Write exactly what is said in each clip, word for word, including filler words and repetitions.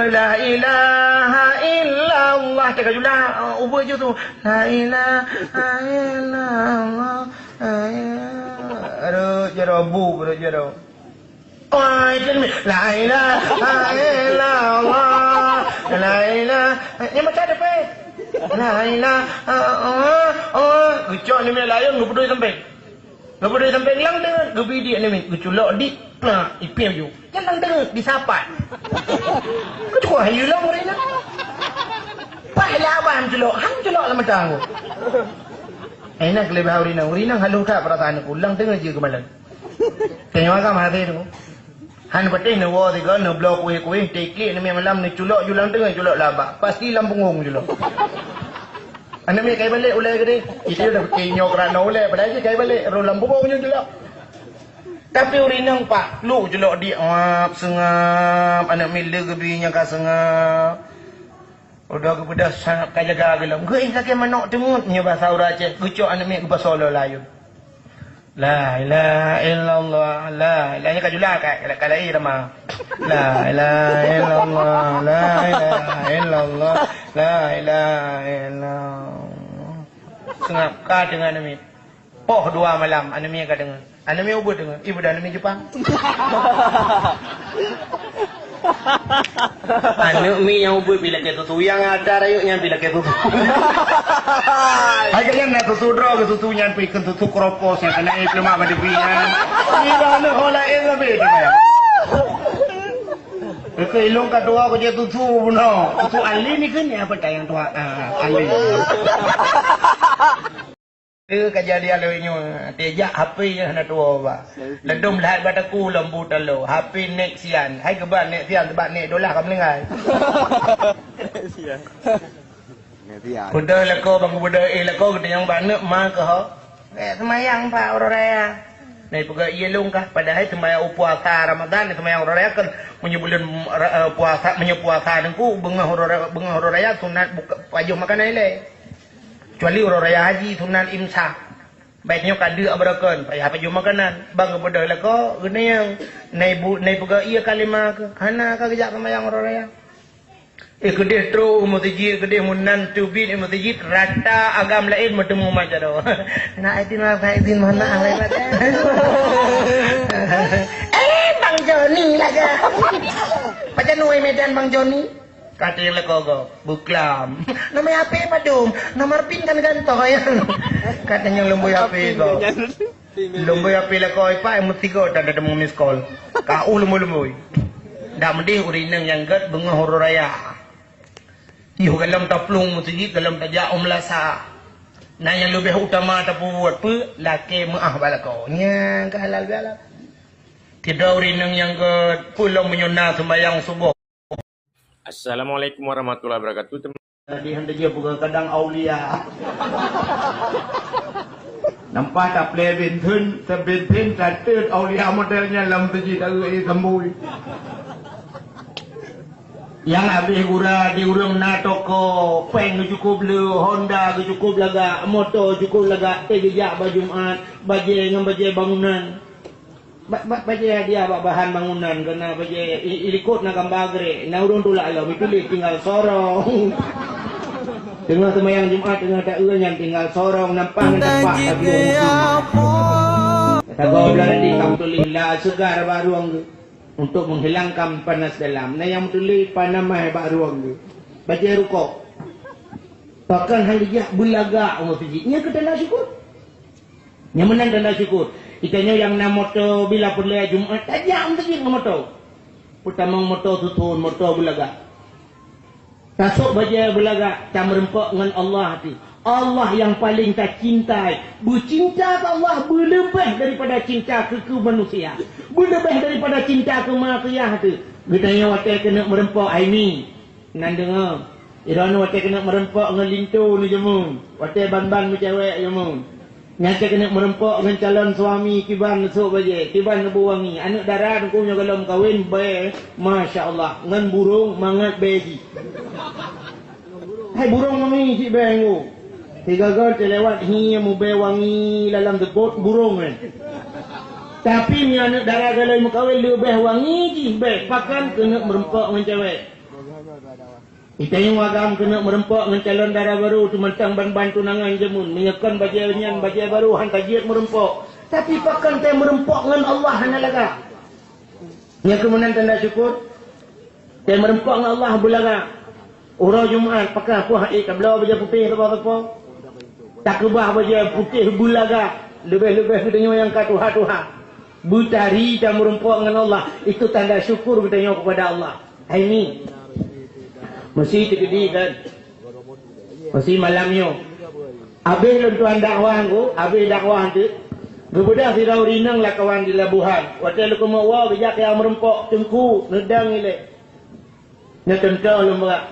La ilaha illallah. Teuka jula, uh, ubeut ju tu. La ilaha illallah. La ilaha. Rot jaroe bu, rot jaroe. Oi, itu ni. La ilaha illallah. La ilaha. Ni macam ada pe. La ilaha. Oh, oh. Geucok ni mie layeuen geupeudoi sampeng. Geupeudoi sampeng lam teungoh, geubidik ni mie, geuculok di. Nah, ipie ju. Nyan lam teungoh disapat. Keucuali hayu lom ureueng nyan. Pah lah abah culok, han culok lam mata aku. Eh, nak lebih ureueng nyan, ureueng nyan halus that perasaan aku, lam teungoh je keumalan. Tengok agam hati tu. Han patéh neuwoe sigoe, neubloe kueh-kueh, tiklik neumie malam, neuculok ju lam teungoh, culok labak. Pasti lam punggong culok. Aneuk miet kai balek ulèe keudeh. Itu dah fikir nyoe kerana ulèe, padahai jih kai balek, rôh lam punggong nyoe culok. Tapi ureueng inong pak, luk culok di, ngap, seungap, aneuk miet le geubi nyang ka seungap. Udah geubeudôh sangat ka jaga geulom. Geuéh lakée manok teungeut meunyoe basa ureueng Aceh, geucok aneuk miet geupasoe lom layôn. La ilaha illallah, la ilaha, nyan ka jula ka, ka, ka laén teuma. La ilaha illallah, la ilaha illallah, la ilaha illallah. Seungap ka teungoh aneuk miet. Poh dua malam, aneuk miet ka deungoe. Aneuk miet ubeuet deungoe. Ih, budak aneuk miet Jepang. Aneuk miet nyang ubeuet pih lakée susu. Nyang atra rayeuk nyan pih lakée susu. Hai, kalian na susu droe ke susu nyan pih ikheun susu kropos nyang keuneuk ipeulemak bak tepi nyan. Ih, dah aneuk ho laén leubeh tu, ya. Keu ilong ka tuha ku jeuet susu bunoe. Susu Alin ni kan ya, apa dah yang tuha? Ah, Alin. Eh, kejadian lewat nyoe, tijak H P nyang hana tuwoe ba. Ladom lahat bak teungku lom bu taloe. H P nek sian. Hai keuban nek sian, sebab nek dolah ka meuninggai. Sian. Nek sian. Beudôh lakoe, bang beudôh, eh, lakoe geutanyoe bak aneuk ma keuh ho. Eh, seumayang bak uroe raya. Nai peugah ié lôn kah, padahai seumayang puasa Ramadan, seumayang uroe raya kan meunyoe buleuen, eh, puasa, meunyoe puasa teungku, beungoh uroe raya, beungoh uroe raya sunat buka, pajoh makanan ilée. Kecuali uroe raya haji sunat imsak. Baik nyoe ka deuk beureukeun, payah pajoh makanan. Bang geubeudôh lakoe, geuneuk, nai bu-, nai peugah ié kalimah keuh. Hana ka geujak seumayang uroe raya. Eh, keudeh trok u meuseujid, keudeh meunan teubiet u meuseujid, rata agam laén meuteumé meujaroe. Na izin, ma izin, mohon maaf, lahir batin. Eh, Bang Joni lagak. Pajan wai Medan Bang Joni? Kata lakoe gob, buklam. Nama H P padum? Nomor pin kan gantoe ya. Katanya lom bui H P gob. Lom bui H P lakoe ipak, meusigoe dan ada miss call. Ka uh lom bui, lom bui. Dak meudeh ureueng inong nyang gét beungoh uroe raya. Yoh galom taplueng meuseujid, galom tajak u meulasa. Na nyang leubeh utama tapeubuet peue? Lakée meuáh bak lakoe. Nyan ka halal bihalal. Sidroe ureueng inong nyang gét peue lom meunyoe na seumayang suboh. Assalamualaikum warahmatullahi wabarakatuh. Jadi hana jeuet peugah kadang aulia. Nampak tak plebin thon, tebin thon, tateuet aulia model nyan lam teuji taeu, eh, sambui. Nyang habéh gura di ureueng na toko, péng geucukup le, Honda geucukup lagak, moto cukup lagak, teugeujak bak Jumat, bajée ngon bajée bangunan. Ba-, ba-, bajée hadiah bak bahan bangunan, keu na bajée i-, i likot na gamba grek, na ureueng tulak lom, ituléh tinggal sorong. Teungoh seumayang Jumat, teungoh taeu nyan tinggal sorong, nampak ngon tampak tabiôh. Tagoe blah di kam tuléh la segar bak ruang geuh, untuk menghilangkan panas dalam. Na nyang meutuléh panamai bak ruang geuh. Bajée rukok. Pakon han geujak beulagak u meuseujid. Nyan keu tanda syukur. Nyang meunan tanda syukur. Geutanyoe nyang na moto bila peureulée Jumat, tajak meuseujid ngon moto. Peutamong moto susun, moto beulagak. Tasok bajée beulagak, tameureumpok ngon Allah até. Allah nyang paleng tacintai. Beucinta keu Allah beuleubeh daripada cinta keu, keu manusia. Beuleubeh daripada cinta keu manusia até. Geutanyoe watée keuneuk meureumpok hai mi. Nan deungoe, droeneuh watée keuneuk meureumpok ngon linto neujameun, watée ban-ban meucewek jameun. Nyan watée keuneuk meureumpok ngon calon suami kiban neusok bajée, kiban neubeuwangi. Aneuk dara teungku nyoe gohlom kawen bèe, masya Allah, ngon burông mangat bèe jih. Hai burông mami cit bèe ngô. Sigoe-goe teulewat hi meubèe wangi lam seupôt burông nyan. Tapi meunyoe aneuk dara gohlom meukawen leubeh wangi jih bèe, pakon keuneuk meureumpok ngon cewek. Geutanyoe agam keuneuk meureumpok ngon calon dara barô, teumantong ban-ban tunangan jameun. Meunyoe kon bajée nyan bajée barô, han tajeuet meureumpok. Tapi pakon teuh meureumpok ngon Allah hana lagak. Nyan keuh meunan tanda syukur. Teuh meureumpok ngon Allah beulagak. Uroe Jumat, pakon peue hana tabloe bajée putéh sapo-sapo. Takeubah bajée putéh beulagak. Leubeh-leubeh geutanyoe nyang ka tuha-tuha. Beutari tameureumpok ngon Allah. Itu tanda syukur geutanyoe kepada Allah. Hai ni. Meusi teukeudi kan. Meusi malam nyoe. Abéh lôn tuan dakwah ngku, abéh dakwah tu. Geubeudôh sidroe ureueng inong lakawan di Labuhan. Watée leukeumok woe geujak keu meureumpok, "Teungku, neudong ilée." Nyoe cuntoh lôn bak.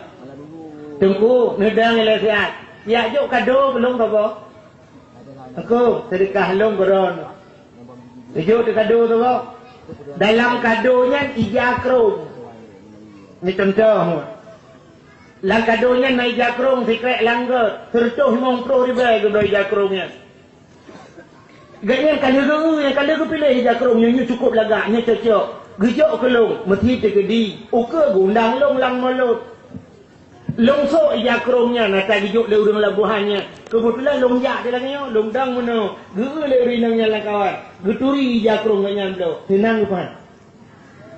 "Teungku, neudong ilée siat. Siat jok kado keu lôn saboh." "Teungku, seudeukah lôn keu droeneuh." Geujok teuh kado saboh. Dalam kado nyan ija krông. Nyoe cuntoh. Lam kado nyan na ija krông sikrék langgot, seureutôh limong ploh ribée geubloe ija krông nyan. Gobnyan ka lheueh geu-, ka lheueh geupiléh ija krông nyoe, nyoe cukôp lagak, nyoe cocok. Geujok keu lôn, meusi teukeudi, ukeue geuundang lôn lam mulod. Lôn sôk ija krông nyan ata geujok lé ureueng Labuhan nyan. Keubeutulan lôn jak di lagée nyoe, lôn dong meunoe, geu-eu lé ureueng inong nyan lakawan. Geuturi ija krông gobnyan bloe, seunang geupan.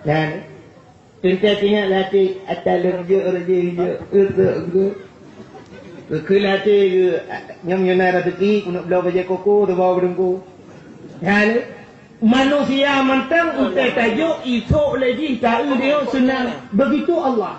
Dan Teuntée teuingat lé até, ata lôn jeuet rot jih jeuet, eusok geuh. Geukheun lé até geuh, nyoe meunyoe na raseuki, keuneuk bloe bajée koko, teuba beudeungku. Nyan, manusia mantong, utée tajok, isok lé jih, ta-eu deungon seunang. Begitu Allah.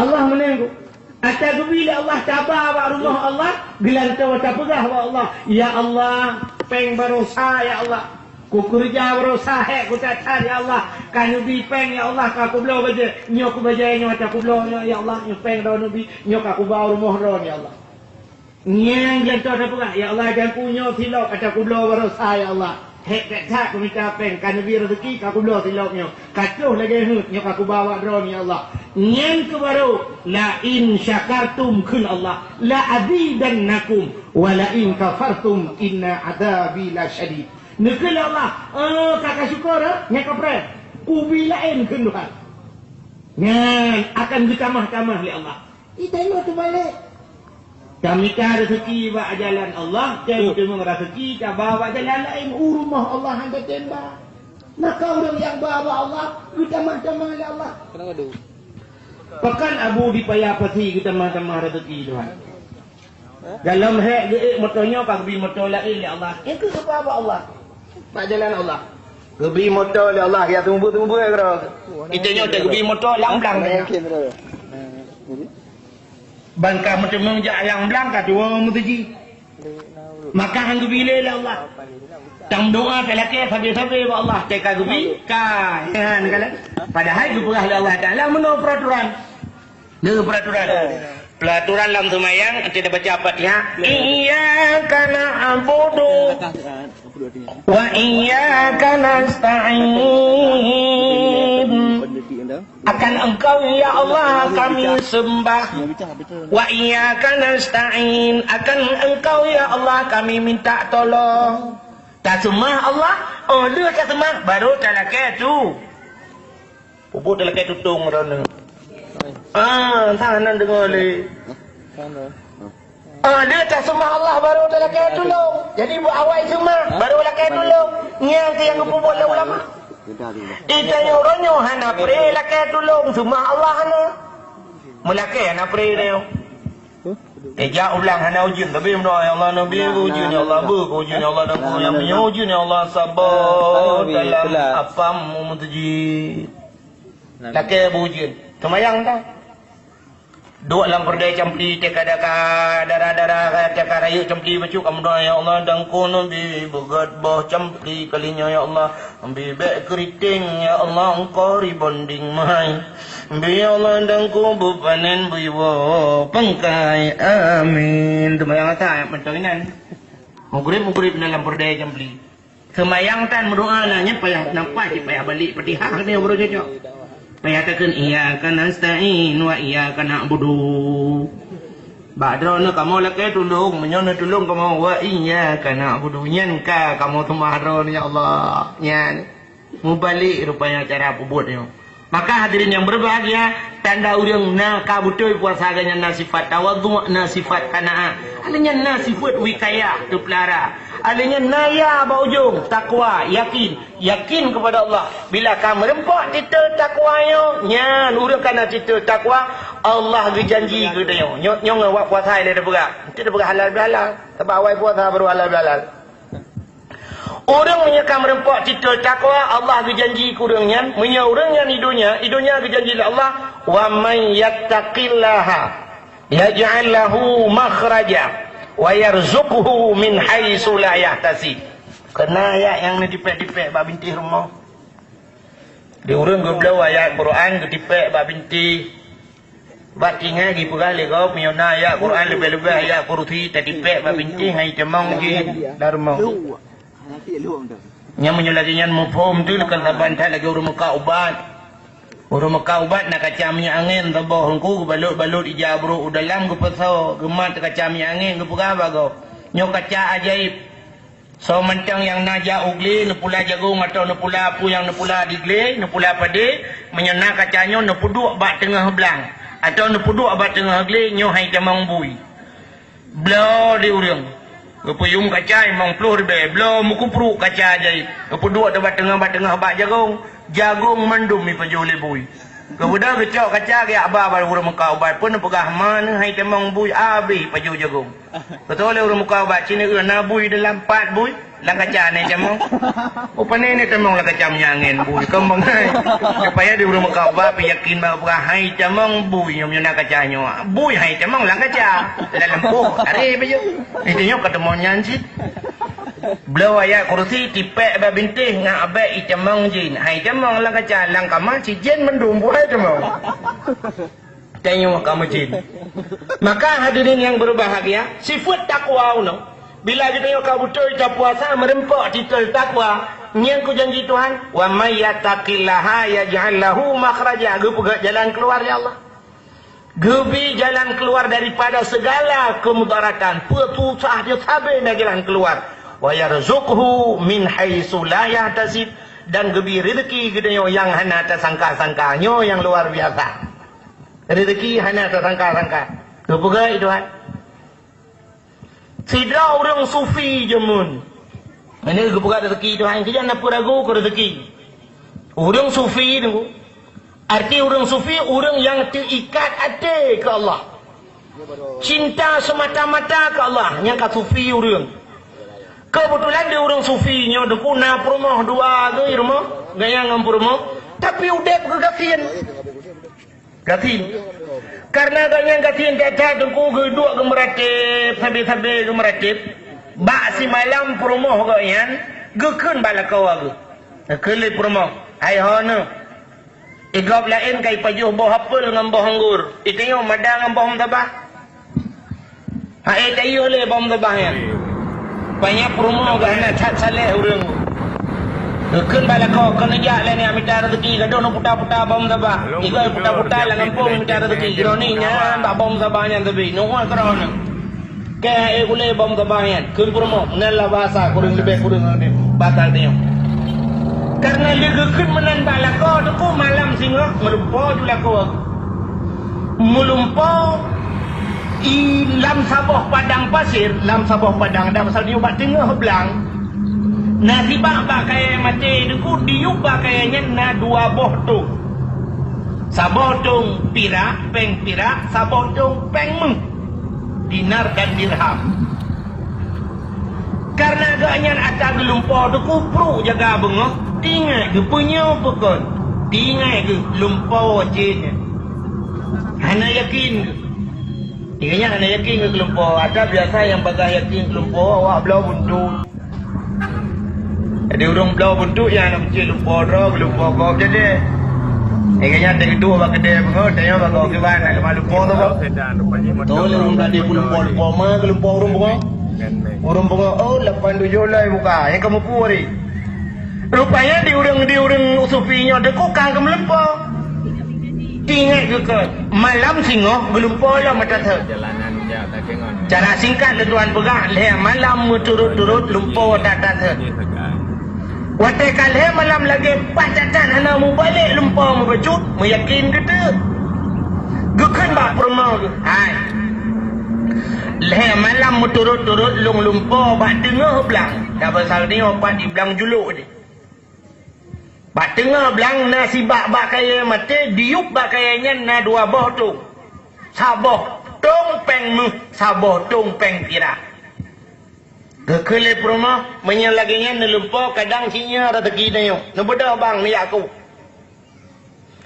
Allah meunan. Ata geubi lé Allah taba bak rumoh Allah, geulantoe tapeugah bak Allah, "Ya Allah, péng baroe sa, ya Allah. Kukeureuja baroe sa hék kutatan, ya Allah. Ka neubi péng, ya Allah, ka kubloe bajée. Nyoe keu bajée nyoe ata kubloe nyoe, ya Allah. Nyoe péng droeneuh neubi, nyoe ka kuba u rumoh droeneuh, ya Allah." Nyan geulantoe tapeugah, "Ya Allah, dan ku nyoe silop ata kubloe baroe sa, ya Allah." Hék that-that peumita péng, ka neubi raseuki, ka kubloe silop nyoe. Ka troh lagée heuet, nyoe ka kuba bak droeneuh, ya Allah. Nyan keuh baroe, "La in syakartum," kheun Allah, "la azidannakum, wa la in kafartum, inna adzabi lasyadid." Neukheun lé Allah, "Eh, ka kasyukur, eh? Nyan kapreh. Kubi laén," kheun Tuhan. Nyan akan geutamah-tamah lé Allah. Geutanyoe teubalek. Tamita raseuki bak jalan Allah, teuntée raseuki taba bak jalan laén. U rumoh Allah hana tem ba. Maka ureueng nyang ba bak Allah, geutamah-tamah lé Allah. Pakon Abu di Paya Pasi geutamah-tamah raseuki Tuhan? Dalam hék geuék moto nyoe ka geubi moto laén lé Allah. Nyan keuh geuba bak Allah. Bak jalan Allah. Geubi moto lé Allah, ya seumeubeuet-seumeubeuet keudroe. Geutanyoe teuh geubi moto lam blang. Ban ka meuteumé jak lam blang ka tuwoe meutuji. Maka han geubi lé lé Allah. Tameudoa talakée sabe-sabe bak Allah, teuka geubi, ka, nyan kalon. Padahai geupeugah lé Allah Taala meunoe peuraturan. Nyoe peuraturan. Peuraturan lam seumayang, anté tabaca Fatihah. Iyyaka na'budu wa iyyaka nasta'in. Akan Engkau, ya Allah, kami sembah. Wa iyyaka nasta'in. Akan Engkau, ya Allah, kami minta tolong. Taseumah Allah, oh lheueh taseumah, baru talakée tu. Peubuet talakée tutong droeneuh. Ah, entah nan deungoe lé. Ah, dia taseumah Allah baru talakée tulông. Jadi, buet awai seumah, baru lakée tulông. Nyan keuh nyang geupeubuet lé ulama. Geutanyoe uroe nyoe hana pré lakée tulông, seumah Allah hana. Meulakée hana pré tanyoe. Eh, jak u blang hana ujeuen, tapi meudoa, "Ya Allah, neubi ujeuen, ya Allah, beu ujeuen, ya Allah, dan ku nyang meunyoe ujeuen, ya Allah, sabar dalam apam meutuji." Lakée beu ujeuen. Seumayang dah. Duek lam peureudai campli, teuka daka dara-dara, teuka rayeuk campli bacut, kamoe doa, "Ya Allah, dan ku neubi beugét boh campli kali nyoe, ya Allah. Neubi bék keuriteng, ya Allah, engkau ribonding meuhai. Neubi, ya Allah, dan ku beupanen beuiwoe pangkai. Amin." Seumayang ata mantong inan. Mugrib-mugrib na lam peureudai campli. Seumayang tan meudoa na nyan payah nampak cit payah balek Fatihah ni baru cocok. Payah takheun, "Iyyaka nasta'in wa iyyaka na'budu." Bak droeneuh kamoe lakée tulông, meunyoe neutulông kamoe, "Wa iyyaka na'budu." Nyan ka kamoe seumah droeneuh, ya Allah. Nyan. Mubalek rupanya cara peubuet nyoe. Maka hadirin yang berbahagia, tanda ureuëng na ka beutôi puasa geuh nyan na sifat tawadhu, na sifat qanaah. Alèh nyan na sifat wikayah teupeulara. Alèh nyan na ya bak ujong takwa, yakin. Yakin kepada Allah. Bila ka meureumpok titel takwa nyoe, nyan ureuëng ka na titel takwa, Allah geujanji keu tanyoe. Nyoe, nyoe ngon awak puasa ilèe teupeugah. Enti teupeugah halal bihalal. Sabab awai puasa baru halal bihalal. Ureuëng meunyoe ka meureumpok titel takwa, Allah geujanji keu ureuëng nyan, meunyoe ureuëng nyan i donya, i donya geujanji lé Allah, "Wa may yattaqillaha yaj'al lahu makhraja wa yarzuqhu min haitsu la yahtasib." Keunan ayat nyang neutipék-tipék bak bintéh rumoh. Di ureuëng geubloe ayat Quran geutipék bak bintéh. Bak tinggai jipeugah lé gob, meunyoe na ayat Quran leubeh-leubeh ayat kursi tatipék bak bintéh hai tamong jih lam rumoh. Nyan meunyoe lagèe nyan muphom teuh, kon saban that lagèe ureuëng meukat ubat. Ureuëng meukat ubat na kaca minyeuk angén saboh, Teungku, geubalot-balot ija brôk u dalam, geupasoe, geumat kaca minyeuk angén, geupeugah bak gob, "Nyoe kaca ajaéb." Soe mantong nyang na jak u glé, neupula jagong atawa neupula peue nyang neupula di glé, neupula padé, meunyoe na kaca nyoe neupeuduek bak teungoh blang, atawa neupeuduek bak teungoh glé, nyoe hai tamong bui. Bloe di ureuëng. Geupeuyum kaca limong ploh ribèe, bloe meukupruk kaca jai, geupeuduek bak teungoh, bak teungoh bak jagong, jagong mandum jipajoh lé bui. Geubeudôh geucok kaca geujak ba bak ureuëng meukat ubat, peue neupeugah, "Ma neuh hai tamong bui, abéh pajoh jagong." Beutôi lé ureuëng meukat ubat, "Ci neueu na bui dalam, pat bui lam kaca nyoe tamong." "Oh, pane nyoe tamong lam kaca minyeuk angén bui, kon bangai." Supaya di ureuëng meukat ubat pih yakin bak peugah, "Hai tamong bui nyoe, nyoe na kaca nyoe. Bui hai tamong lam kaca, lam lampôh, aré pajoh." Itu nyoe ka tamong nyan cit. Bloe ayat kursi tipék bak bintéh ngon abék itamong jén. Hai tamong lam kaca, lam kama cit jén mandum bui hai tamong. Tanyoe ka meujén. Maka hadirin yang berbahagia, sifat takwa unoe. Bila geutanyoe ka beutôi tapuasa meureumpok titel takwa, nyan keu janji Tuhan, "Wa may yattaqillaha yaj'al lahu makhraja." Geupeugöt jalan keuluar lé Allah. Geubri jalan keuluar daripada segala keumudaratan, peue susah jih sabé na jalan keuluar. "Wa yarzuqhu min haitsu la yahtasib," dan geubri reuzeuki geutanyoe nyang hana tasangka-sangka. Nyoe nyang luar biasa. Reuzeuki hana tasangka-sangka. Geupeugöt Tuhan. Sidroe ureuëng sufi jameun. Ini geupeugah reuzeuki Tuhan, keu nyan na peue ragu keu reuzeuki. Ureuëng sufi tu, arti ureuëng sufi, ureuëng nyang teuikat até keu Allah. Cinta semata-mata keu Allah, nyang ka sufi ureuëng. Keubeutulan di ureuëng sufi nyoe Teungku na peurumoh dua geuh rumoh, gaya ngon peurumoh, tapi udép geuh gasien. Gasien. Karena gobnyan gasien that-that Teungku, geuduek geumeuratéb, sabé-sabé geumeuratéb. Bak simalam peurumoh gobnyan geukheun bak lakoe geuh. Geukheun lé peurumoh, "Hai ho neuh, i gob laén ka ipajoh boh apel ngon boh anggor, i tanyoe mada ngon boh meusabah." Hai, tayue lé boh meusabah nyan. Banyak peurumoh geuh hana that saleh ureuëng. Geukheun bak lakoe, "Keuneuk jak lé nyan mita reuzeuki, gadôh neuputa-puta boh meusabah. Igoe puta-puta lam gampông mita reuzeuki. Droeneuh nyan bak boh meusabah nyan teubi. Nyoe keudroe nyoe." Keu hai gulé boh meusabah nyan, kheun peurumoh, meunan lah bahasa kureueng leubeh kureueng ngon bahasa tanyoe. Karena lé geukheun meunan bak lakoe Teungku, malam singoh meulumpoe ju lakoe. Meulumpoe i lam saboh padang pasir, lam saboh padang, dan pasal diyueb bak teungoh blang. Na sibak bak kayèe maté Teungku, diyueb bak kayèe nyan na dua boh tông. Saboh tông pirak, péng pirak, saboh tông péng méuh, dinar dan dirham. Karena gobnyan atra geulumpoe Teungku, pruek jaga beungoh, teuingat geuh peue nyoe peue kon. Teuingat geuh lumpoe cit nyan. Hana yakin geuh. Ingat nyan hana yakin geuh geulumpoe. Atra biasa nyang bagaih yakin geulumpoe, awak bloe buntu. Jadi ureuëng bloe buntu nyang na meucit lumpoe droe, geulumpoe gob jadi. Ingat nyan teuduek bak keudè beungoh, tanyoe bak gob kiban, na lumpoe tu. Beutôi lé ureuëng tadi pun lumpoe-lumpoe ma geulumpoe ureuëng beungoh. Ureuëng beungoh, "Oh, lapan tujoh lom buka, nyang ka mupu hari." Rupanya di ureuëng, di ureuëng sufi nyoe Teungku ka geumeulumpoe. Ingat geuh kon, malam singoh geulumpoe lom atra thon. Cara singkat lé Tuhan peugah, lhèe malam meuturot-turot lumpoe atra thon. Watée ka lhée malam lagée pat that-that hana mubalek lumpoe mubacut, meuyakin geuteuk. Geukheun bak peurumoh geuh, "Hai, lhée malam meuturot-turot lôn lumpoe bak teungoh blang." Saban saneue pat di blang julok jih. Bak teungoh blang na sibak bak kayée maté, diyueb bak kayée nyan na dua boh tong. Saboh tong péng méuh, saboh tong péng pirak. Geukheun lé peurumoh, "Meunyoe lagée nyan neulumpoe, kadang cit nyoe raseuki tanyoe. Neubeudôh bang, neujak ku."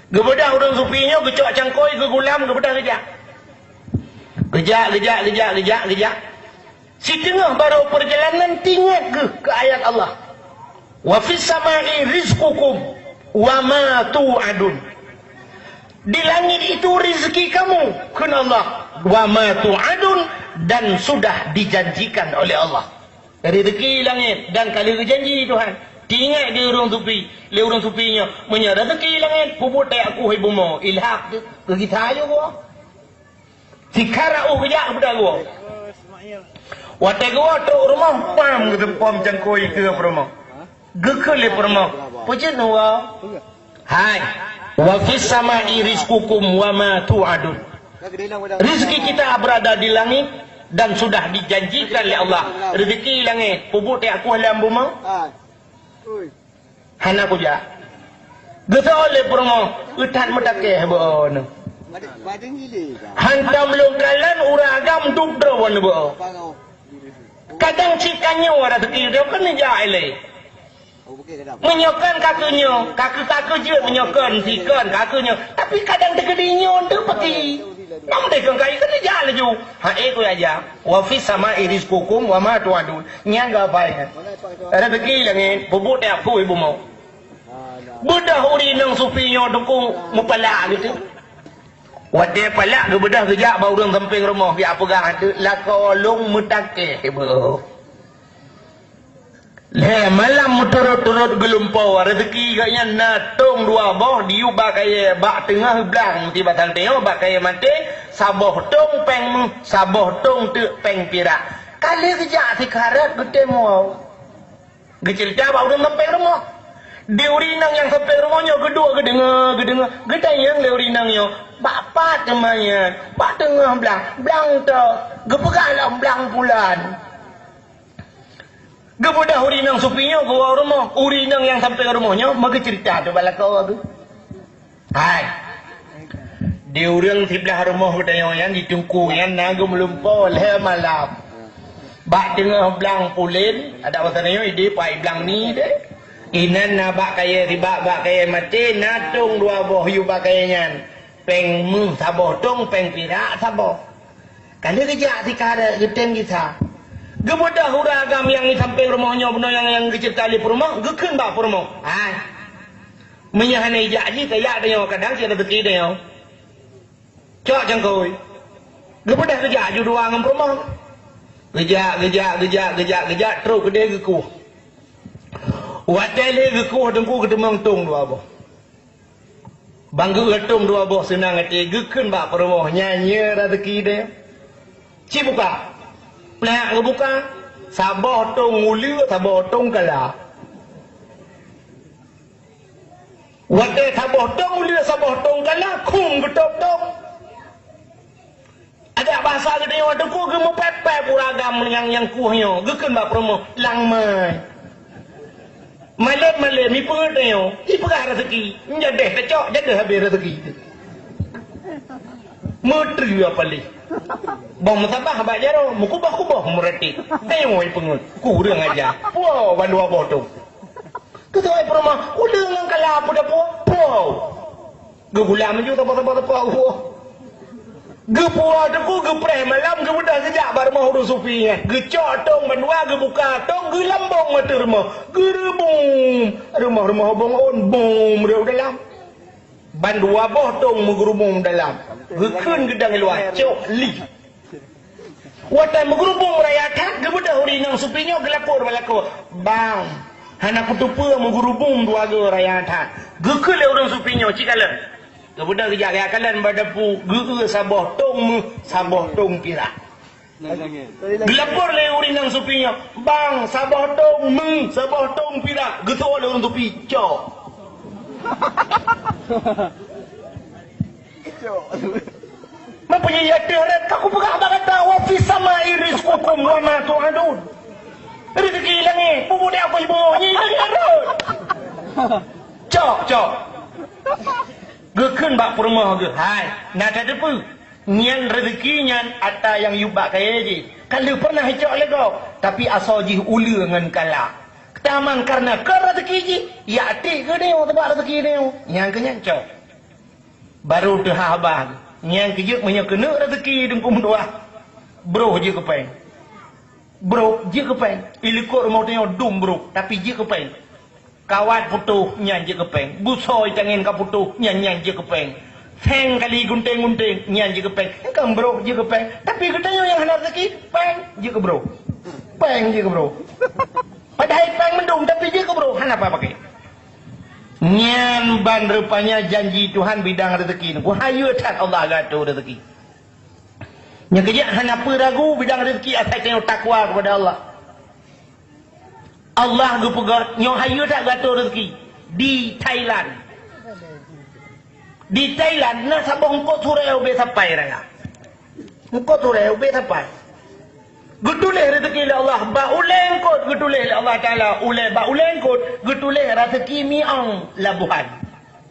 Geubeudôh ureuëng sufi nyoe, geucok cangkôi, geugulam, geubeudôh geujak. Geujak, geujak, geujak, geujak, geujak. Siteungoh barô peurjalanan teuingat geuh keu ayat Allah, "Wa fis samai rizqukum wa ma tu'adun." Di langit itu rezeki kamu, kheun Allah, "wa ma tu'adun," dan sudah dijanjikan oleh Allah. Rezeki langit dan ka lheueh geujanji Tuhan. Teuingat di ureuëng sufi, lé ureuëng sufi nyoe, "Meunyoe rezeki langit, peubuet tajak kueh bumoe." Ilhak tu, geugisa aju geuwoe. Sikara uh geujak geubeudôh geuwoe. Watée geuwoe trok rumoh, pam geuteumpom cangkôi keu peurumoh. Geukheun lé peurumoh, "Peue jeuet neuwoe?" "Hai, wa fis samai rizqukum wa ma tu'adun." Rezeki kita berada di langit dan sudah dijanjikan lé Allah. Rezeki langit, peubuet tajak kueh lam bumoe. Hana kujak. Geuseuôt lé peurumoh, "Ih, that meutakeh beuo nyoe. Hantom lôn kalon ureuëng agam dub droe nyoe beuo." Kadang cit ka nyoe raseuki droe keuneuk jak ilée. Meunyoe kon ka keu nyoe, ka keu, ka keu jeuet meunyoe kon, si kon, ka keu nyoe. Tapi kadang teukeudi nyoe teuh peuki. Nam deh kon kai keuneuk jak laju. Ha, eh, ku ya jak. "Wa fis samai rizqukum wa ma tu'adun." Nyan geuhafai nyan. Rezeki langit, peubuet tajak kueh bumoe. Beudôh ureuëng inong sufi nyoe teungku meupalak gitu. Watée palak geubeudôh geujak bak ureuëng sampéng rumoh, geujak peugah, "Teuk lakoe lôn meutakeh beuo." Lhée malam meuturot-turot geulumpoe, rezeki geuh nyan na tong dua boh diyueb bak kayée bak teungoh blang, tiba tang teungoh bak kayée maté, saboh tong péng méuh, saboh tong teuk péng pirak. Ka lheueh geujak sikarat geutem woe. Geuceurita bak ureuëng sampéng rumoh. Di ureuëng inong nyang sampéng rumoh nyoe geuduek geudeungoe, geudeungoe, geutanyong lé ureuëng inong nyoe, "Bak pat teuma nyan?" "Bak teungoh blang." "Blang toh?" Geupeugah lom, "Blang pulan." Geubeudôh ureuëng inong sufi nyoe geuwoe rumoh, ureuëng inong nyang sampéng rumoh nyoe meugeuceurita teuk bak lakoe geuh. Hai. Di ureuëng siblah rumoh geutanyoe nyan di teungku nyan na geumeulumpoe lhée malam. Bak teungoh blang pulen, adak basa nyoe ideh pai blang ni deh. Inan na bak kayée sibak bak kayée maté, na tong dua boh yub bak kayée nyan. Péng méuh saboh tong, péng pirak saboh. Ka lheueh geujak sikarat geutem gisa. Geubeudôh ureuëng agam nyang di sampéng rumoh nyoe bunoe nyang, nyang geuceurita lé peurumoh, geukheun bak peurumoh, "Hai, meunyoe hana ijak jih, tajak tanyoe, kadang cit raseuki tanyoe." Cok cangkôi. Geubeudôh geujak aju dua ngon peurumoh. Geujak, geujak, geujak, geujak, geujak, trok keudeh geukueh. Watée lheueh geukueh teungku geuteumong tong dua boh. Ban geuh tong dua boh seunang até geukheun bak peurumoh, "Nyan nyoe raseuki deh. Ci buka." Plak geubuka, saboh tong uleue, saboh tong kala. Watée saboh tong uleue, saboh tong kala, khum geutôb tong. Adak basa geutanyoe teungku geumeupép-pép ureuëng agam nyang, nyang kueh nyoe, geukheun bak peurumoh, "Lang mai." Malém-malém ipeungeut tanyoe, ipeugah raseuki, "Nyan deh tacok, jan deuh habéh raseuki." Meutreue paléh. Boh meusaboh bak jaroe, meukuboh-kuboh meuratéb. Tanyoe ipeungeut, kureueng aja. Puwoe bandua boh tong. Keutuai peurumoh, uleue ngon kala peue dapu, puwoe. Geugulam laju saboh-saboh teupeu. Geupuwoe teungku geupreh malam geubeudôh geujak bak rumoh ureuëng sufi nyan. Geucok tong bandua geubuka tong geulambong ateueh rumoh. Geureubum. Rumoh-rumoh bong ôn bum rhot dalam. Bandua boh tong meugeurubum dalam. Geukheun geudong luwa cok li. Watée meugeurubum raya that, geubeudôh ureuëng inong sufi nyoe geulapor bak lakoe, "Bang, hana kuteupeue meugeurubum dua goe raya that." Geukheun lé ureuëng sufi nyoe, "Ci kalon." Geubeudôh geujak geukalon bak dapu, geueu saboh tong méuh, saboh tong pirak. Geulapor lé ureueng nyang sufi nyoe, "Bang, saboh tong mie, saboh tong pirak," geuseuôt lé ureueng sufi, "Cok." Mempunyai ateueh rot, ka kupeugah bak gata, "Wa fis samai rizqukum wa ma tu'adun." Rezeki langét, bubuet di atas bumoe, nyan langét rot. Cok, cok. Geukheun bak peurumoh geuh, "Hai, na tateupeue? Nyan rezeki nyan ata nyang yub bak kayée jih. Ka lheueh peureunah icok lé gob, tapi asoe jih uleue ngon kala. Tamang kareuna kon rezeki jih, jak tiek keu nyoe, teubak rezeki nyoe." Nyang keu nyan cok. Barô teuhah bah. Nyang keu jeuet meunyoe keuneuk rezeki Teungku meutuah, broh jeuet keu péng. Broh jeuet keu péng. I likot rumoh tanyoe dum broh, tapi jeuet keu péng. Kawat putôh, nyan jeuet keu péng. Busoe tangen ka putôh, nyan, nyan jeuet keu péng. Seng kali gunténg-gunténg, nyan jeuet keu péng. Kan broh jeuet keu péng. Tapi geutanyoe nyang hana rezeki, péng jeuet keu broh. Péng jeuet keu broh. Padahai péng mandum, tapi jeuet keu broh, hana apa pakai. Nyan ban rupanya janji Tuhan bidang rezeki. Wahai that Allah geuatô rezeki. Nyang keujeuet hana peue ragu bidang rezeki asai tanyoe takwa kepada Allah. Allah geupeugah nyoe hayeue that geuatô rezeki di Thailand. Di Thailand na saboh eungkôt surée ubé sapai raya. Eungkôt surée ubé sapai. Geutuléh rezeki lé Allah bak ulée eungkôt, geutuléh lé Allah Taala ulée bak ulée eungkôt, geutuléh rezeki miong labohan.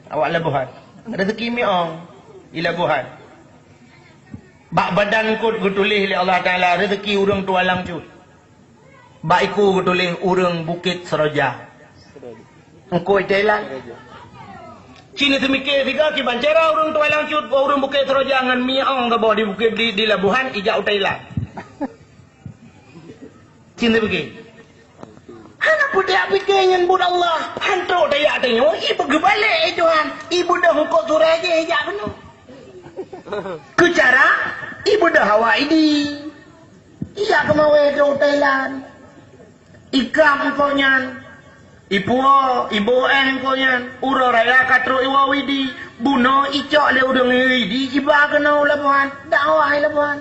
Awak labohan. Rezeki miong di labohan. Bak badan eungkôt geutuléh lé Allah Taala rezeki ureuëng tualang cut. Bak iku geutuléh ureuëng Bukét Seroja. Eungkôt Thailand. Ci neuseumiké sigoe kiban cara ureuëng tualang cut, ureuëng Bukét Seroja ngon miong gaboh di bukét di, di labohan ijak u Thailand. Ci neuseumiké. Hana peue tajak piké nyan buet Allah. Han trok tajak tanyoe, ibeugeubalek, eh Tuhan. Ibeudôh eungkôt surée jih ijak keunoe. Keu cara ibeudôh awak idi. Ijak keumawé trok Thailand. Ikab eungkôt nyan. Ipuwoe, iboh éh eungkôt nyan. Uroe raya ka trok iwoe u idi. Bunoe icok lé ureuëng idi jiba keunoe u labohan. Dakwah i labohan.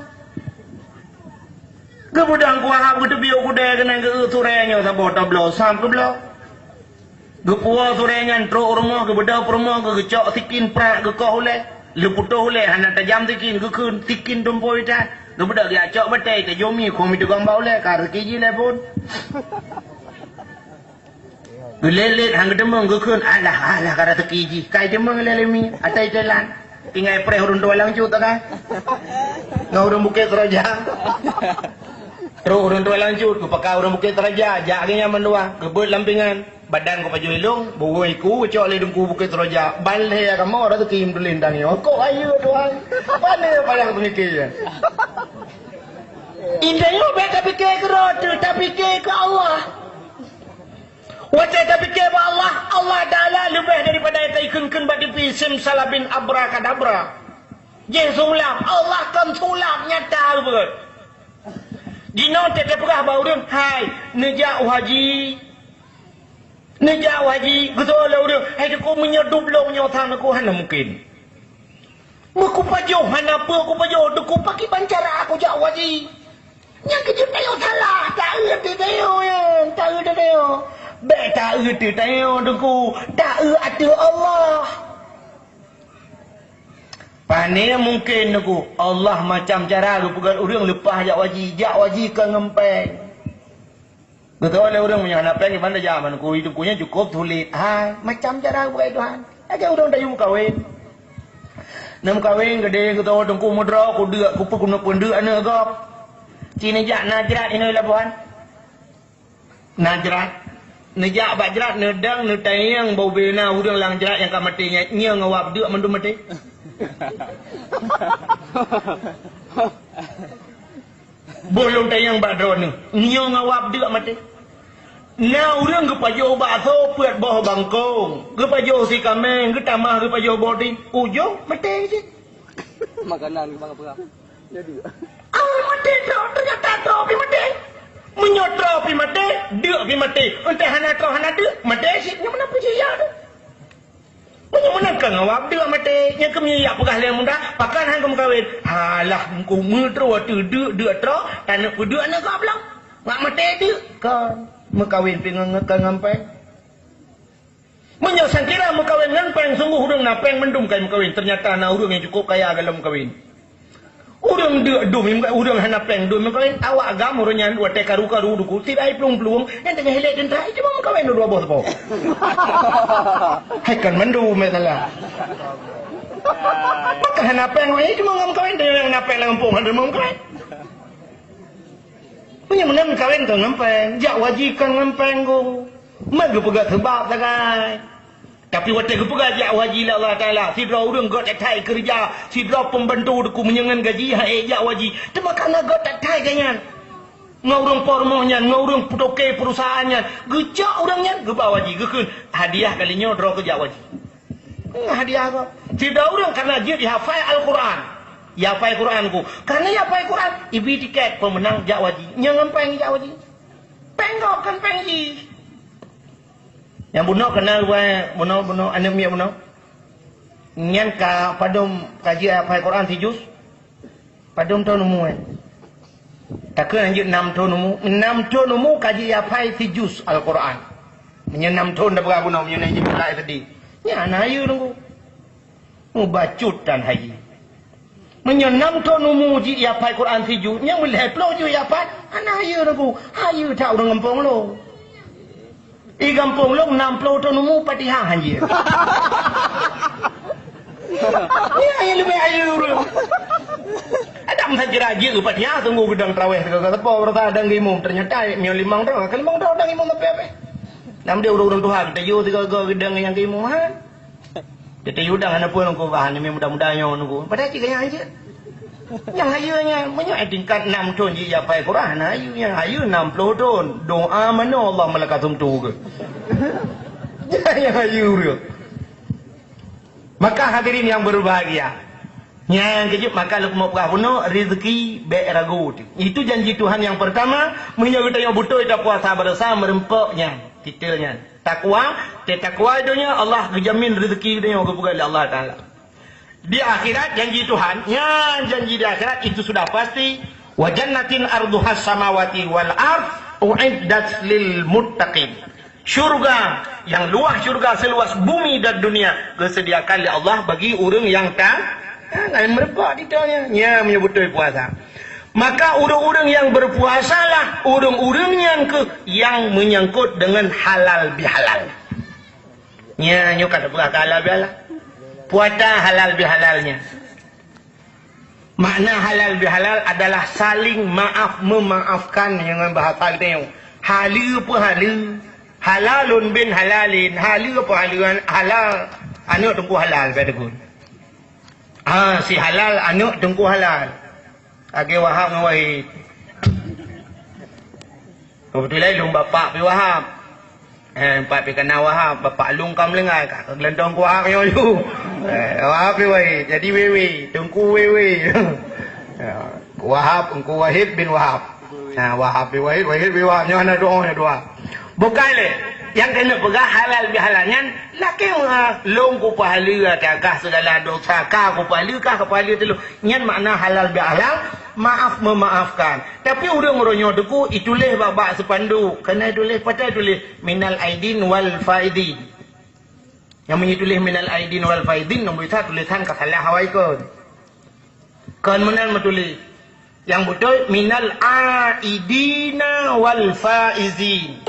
Geubeudôh kuahab geuteubiet u keudée keunan geu-eu surée nyoe saboh tabloe sam keubloe. Geupuwoe surée nyan trok u rumoh, geubeudôh peurumoh, geucok sikin prak geukoh ulée. Leuputôh ulée hana tajam sikin, geukheun sikin tumpôi that. Geubeudôh geujak cok batée, tajok mi, khueng mi teugom bak ulée, ka rezeki jih lé phon. Geulét-lét han geuteumeung geukheun, alah, alah, ka rezeki jih. Kai teumeung lé lemi, atai jalan. Tinggai preh ureuëng tualang cut ka. Ngon ureuëng Bukét Seroja. Trok ureuëng tualang cut, geupakat ureuëng Bukét Seroja, jak geuh nyan mandua, geubeuet lam pingan. Badan geupajoh ilong, buwong iku, geucok lé teungku Bukét Seroja. Ban lhée kamoe rezeki meutulintang nyoe. Kok ayeue Tuhan? Pane padang peumiké nyan? Indak nyoe bék tapiké keudroe teuh, tapiké keu Allah. Watée tapiké bak Allah, Allah Taala leubeh daripada nyang taikheun-kheun bak tipi simsalabim abrakadabra. Jih sulap, Allah kon sulap nyata geupeugah. Jinoe teupeugah bak ureuëng, "Hai, neujak u haji." Neujak u haji, geutôi lé ureuëng, "Hai, Teungku, meunyoe duek lôn nyoe sang Teungku hana mungken." Meukupajoh hana peue kupajoh, Teungku, pakriban cara kujak u haji. Nyang keujeuet tanyoe salah, taeu teuh tanyoe nyan, taeu teuh tanyoe. Bék taeu teuh tanyoe, Teungku, taeu ateueh Allah. Pane mungken, Teungku, Allah macam cara geupeugöt ureuëng leupah jak u haji, jak u haji kon ngon péng. Geutôi lé ureuëng meunyoe hana péng, kiban tajak, Teungku, Teungku nyan cukôp sulet. Hai, macam cara geupeugöt Tuhan. Lagée ureuëng tayue meukawen. Na meukawen, geudeh geutôi Teungku meudroe, kudeuk, kupeue keuneuk peundeuk aneuëk gob. Ci neujak na jrat inoe labohan. Na jrat. Neujak bak jrat, neudong, neutanyong bak ubé na ureuëng lam jrat nyang ka maté nyan, nyoe ngon wab deuk mandum maté. Boh lôn tanyong bak droeneuh, nyoe ngon wab deuk maté. Na ureuëng geupajoh bakso peuet boh bangkong, geupajoh si kaméng, geutamah geupajoh boding, ujong maté cit. Makanan keu bangga perang. Jadi. Awai maté droe, teunyata droe pih maté. Meunyoe droe pih maté, deuk pih maté. Entah hana droe hana deuk, maté cit. Nyoe meunan peue jih ya tu? Meunan ka ngon awak deuk maté, nyang keumiyak peugah lé muda, pakon han keu meukawen. Alah, engkau meutroe teuh deuk, deuk troe, taneuk peudeuk aneuk goblong. Ngak maté deuk, kon meukawen pih ngon, ngon, ngon péng. Meunyoe sangkira meukawen ngon péng, sungguh ureuëng na péng mandum kai meukawen, ternyata na ureuëng nyang cukup kaya gohlom meukawen. Ureuëng deuk dum, ureuëng hana péng dum meukawen, awak agam ureuëng nyan watée karu-karu duku, sidai plueng-plueng, nyang teungoh hilet teuntara, cuma meukawen dua boh teupeu. Hai kan mandum masalah. Maka hana péng, wahai cuma ngam kawen, nyang hana péng lam gampông hana meukawen. Meunyoe meunan kawen kon ngon péng, jak haji kon ngon péng geuh. Meugeupeugot seubab sagai. Tapi watée geupeugah jak haji lé Allah Taala, sidroe ureuëng gét that-that keureuja, sidroe peumbantu teungku meunyoe ngon gaji han ék jak haji, teuma kana gét that-that geuh nyan. Ngon ureuëng po rumoh nyan, ngon ureuëng peutoke perusahaan nyan, geucok ureuëng nyan geuba haji, geukheun hadiah kali nyoe droe keu jak haji. Hadiah kah? Sidroe ureuëng kana jeuet jihafai Al-Quran. Jihafai Quran ku. Kana jihafai Quran, ibi tiket peumeunang jak haji. Nyang ngon péng jak haji. Péng gob kon péng jih. Nyang bunoe kana bunoe, bunoe, bunoe, aneuk miet bunoe. Nyan ka padum ka jeuet hafai Quran sijus? Padum thon umu, eh? Takheun hanjeuet nam thon umu. Nam thon umu ka jeuet hafai sijus Al-Quran. Meunyoe nam thon dah beurah bunoe, meunyoe na jih meulat sedih. Nyan hana hayeue teungku. Mubacut tan hayeue. Meunyoe nam thon umu jeuet hafai Quran sijus, nyang meulhèe ploh jeuet hafai, hana hayeue teungku. Hayeue that ureuëng gampông lôn. Di gampông lôn nam ploh thon umu Fatihah hanjeuet. Nyan nyang leubeh hayeue ureuëng. Adam saja jeuet Fatihah tunggu geudong traweh teuka sapo, rasa dang imum, ternyata meunyoe limong droe, ka limong droe dang imum sampai habéh. Nam dia ureuëng-ureuëng tuha geutanyoe teuka geudong nyang imum, ha? Teuta yudang hana peue nungku bah, ni muda-muda nyoe nungku. Padahal cit gaya aja. Nyang hayeue nyan, meunyoe tingkat nam thon jih hafai Quran, hana hayeue nyan, hayeue nam ploh thon. Doa manoe Allah malaikat sumtu ke. Nyang hayeue ureuëng. Maka hadirin yang berbahagia, nyang keujeuet maka leumoh peugah bunoe rezeki bék ragu. Itu janji Tuhan yang pertama, meunyoe geutanyoe beutôi tapuasa beurasa meureumpok nyan, titel nyan. Takwa, teutakwa donya Allah geujamin rezeki donya geupeugah lé Allah Taala. Di akhirat janji Tuhan, nyan janji di akhirat itu sudah pasti. Wa jannatin arduhas samawati wal ard uiddat lil muttaqin. Syurga yang luas syurga seluas bumi dan dunia geusediakan lé Allah bagi ureuëng yang ta-, laén meureumpok di donya. Nya meunyoe beutôi puasa. Maka ureuëng-ureuëng nyang beupuasalah, ureuëng-ureuëng nyan kheueh nyang meunyangkot deungon halal bihalal. Nya, nyoe ka teupeugah keu halal bihalal. Puasa halal bihalal nyan. Makna halal bihalal adalah saling maaf memaafkan, ngon bahasa geutanyoe. Haleue peuhaleue, halalun bin halalin, haleue peuhaleue halal. Aneuk teungku halal, bèk teuguen. Ha, si halal aneuk teungku halal. Lagèe Wahab ngon Wahid. Keubeutulan lôn bapak pi Wahab. Eh, empat pi kana Wahab, bapak lôn ka meuninggai, ka geulantong ku Wahab nyoe ju. Eh, Wahab pi Wahid, jadi Wewe, Teungku Wewe. Ya, Wahab, Teungku Wahid bin Wahab. Nah, Wahab pi Wahid, Wahid pi Wahab, nyoe hana doa, hana doa. Bukai lé, nyang keuneuk peugah halal bihalal nyan, lakèe meu'ah, lôn kupeuhaleue ata kah segala dosa, kah kupeuhaleue, kah kupeuhaleue teulôn. Nyan makna halal bihalal, maaf memaafkan. Tapi ureuëng-ureuëng nyoe teungku ituléh bak-bak seupanduk. Keuneuk tuléh, patai tuléh, minal aidin wal faizin. Nyang meunyoe tuléh minal aidin wal faizin, nombor sa tulésan ka salah awai kon. Kon meunan meutuléh. Nyang beutôi, minal aidina wal faizin.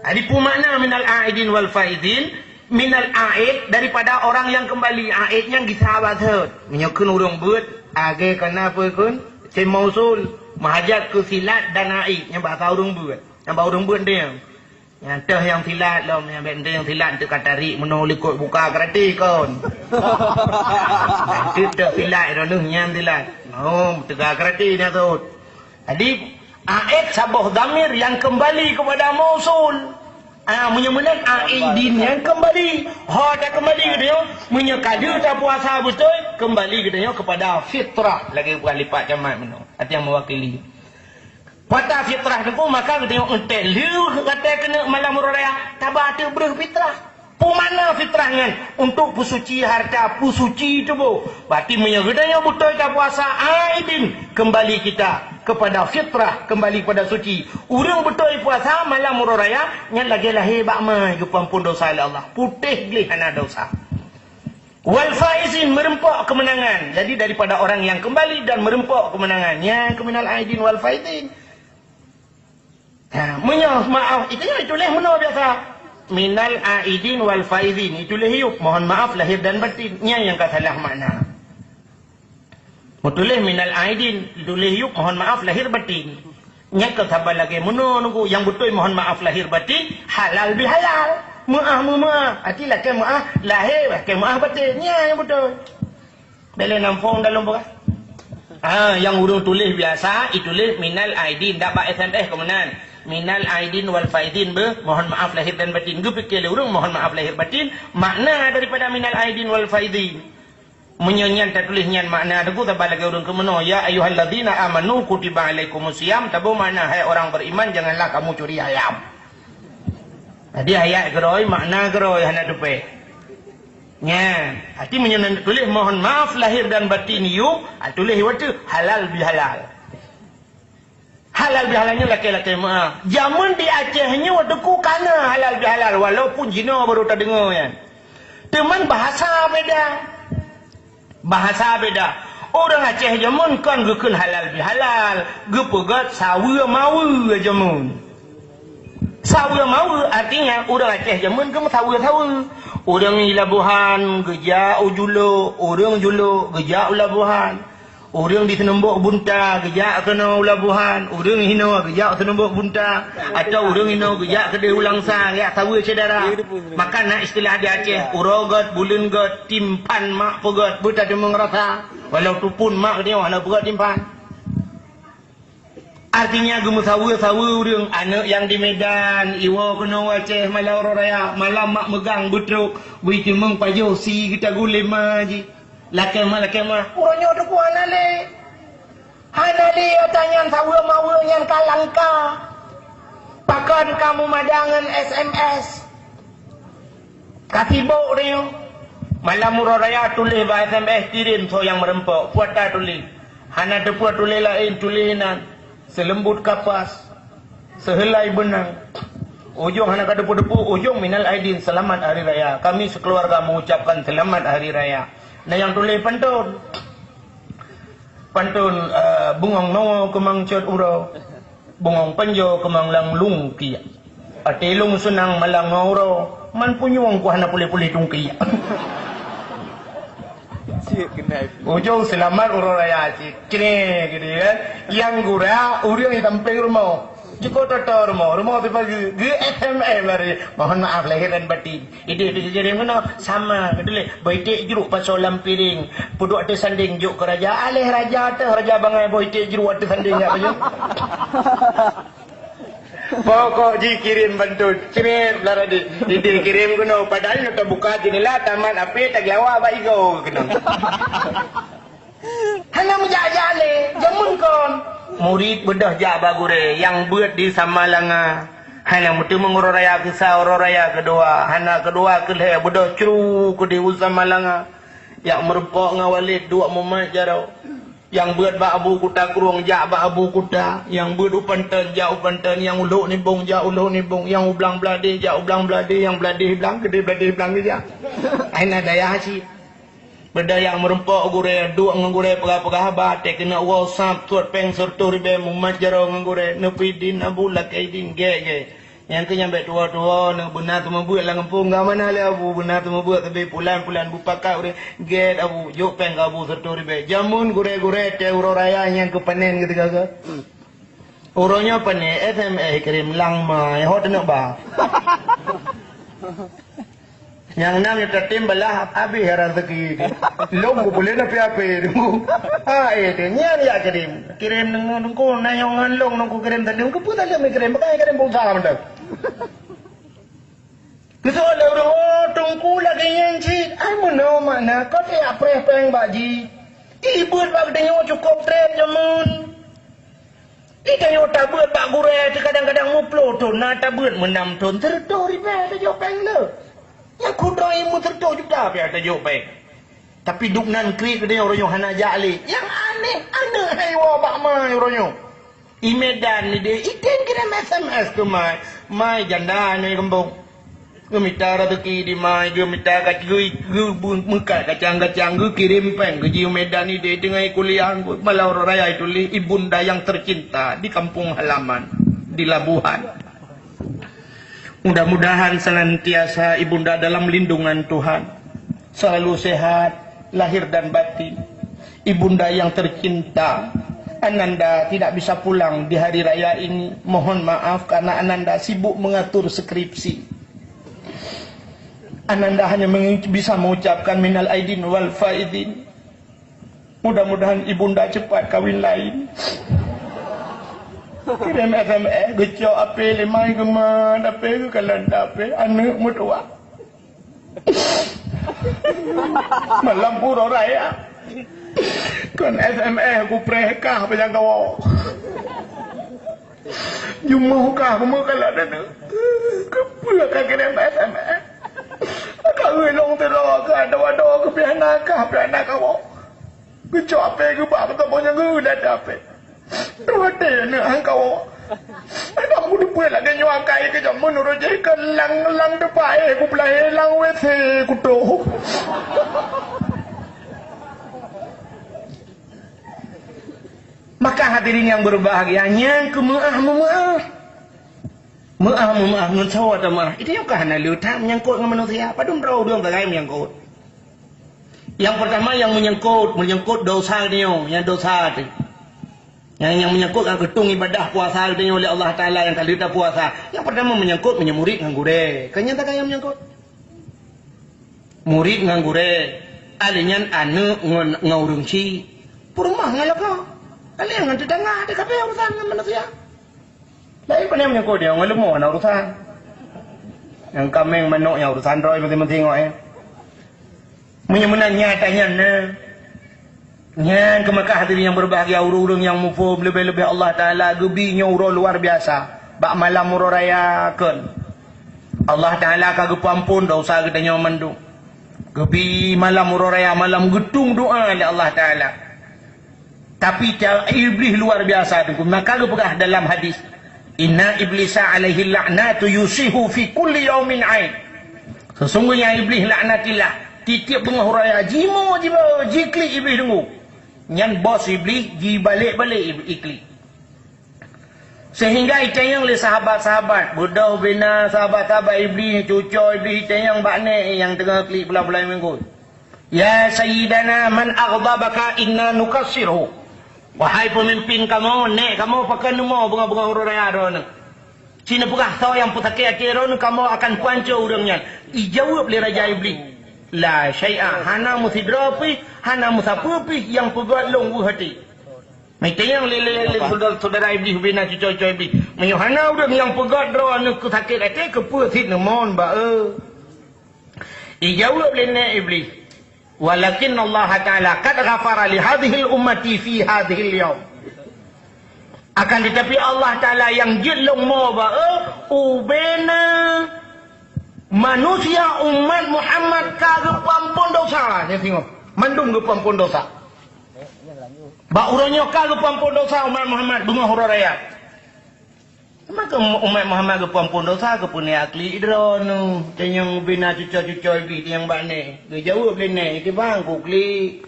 Jadi, peue makna minal aidin wal faizin? Minal aid, daripada orang yang kembali. Aid nyang gisa bak sot. Meunyoe kheun ureuëng beuet, lagèe kana peue kheun? Isim mausul, meuhajat keu silat dan aid, nyang bahasa ureuëng beuet. Nyang bak ureuëng beuet deh. Nyang teuh nyang silat lom, nyang bèk teuh nyang silat, teuka tarék meunoe likot buka karate kon. Teuh teuh silat, droeneuh nyan silat. Oh, teuka karate nyan sot. Jadi, aid saboh dhamir yang kembali kepada mausul. Ah, meunyoe meunan, aidin nyan kembali. Ho takembali geutanyoe, meunyoe ka lheueh tapuasa beutôi, kembali geutanyoe kepada fitrah. Lagèe buah lipat camat meunoe. Arti nyang mewakili. Patah fitrah teungku, maka geutanyoe eunteuk lheueh gata keuneuk malam uroe raya, taba ateueh breueh fitrah. Peue makna fitrah nyan? Untuk peusuci hareuta, peusuci tuboh. Berarti meunyoe geutanyoe beutôi tapuasa, aidin, kembali kita kepada fitrah, kembali kepada suci. Ureuëng beutôi puasa malam uroe raya, nyan lagée lahé bak ma geupeuampon desya lé Allah. Putéh gleh hana desya. Wal faizin, meureumpok keumeunangan. Jadi daripada orang yang kembali dan meureumpok keumeunangan. Nyan keuh minal aidin wal faizin. Ha, meunyoe maaf, itu nyan dituléh meunoe biasa. Minal aidin wal faizin, dituléh yub, mohon maaf lahir dan batin. Nyan nyang ka salah makna. Meutuléh minal aidin, dituléh yub, mohon maaf lahir batin. Nyan ka saban lagée meunoe nunggu, nyang beutôi mohon maaf lahir batin, halal bihalal. Meuah meumeuah, arti lakée meuah lahé, lakée meuah batin. Nyan nyang beutôi. Bèk lé nam phôn dalam beurah. Ha, nyang ureuëng tuléh biasa, ituléh minal aidin, dak bak S M S keuh meunan. Minal aidin wal faizin beuh, mohon maaf lahir dan batin. Geupike lé ureuëng mohon maaf lahir batin, makna daripada minal aidin wal faizin. Meunyoe nyan tatuléh nyan makna teungku, saban lagée ureuëng keuh meunoe, "Ya ayyuhalladzina amanu kutiba alaikumus siyam", saboh makna, "Hai orang beriman, janganlah kamu curi ayam." Jadi ayat keurôi, makna keurôi, hana teupée. Nyan, arti meunyoe na tuléh mohon maaf lahir dan batin yub, ha, tuléh watée halal bihalal. Halal bihalal nyoe lakée-lakée meuah. Jameun di Aceh nyoe teungku kana halal bihalal, walaupun jinoe baru tadeungoe nyan. Teuma bahasa beda. Bahasa beda. Ureuëng Aceh jameun kon geukheun halal bihalal, geupeugét saweue maweue jameun. Saweue maweue artinya ureuëng Aceh jameun geumeusaweue-saweue. Ureuëng i Labuhan geujak u Julok, ureuëng Julok geujak u Labuhan. Ureuëng di Seunumbok Bunta geujak keunoe u Labuhan, ureuëng hinoe geujak u Seunumbok Bunta, atawa ureuëng hinoe geujak keudeh u Langsa, geujak saweue syedara. Maka na istilah di Aceh, uroe gét, buleuen gét, timphan mak peugét, beutadeungoe rasa. Walau tupun mak geutanyoe hana peugét timphan. Artinya geumeusaweue-saweue ureuëng, aneuëk nyang di Medan, iwoe keunoe u Aceh malam uroe raya, malam mak meugang beutrok, bui timeueng pajoh sie geutagulém ma jih. Lakée ma, lakée ma. Uroe nyoe teungku hana lé. Hana lé ata nyan saweue maweue nyan ka langka. Pakon kamoe mada ngon S M S. Ka sibok tanyoe. Malam uroe raya tuléh bak S M S kirém soe nyang meureumpok. Peue ata tuléh. Hana teupeue tuléh laén, tuléh inan. Seuleumbot kapas. Seuheulai beunang. Ujong hana ka teupeue-teupeue, ujong minal aidin, selamat hari raya. Kami sekeluarga mengucapkan selamat hari raya. Na nyang tuléh pantôn. Pantôn, eh, bungong noe keumang cot uroe. Bungong panjoe keumang lam lungkiek. Até lôn seunang malang ngon uroe, man punyueng ku hana puléh-puléh tungkiek. Cik kenai. Ujong seulamat uroe raya cit. Cre gitu kan. Nyang gura ureuëng di sampéng rumoh. Jiko toto rumoh, rumoh tu pagi. Ge S M S lari. Mohon maaf lahir dan batin. Idéh pih geukirém keunoe, sama, geutuléh, "Beuiték jruk pasoe lam piréng, peuduek teusandéng jok keu raja." Aléh raja teuh, raja bangai beuiték jruk teusandéng jak pajoh. Pokok jikirém pantôn, kirém lam radik. Idéh kirém keunoe, padahai nyoe tabuka jeundela tamat ape tageulawa bak igoe keunoe. Hana meujak-jak lé, jameun kon. Murit beudôh jak bak gurée, nyang beuet di Samalanga. Hana meuteumé uroe raya keusa, uroe raya keudua. Hana keudua keulhée beudôh cru keudeh u Samalanga. Jak meurumpok ngon Walid duek mumat jaroe. Nyang beuet bak Abu Kuta Krueng jak bak Abu Kuta. Nyang beuet u Panton jak u Panton. Nyang u Lhok Nibong jak u Lhok Nibong. Nyang u Blang Bladeh jak u Blang Bladeh. Nyang Bladeh Blang keudeh Bladeh Blang geujak. Hana daya cit. Beudaya meurumpok gurée, duek ngon gurée peugah-peugah haba, teuh keuneuk woe sab, tuet péng sireutôh ribée, mumat jaroe ngon gurée, neupeuidin Abu lakée idin, gét, gét. Nyang keu nyan bék tuwoe-tuwoe, neubeuna teumeubeuet lam gampông, ka mana lé Abu, beuna teumeubeuet sabe pulan-pulan bupakat ureuëng, gét Abu, jok péng keu Abu sireutôh ribée. Jameun gurée-gurée teuh uroe raya nyang keu panen keudeh ka. Uroe nyoe panen, S M S kirém lam ma, ho teuneuk ba. Nyang nam nyoe tatem balah habéh raseuki. Lôn kupuléh na pi-ape teungku. Ha, eh, teuh nyan jak kirém. Kirém deungon teungku, na nyang ngon lôn teungku kirém tadi. Keupeue tadi meukirim, bukan kirém pulsa mantong. Keusoe lé ureuëng, "Oh, teungku lagée nyan cit." Ai meunoe makna, kon jak preh péng bak jih. Ibeuet bak geutanyoe cukôp treb jameun. Di tanyoe tabeuet bak gurée teuh kadang-kadang meuploh thon, na tabeuet meunam thon, sireutôh ribée tajok péng le. Nyang kudroe meuseureutoh juta pih tajok bèe. Tapi dubnan kriet geutanyoe uroe nyoe hana jak lé. Nyang aneh, aneuk hai woe bak ma uroe nyoe. I Medan ideh, ideh kirém S M S keu mai. Mai janda nyoe gampông. Geumita raseuki di mai, geumita ka-, geu-, geu-, meukat kacang-kacang, geukirém péng, geuji u Medan ideh, teungoh kuliah, malam uroe raya ituléh, ibunda yang tercinta di kampung halaman, di Labuhan. Mudah-mudahan senantiasa ibunda dalam lindungan Tuhan, selalu sehat lahir dan batin. Ibunda yang tercinta, ananda tidak bisa pulang di hari raya ini. Mohon maaf karena ananda sibuk mengatur skripsi. Ananda hanya mengu-, bisa mengucapkan minal aidin wal faidin. Mudah-mudahan ibunda cepat kawin lain. Kirém S M S, geucok apé lé mai geumat, apé geukalon apé, aneuk meutuah. Malam uroe raya. Kon S M S kupreh kah panyang kawoe. Jumoh kah meukalon aneuk. Keupeue ka kirém S M S? Ka ulông teulo ka ado-ado keupiana kah piana kawoe. Geucok apé geuba meuteumé nyang geuh dak apé. Ruwatée aneuk angkau. Adak kuteupeu lagée nyoe angkai keu jameun uroe jih keu lang-lang teupah éh kupeulahé lam W C kutoh. Maka hadirin yang berbahagia, nyang keu meuáh meumeuáh. Meuáh meumeuáh ngon saboh tameuáh. Itu nyang ka hana le that menyangkut ngon manusia. Padum droe ureuëng sagai menyangkut. Yang pertama yang menyangkut, menyangkut dosa dia, yang dosa tu. Yang, yang menyangkut ngon keutung ibadah puasa dia oleh Allah Taala yang ka le that puasa. Yang pertama menyangkut meunyoe murit ngon gurée. Kan nyang takai yang menyangkut. Murit ngon gurée, ahli nyan aneuk ngon, ngon ureuëng chik, peurumoh ngon lakoe, ahli ngon teutangga, ada kabeh urusan ngon manusia. Laén pane meunyoe dia ngon leumo na urusan. Nyang kaméng manok nyang urusan droe meuting-meuting ngoe. Meunyoe meunan nyata nyan na. Nyan keuh maka hadirin yang berbahagia, ureuëng-ureuëng nyang muphom leubeh-leubeh Allah Taala geubi nyoe uroe luar biasa bak malam uroe raya kon. Allah Taala ka geupeuampon dosa geutanyoe mandum. Geubi malam uroe raya malam geutung doa lé Allah Taala. Tapi cara Iblih luar biasa tu, maka geupeugah dalam hadis, "Inna iblisa alaihi la'natu yusihu fi kulli yaumin ain." Sesungguhnya Iblih laknatillah, tiep-tiep beungoh raya jimo jiba jiklik Iblih deungoe. Nyan bos Iblih jibalek-balek Ib-, iklik. Sehingga itanyong lé sahabat-sahabat, beudôh bina sahabat-sahabat Iblih, cuco Iblih itanyong bak nèk nyang teungoh klik bulan-bulan minggu. "Ya Sayyidana, man aghdabaka inna nukassirhu." Wahai peumimpin kamoe, nèk kamoe pakon neumo beungoh-beungoh uroe raya droeneuh. Ci neupeugah soe nyang peusakét até droeneuh, kamoe akan peuhanco ureuëng nyan. Ijaweueb lé Raja Iblih, "La syai'a, hana meusidroe pih, hana meusapeue pih nyang peugöt lôn weueh até." Meutanyong lé, lé, lé syedara, syedara Iblih bina cuco-cuco Iblih, "Meunyoe hana ureuëng nyang peugöt droeneuh keu sakét até, keupeue cit neumon bak eu?" Ijaweueb lé nèk Iblih, "Walakin Allah Ta'ala qad ghafara li hadhil ummati fi hadhil yaum." Akan tetapi Allah Ta'ala nyang jeuet lôn mo bak eu, ubena manusia umat Muhammad ka geupeuampon dosa. Nyan singoh. Mandum geupeuampon dosa. Bak uroe nyoe ka geupeuampon dosa umat Muhammad beungoh uroe raya. Maka umat Muhammad geupeuampon dosa, geupeuneuk klik droeneuh. Tanyong bina cuco-cuco Iblih tanyong bak nèk. Geujaweueb lé nèk, "Tibang kuklik."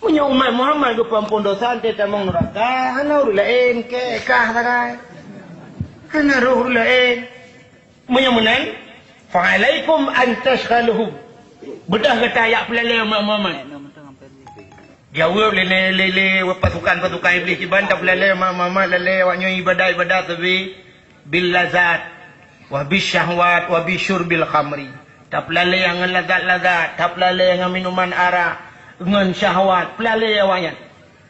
Meunyoe umat Muhammad geupeuampon dosa, até tamong neuraka, hana ureuëng laén, kèe kah sagai. Hana roh ureuëng laén. Meunyoe meunan, "Fa alaikum an tasyghaluhum." Beudôh gata jak peulalé umat Muhammad. Jaweueb lé, lé, lé, lé pasukan-pasukan Iblih, "Kiban tapeulalé umat Muhammad, lalé awak nyoe ibadat-ibadat sabé bil lazat, wa bis syahwat, wa bi syurbil khamri." Tapeulalé ngon lazat-lazat, tapeulalé ngon minuman arak, ngon syahwat, peulalé awak nyan.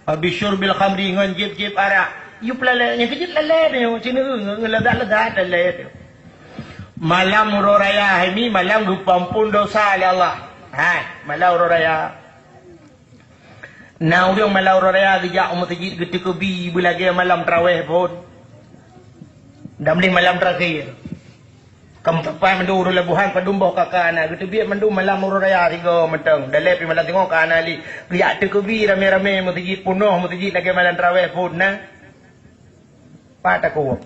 Wa bi syurbil khamri, ngon jieb-jieb arak. Yue peulalé, nyang keujeuet lalé nyoe, cina ngon, ngon lazat-lazat lalé nyoe. Malam uroe raya hai mi, malam geupeuampon dosa lé Allah. Hai, malam uroe raya. Na ureuëng malam uroe raya geujak u meuseujid geuteukeubi beulagée malam tarawéh phon. Dan lé malam terakhir. Ka meusapat mandum ureuëng Labuhan padum boh ka ka na, geuteubiet mandum malam uroe raya sigoe mantong. Dalé pih malam singoh ka na lé. Geujak teukeubie ramé-ramé meuseujid, peunoh meuseujid lagée malam tarawéh phon na. Pat takot.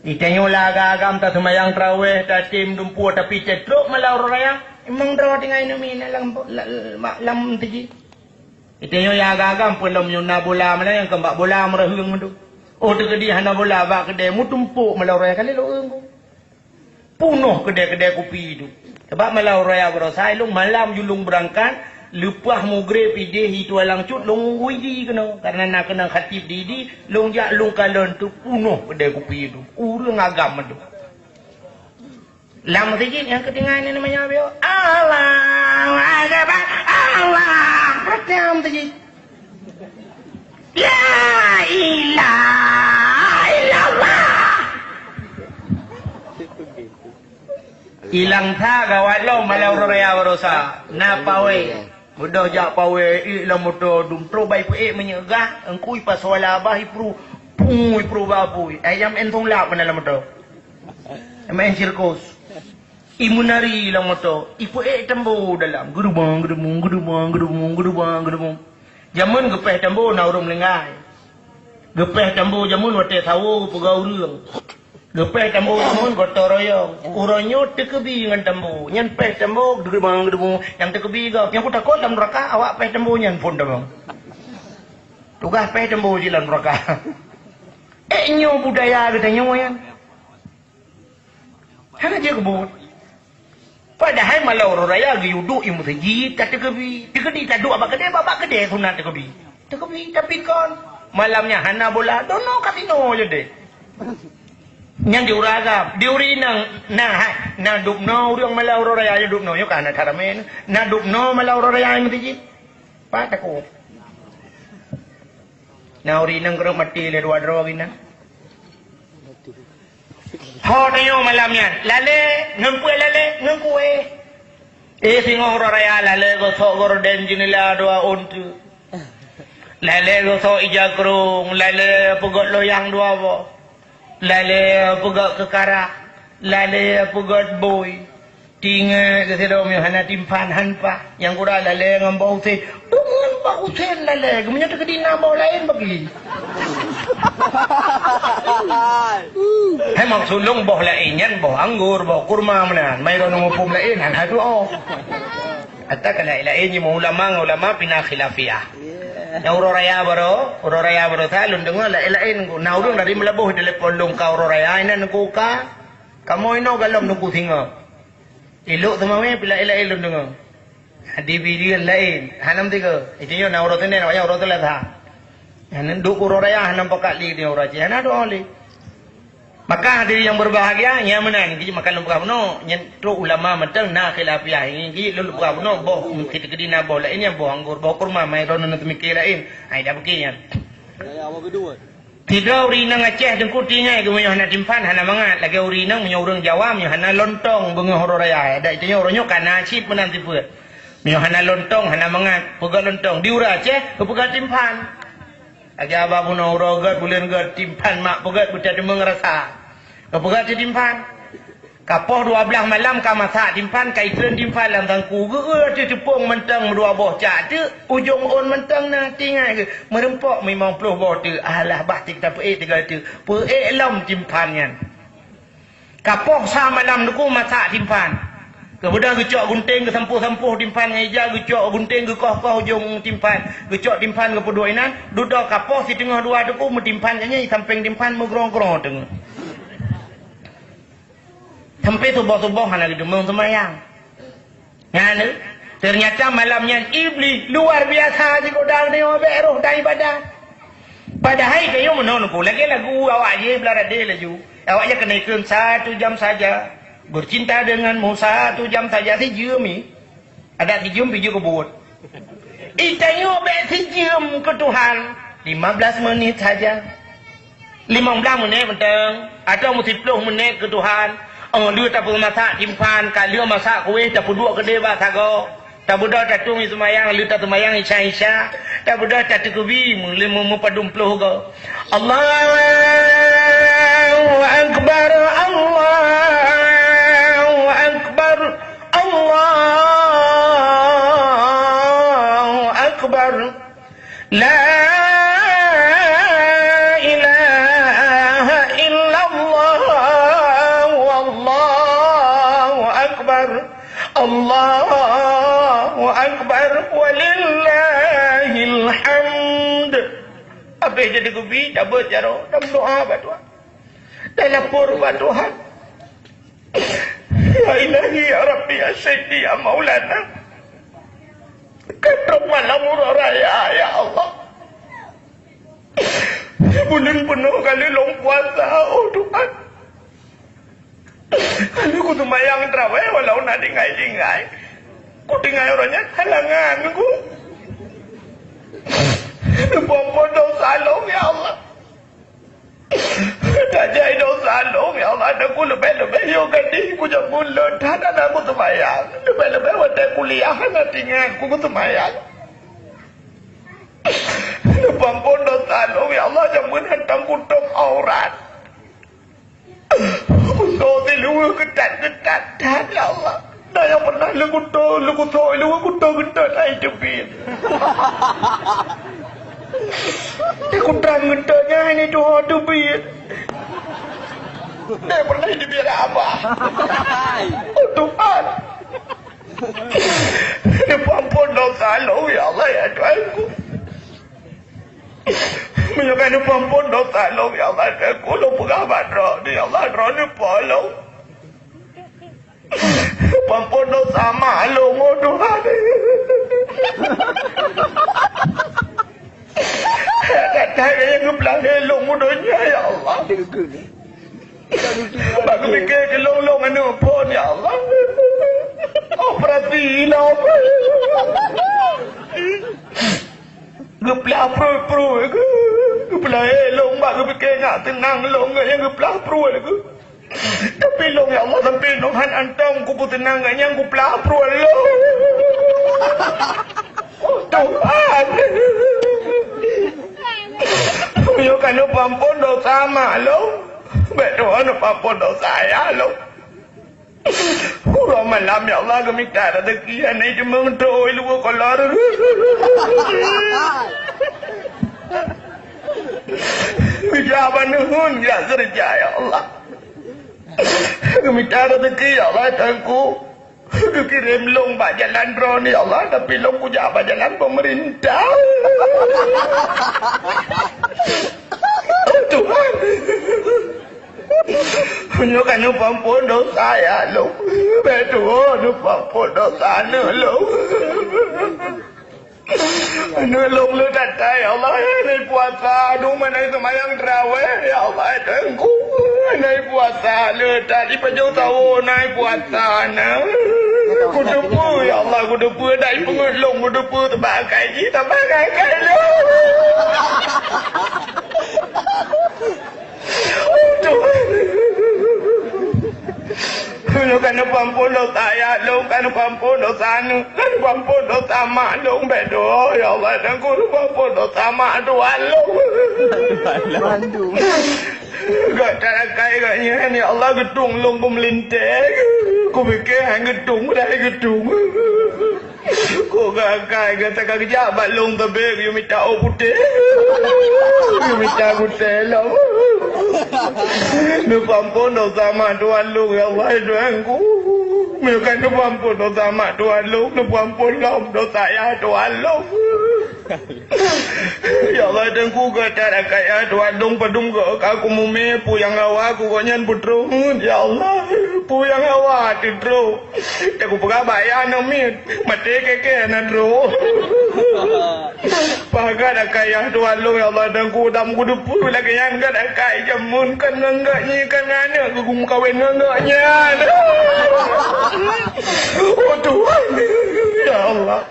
Di tanyoe lam agam-agam taseumayang tarawéh, tatem dumpeue, tapi trok malam uroe raya, memang droe tinggai neumi na lam, lam, lam meuseujid. Di tanyoe nyang agam-agam peue lom nyoe na bola, malam nyang keu bak bola meureuheung mandum. Oh, teukeudi hana bola bak keudée, meutumpok malam uroe raya ka lheueh lôn eueng. Peunoh keudée-keudée kupi tu. Sabab malam uroe raya baroesa, ilong malam ju lôn beurangkat, leupah mugreb idéh itu alang cut lôn unggu idi keunoe. Karena na keunong khatib di idi, lôn jak lôn kalon tu peunoh keudée kupi tu. Ureuëng agam mandum. Lam meuseujid nyang keutinggai ni namanya Abio. Allahu Akbar, Allah. Rata meuseujid. La ilaha illallah. Ilang that gawat lom malam uroe raya baroesa. Na pawé. Beudôh jak pawé, ék lam moto, dum trok bak ipeuék minyeuk gah, engkui pasoe lam babah ipru, pui ipru bak apui. Ayam en thong lap keunan lam moto. Main sirkus. Imeunari lam moto, ipeuék tambo dalam. Geudubang, geudubung, geudubang, geudubung, geudubang, geudubung. Jameun geupéh tambo na ureuëng meuninggai. Geupéh tambo jameun watée sawo geupeugah ureuëng. Geupéh tambo jameun gotong royong. Uroe nyoe teukeubie ngon tambo. Nyan péh tambo, geudubang, geudubung. Nyang teukeubie gob. Nyang kutakot lam neuraka, awak péh tambo nyan phon tamong. Tugaih péh tambo jih lam neuraka. Ék nyoe budaya geutanyoe nyan. Hana jeuet keu buet. Padahai malam uroe raya geuyue duek i meuseujid ka teukeubie. Teukeudi taduek bak keudée, bak, bak keudée sunat teukeubie. Teukeubie, tapi kon malam nyan hana bola, dono kasino je deh. Nyan di ureuëng agam, di ureuëng inong, na hai, na dubnoe ureuëng malam uroe raya, na dubnoe nyoe ka hana that ramé. Na dubnoe malam uroe raya i meuseujid. Pat takot. Na ureuëng inong keureuh maté lé dua droe geuh na. Ho tanyoe malam nyan, lalée ngon peue lalée? Ngon kueh. Eh, singoh uroe raya lalée gosok gorden jeunela dua ôn teuk. Lalée gosok ija krong, lalée peugét loyang dua boh. Lalée peugét keukarah, lalée peugét bui. Tinggai keu sidroe meunyoe hana timphan han paih. Nyang gura lalée ngon boh usén. Deungon boh usén lalée. Geumeunyoe teukeudi na boh laén bagi. Hai maksud lôn boh laén nyan boh anggor, boh kurma meunan. Mai droeneuh muphom laén hana tuoh. Ata ka laén-laén nyoe ulama ngon ulama pih na khilafiah. Nyang uroe raya baroe, uroe raya baroe sa lôn deungoe laén-laén. Na ureuëng dari Meulaboh telepon lôn ka uroe raya inan nungku ka. Kamoe inoe galom nungku singoh. Ilok teumawé pih laén-laén lôn deungoe. Di bireuen laén, hana meusigoe. Itu nyoe na uroe Senin, awaknyan uroe Seulasa. Hana duek uroe raya, hana pakat lé di uroe Aceh, hana doa lé. Maka hadirin yang berbahagia, nyang meunan, jadi maka lôn peugah bunoe, nyan trok ulama mantong na khilafiah, nyan jadi lôn peugah bunoe, boh mungkin teukeudi na boh laén, nyan boh anggor, boh kurma, mai droeneuh teumike laén. Hai dah bukit nyan. Sidroe ureuëng inong Aceh teungku tinggai geumeunyoe hana timphan hana mangat, lagée ureuëng inong meunyoe ureuëng Jawa meunyoe hana lontong beungoh uroe raya. Adak tanyoe uroe nyoe ka na cit meunan sifeuet. Meunyoe hana lontong hana mangat, peugah lontong. Di ureuëng Aceh geupeugah timphan. Lagée haba bunoe uroe gét buleuen gét timphan mak peugét beuteudeungoe rasa. Geupeugah timphan. Ka poh dua blaih malam ka masak timphan, ka itreun timphan lam sangku. Geu-eu ateueh teupông mantong meudua boh cak teuk, ujong ôn mantong na tinggai geuh. Meureumpok limong ploh boh teuk, alah bah tik tapeuék tiga teuk. Peuék lom timphan nyan. Ka poh sa malam teungku masak timphan. Geubeudôh geucok gunténg geusampôh-sampôh timphan ngon ija, geucok gunténg geukoh-koh ujong timphan. Geucok timphan geupeuduek inan, dudoe ka poh siteungoh dua teungku meutimphan nyan sampéng timphan meugrong-grong teungoh. Sampai suboh-suboh hana geudeumeung seumayang. Nyan, ternyata malam nyan Iblih luar biasa jigoda geutanyoe bék roh dan ibadat. Padahai tanyoe meunoe neupeu lagée lagu awak jih blah radé laju. Awak nyan keuneukheun satu jam saja. Bercinta denganmu satu jam saja sijeuem. Adak sijeuem pih jeuet keu buet. Itanyoe bék sijeuem keu Tuhan, lima belas menit saja. Limong blaih menit mantong, atawa meusiploh menit keu Tuhan. Oh, lheueh tapeumasak timphan, ka lheueh masak kueh, tapeuduek keudeh bak sagoe. Tabeudôh tatueng seumayang, lheueh taseumayang isya-isya. Tabeudôh tateukeubie, meuleueh meupadum ploh goe. Allahu Allahu Akbar, Allahu Akbar, Allahu Akbar. La ilaha illallah, wallahu akbar, Allahu akbar, walillahil hamd. Habéh jadi geubi, cabeuet jaroe, dan meudoá bak Tuhan. Dan lapor bak Tuhan. Ya Ilahi, ya Rabbi, ya Sayyidi, ya Maulana. Ketok malam uroe raya, ya Allah. Buleuen peunoh ka lheueh lôn puasa, oh Tuhan. Ka lheueh kuseumayang traweh walau na tinggai-tinggai. Kutinggai uroe nyan halangan ku. Neupumpon dosa lôn, ya Allah. Tajak dosa lôn, ya Allah, dan ku leubeh-leubeh yoh gadih ku jameun lôn that hana kuseumayang. Leubeh-leubeh watée kuliah hana tingat ku kuseumayang. Neupumpon dosa lôn, ya Allah, jameun hantom kutôb aurat. Usoe siluweue keutat-keutat that, ya Allah. Na nyang pernah leukuto, leukuto, leukuto geutot hai teubiet. Di kutrang geutot nyan ini tuho teubiet. Dia pernah dibiar abah. Oh Tuhan. Neupumpon dosa lôn, ya Allah, ya Tuhanku. Meunyoe ka neupumpon dosa lôn, ya Allah, Tuhanku, lôn peugah bak Droeneuh, ya Allah, Droeneuh po lôn. Pampon dosa mak lôn, oh Tuhan. Gata nyang geupeulah lé lôn u donya, ya Allah. Bak geupike keu lôn, lôn aneuk phon, ya Allah. Operasi lôn. Geupeulah pruet-pruet geuh. Geupeulah lé lôn bak geupike nyak teunang lôn nyang geupeulah pruet geuh. Tapi lôn, ya Allah, sampoe lôn han antong kupeuteunang gobnyan, kupeulah pruet lôn. Oh, Tuhan. Meunyoe ka neupampon dosa mak lôn, bék tuho neupampon dosa ayah lôn. Uroe malam, ya Allah, geumita raseuki, hana jiteumeung trok, luweue kolor. Geujak bak neuheun, geujak keureuja, ya Allah. Geumita raseuki, ya Allah, Tuhanku. Geukirém lôn bak jalan Droeneuh, ya Allah, tapi lôn kujak bak jalan peumeurintah. Tuhan. Meunyoe ka neupampon dosa ayah lôn, bék tuho neupampon dosa aneuk lôn. Aneuk lôn le that-that, ya Allah, hana puasa, dum hana seumayang traweh, ya Allah, Teungku, hana puasa le that, di pajoh sawo hana puasa na. Kuteupeu, ya Allah, kuteupeu, dak ipeungeut lôn, kuteupeu, teubak akai jih, teubak akai lôn. Lôn ka neupampon dosa ayah lôn, ka neupampon dosa aneuk, ka neupampon dosa mak lôn, bék tuho, ya Allah, Teungku, neupampon dosa mak tuha lôn. Gata rakai gobnyan, ya Allah, geutueng lôn keu meulintée. Kupike han geutueng, padahai geutueng. Kok gata ka geujak bak lôn sabe geuyue mita ôk putéh, geuyue mita gutée lom. Neupampon dosa mak tuha lôn, ya Allah, Tuhanku. Meunyoe ka neupampon dosa mak tuha lôn, neupampon lom dosa ayah tuha lôn. Ya Allah, Teungku, gata rakai ayah tuha lôn padum goe ka kumumé, peue nyang hawa keu gobnyan peutrok, ya Allah, peue nyang hawa teutrok. Teuh kupeugah bak ayah aneuk miet, maté kèe-kèe na droe. Pakat akai ayah tuha lôn, ya Allah, dan kudam kudeupeu lagèe nyan, gata akai jameun kan ngon gata nyan, kan aneuk geugum kawen ngon gata nyan. Oh Tuhan, ya Allah.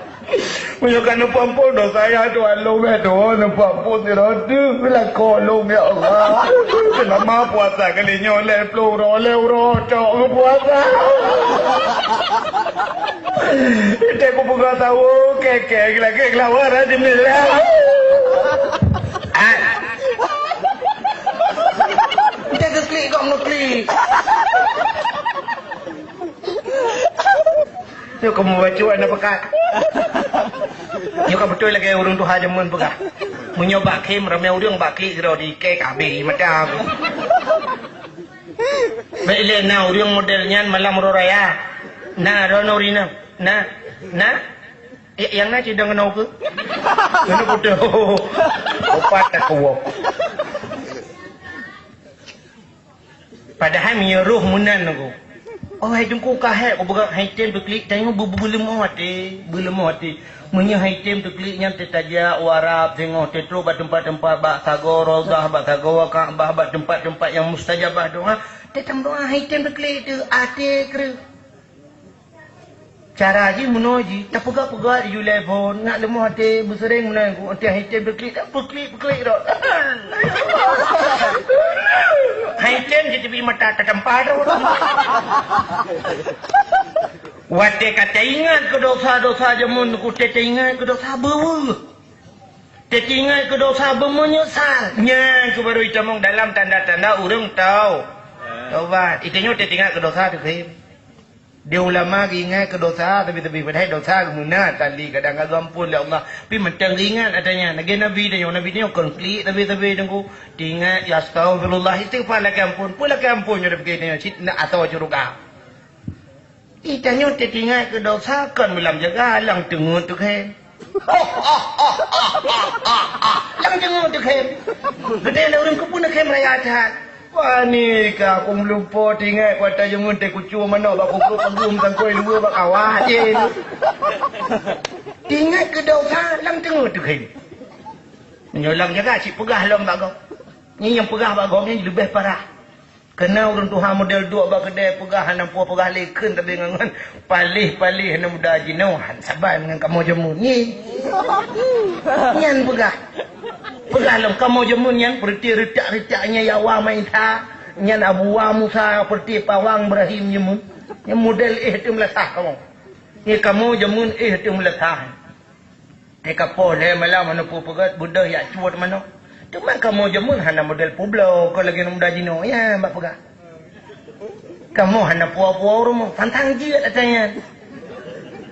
Meunyoe ka neupampon dosa ayah tuha lôn, bék tuho neupampon sidroe teuk lakoe lôn, ya Allah. Seulama puasa kali nyoe lhèe plôh uroe, lhèe uroe cok geupuasa. Teuh kupeugah sawo, kèe-kèe geulakèe geulawa rajin nilai. Ah. Klik kok meuneuk klik. Nyoe kamoe bacut hana peukat. Nyoe ka beutôi lagèe ureueng tuha jameun peugah. Meunyoe bak khém ramè ureueng, bak klik keudroe di kèe ka abéh mata. Bèk lé na ureueng model nyan malam uroe raya. Na droeneuh ureueng nyan. Na. Na. Eh, nyang na cidong keunoe keuh. Keunoe kutu. Opat tak kuwoe. Padahai meunyoe roh meunan Teungku. Oh, hai Teungku ka hék, kupeugah hai tem teuklik, tanyoe beu-, beu-, beuleumoh até, beuleumoh até. Meunyoe hai tem teuklik nyan teutajak u Arab, singoh teutrok bak teumpat-teumpat, bak sagoe Raudhah, bak sagoe Ka'bah, bak teumpat-teumpat nyang mustajabah doa, teutamong doa hai tem teuklik teuh até kreueh. Cara jih meunoe jih, tapeugah-peugah di julai phon, nak leumoh até, beuseuréng meunan ku, até hai tem beuklik, dak beuklik-beuklik dak. Hai tem jiteubi mata tatampa dak. Watèe ka taingat keu dosa-dosa jameun ku, teuingat keu dosa beuweuh. Teuingat keu dosa beumeunyeusal. Nyan keuh baru itamong dalam tanda-tanda ureueng tau-, taubat. Itanyoe teuingat keu dosa teukhém. Di ulama geuingat keu dosa, tapi-tapi padahai dosa geumeuna tali kadang ka geuampôn lé Allah. Tapi mantong geuingat ata nyan. Lagèe Nabi tanyoe, Nabi tanyoe kon klik tapi-tapi Teungku. Teuingat, ya astaghfirullah, istighfar lakèe ampôn. Peue lakèe ampôn nyoe dipike tanyoe cit na atau syeuruga. Itanyoe teuingat keu dosa kon meulam jaga, lam teungeut teukhém. Lam teungeut teukhém. Geudeh lé ureueng keupeue neukhém raya that. Wah, ni ka aku meulumpo teuingat kuat tajeungeun teukucue manok bak kugroe pagum sangkoi luweue bak kawah je. Teuingat keu dosa lam teungeut teukhém. Nyoe lam jaga cit peugah lom bak gob. Nyan nyang peugah bak gob nyan leubeh parah. Keunan ureueng tuha model duek bak keudè peugah hana peue peugah lé kheun tapi ngon, ngon paléh-paléh hana muda jinoe han saban ngon kamoe jameun nyan. Nyan peugah. Peugah lom kamoe jameun nyan peureuti reutak-reutak nyan Yawa Maisa, nyan Abu Wa Musa peureuti pawang Ibrahim jameun. Nyan model éh teuh meulasah kamoe. Nyan kamoe jameun éh teuh meulasah. Teuka poh lhèe malam hana peue peugöt, beudôh jak cuwöt manok. Teuma kamoe jameun hana model peubloe, kon lagèe aneuk muda jinoe, ya, bak peugah. Kamoe hana puwoe-puwoe rumoh, santang jeuet ata nyan.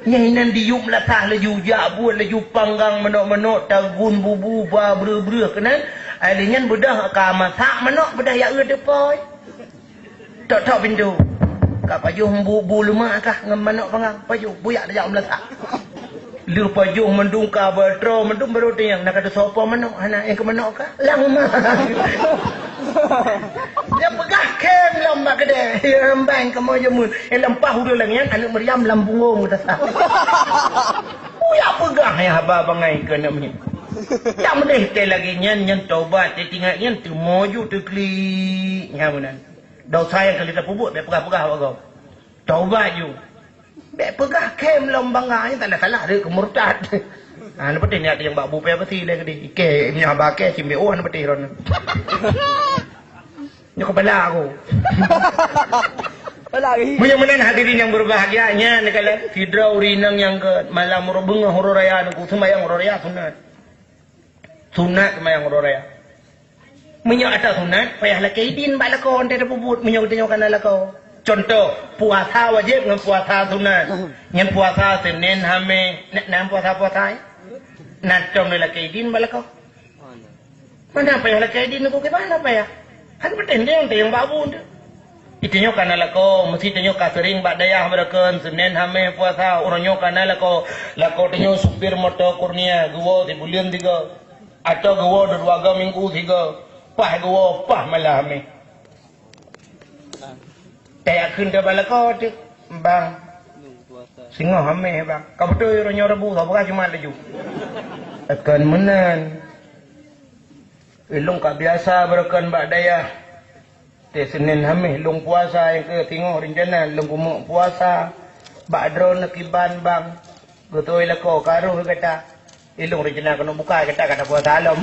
Nyan inan diyueb lasah laju, jak buet laju panggang manok-manok, tagun bubu, ba breuh-breuh keunan. Ai lheueh nyan beudôh ka masak manok, beudôh jak eu teupôi. Tok-tok pintoe. Ka pajoh bu, bu leumak kah ngon manok panggang? Pajoh, buyak tajak meulasak. Lheueh pajoh mandum ka ba troe mandum barô teunyang, na ka teusoe po manok, hana nyang keu manok kah? Lam ma. Nyan peugah khém lom bak keudè. Ya, rambai kamoe jameun. Eh, lam paih ureueng lagèe nyan, aneuk Maryam lam bungong geutasah. Buyak peugah nyang haba bangai keu aneuk miet. Tak meudeh teuh lagèe nyan, nyan tobat, teuingat nyan teumoju teuklik. Nyan meunan. Desya nyang ka lheueh tapeubuet, bèk peugah-peugah bak gob. Tobat ju. Bèk peugah khém lom bangga, nyan tak na salah, rhot keu murtad. Ha, na peuteh niat nyang bak bu pèe pasi lé keudeh. Ikèe, meunyoe haba kèe, cit bèk, oh, na peuteh droeneuh. Nyoe kepala aku. Kepala lagi. Meunyoe meunan hadirin nyang berbahagia, nyan neukalon sidroe ureueng inong nyang gèt malam uroe beungoh uroe raya nungku seumayang uroe raya sunat. Sunat seumayang uroe raya. Meunyoe ata sunat, payah lakèe idin bak lakoe, 'oh teuh tapeubuet, meunyoe geutanyoe ka na lakoe. Cuntoh, puasa wajéb ngon puasa sunat. Nyan puasa Senin, Hamé, na, na puasa-puasa, eh? Na tom lakèe idin bak lakoe. Mana payah lakèe idin nungku kiban, hana payah. Kan peuteh nyan teuh nyang bak bu teuh. Geutanyoe ka na lakoe, meusti tanyoe ka seuring bak dayah beureukan, Senin, Hamé, puasa, uroe nyoe ka na lakoe. Lakoe tanyoe supir moto Kurnia, geuwoe sibuleuen sigoe. Atawa geuwoe dua-dua minggu sigoe. Paih geuwoe, paih malam Hamé. Tajak kheun teuh bak lakoe teuh, "Bang, singoh Hamé, Bang." Ka beutôi uroe nyoe Rabu, ka peugah Jumat laju. Kon meunan. Ilong ka biasa beureukan bak dayah. Teuh Senin Hamé lôn puasa, nyang keu singoh rencana lôn keumeuk puasa. Bak droeneuh kiban, Bang. Geutuwö lakoe ka rôh gata. Ilong rencana keuneuk buka, gata ka tapuasa lom.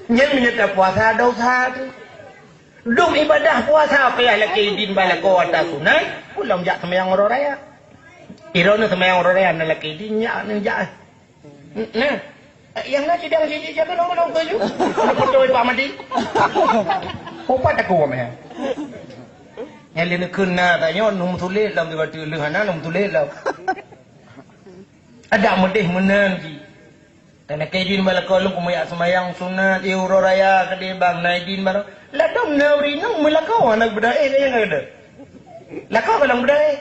Nyan meunyoe tapuasa desya teuh. Dum ibadah puasa payah lakèe idin bak lakoe ata sunat, ulôn jak seumayang uroe raya. Droeneuh seumayang uroe raya na lakèe idin, nyak neujak. Nah. Nyang na sidang sijih siapa nama nama tu? Betul Pak Madi. Upat aku meh. Nyang lé neukheun na tanyoe, neu meutuléh lam tiba tu leuh hana, neu meutuléh lam. Adak meudeh meunan jih. Kana keu idin bak lakoe lôn keumeujak seumayang sunat, eh, uroe raya keudeh bang, na idin baroe. Ladom na ureueng inong meulakoe hana beudôh, eh, kayang ka beudôh. Lakoe ka lôn beudôh, eh.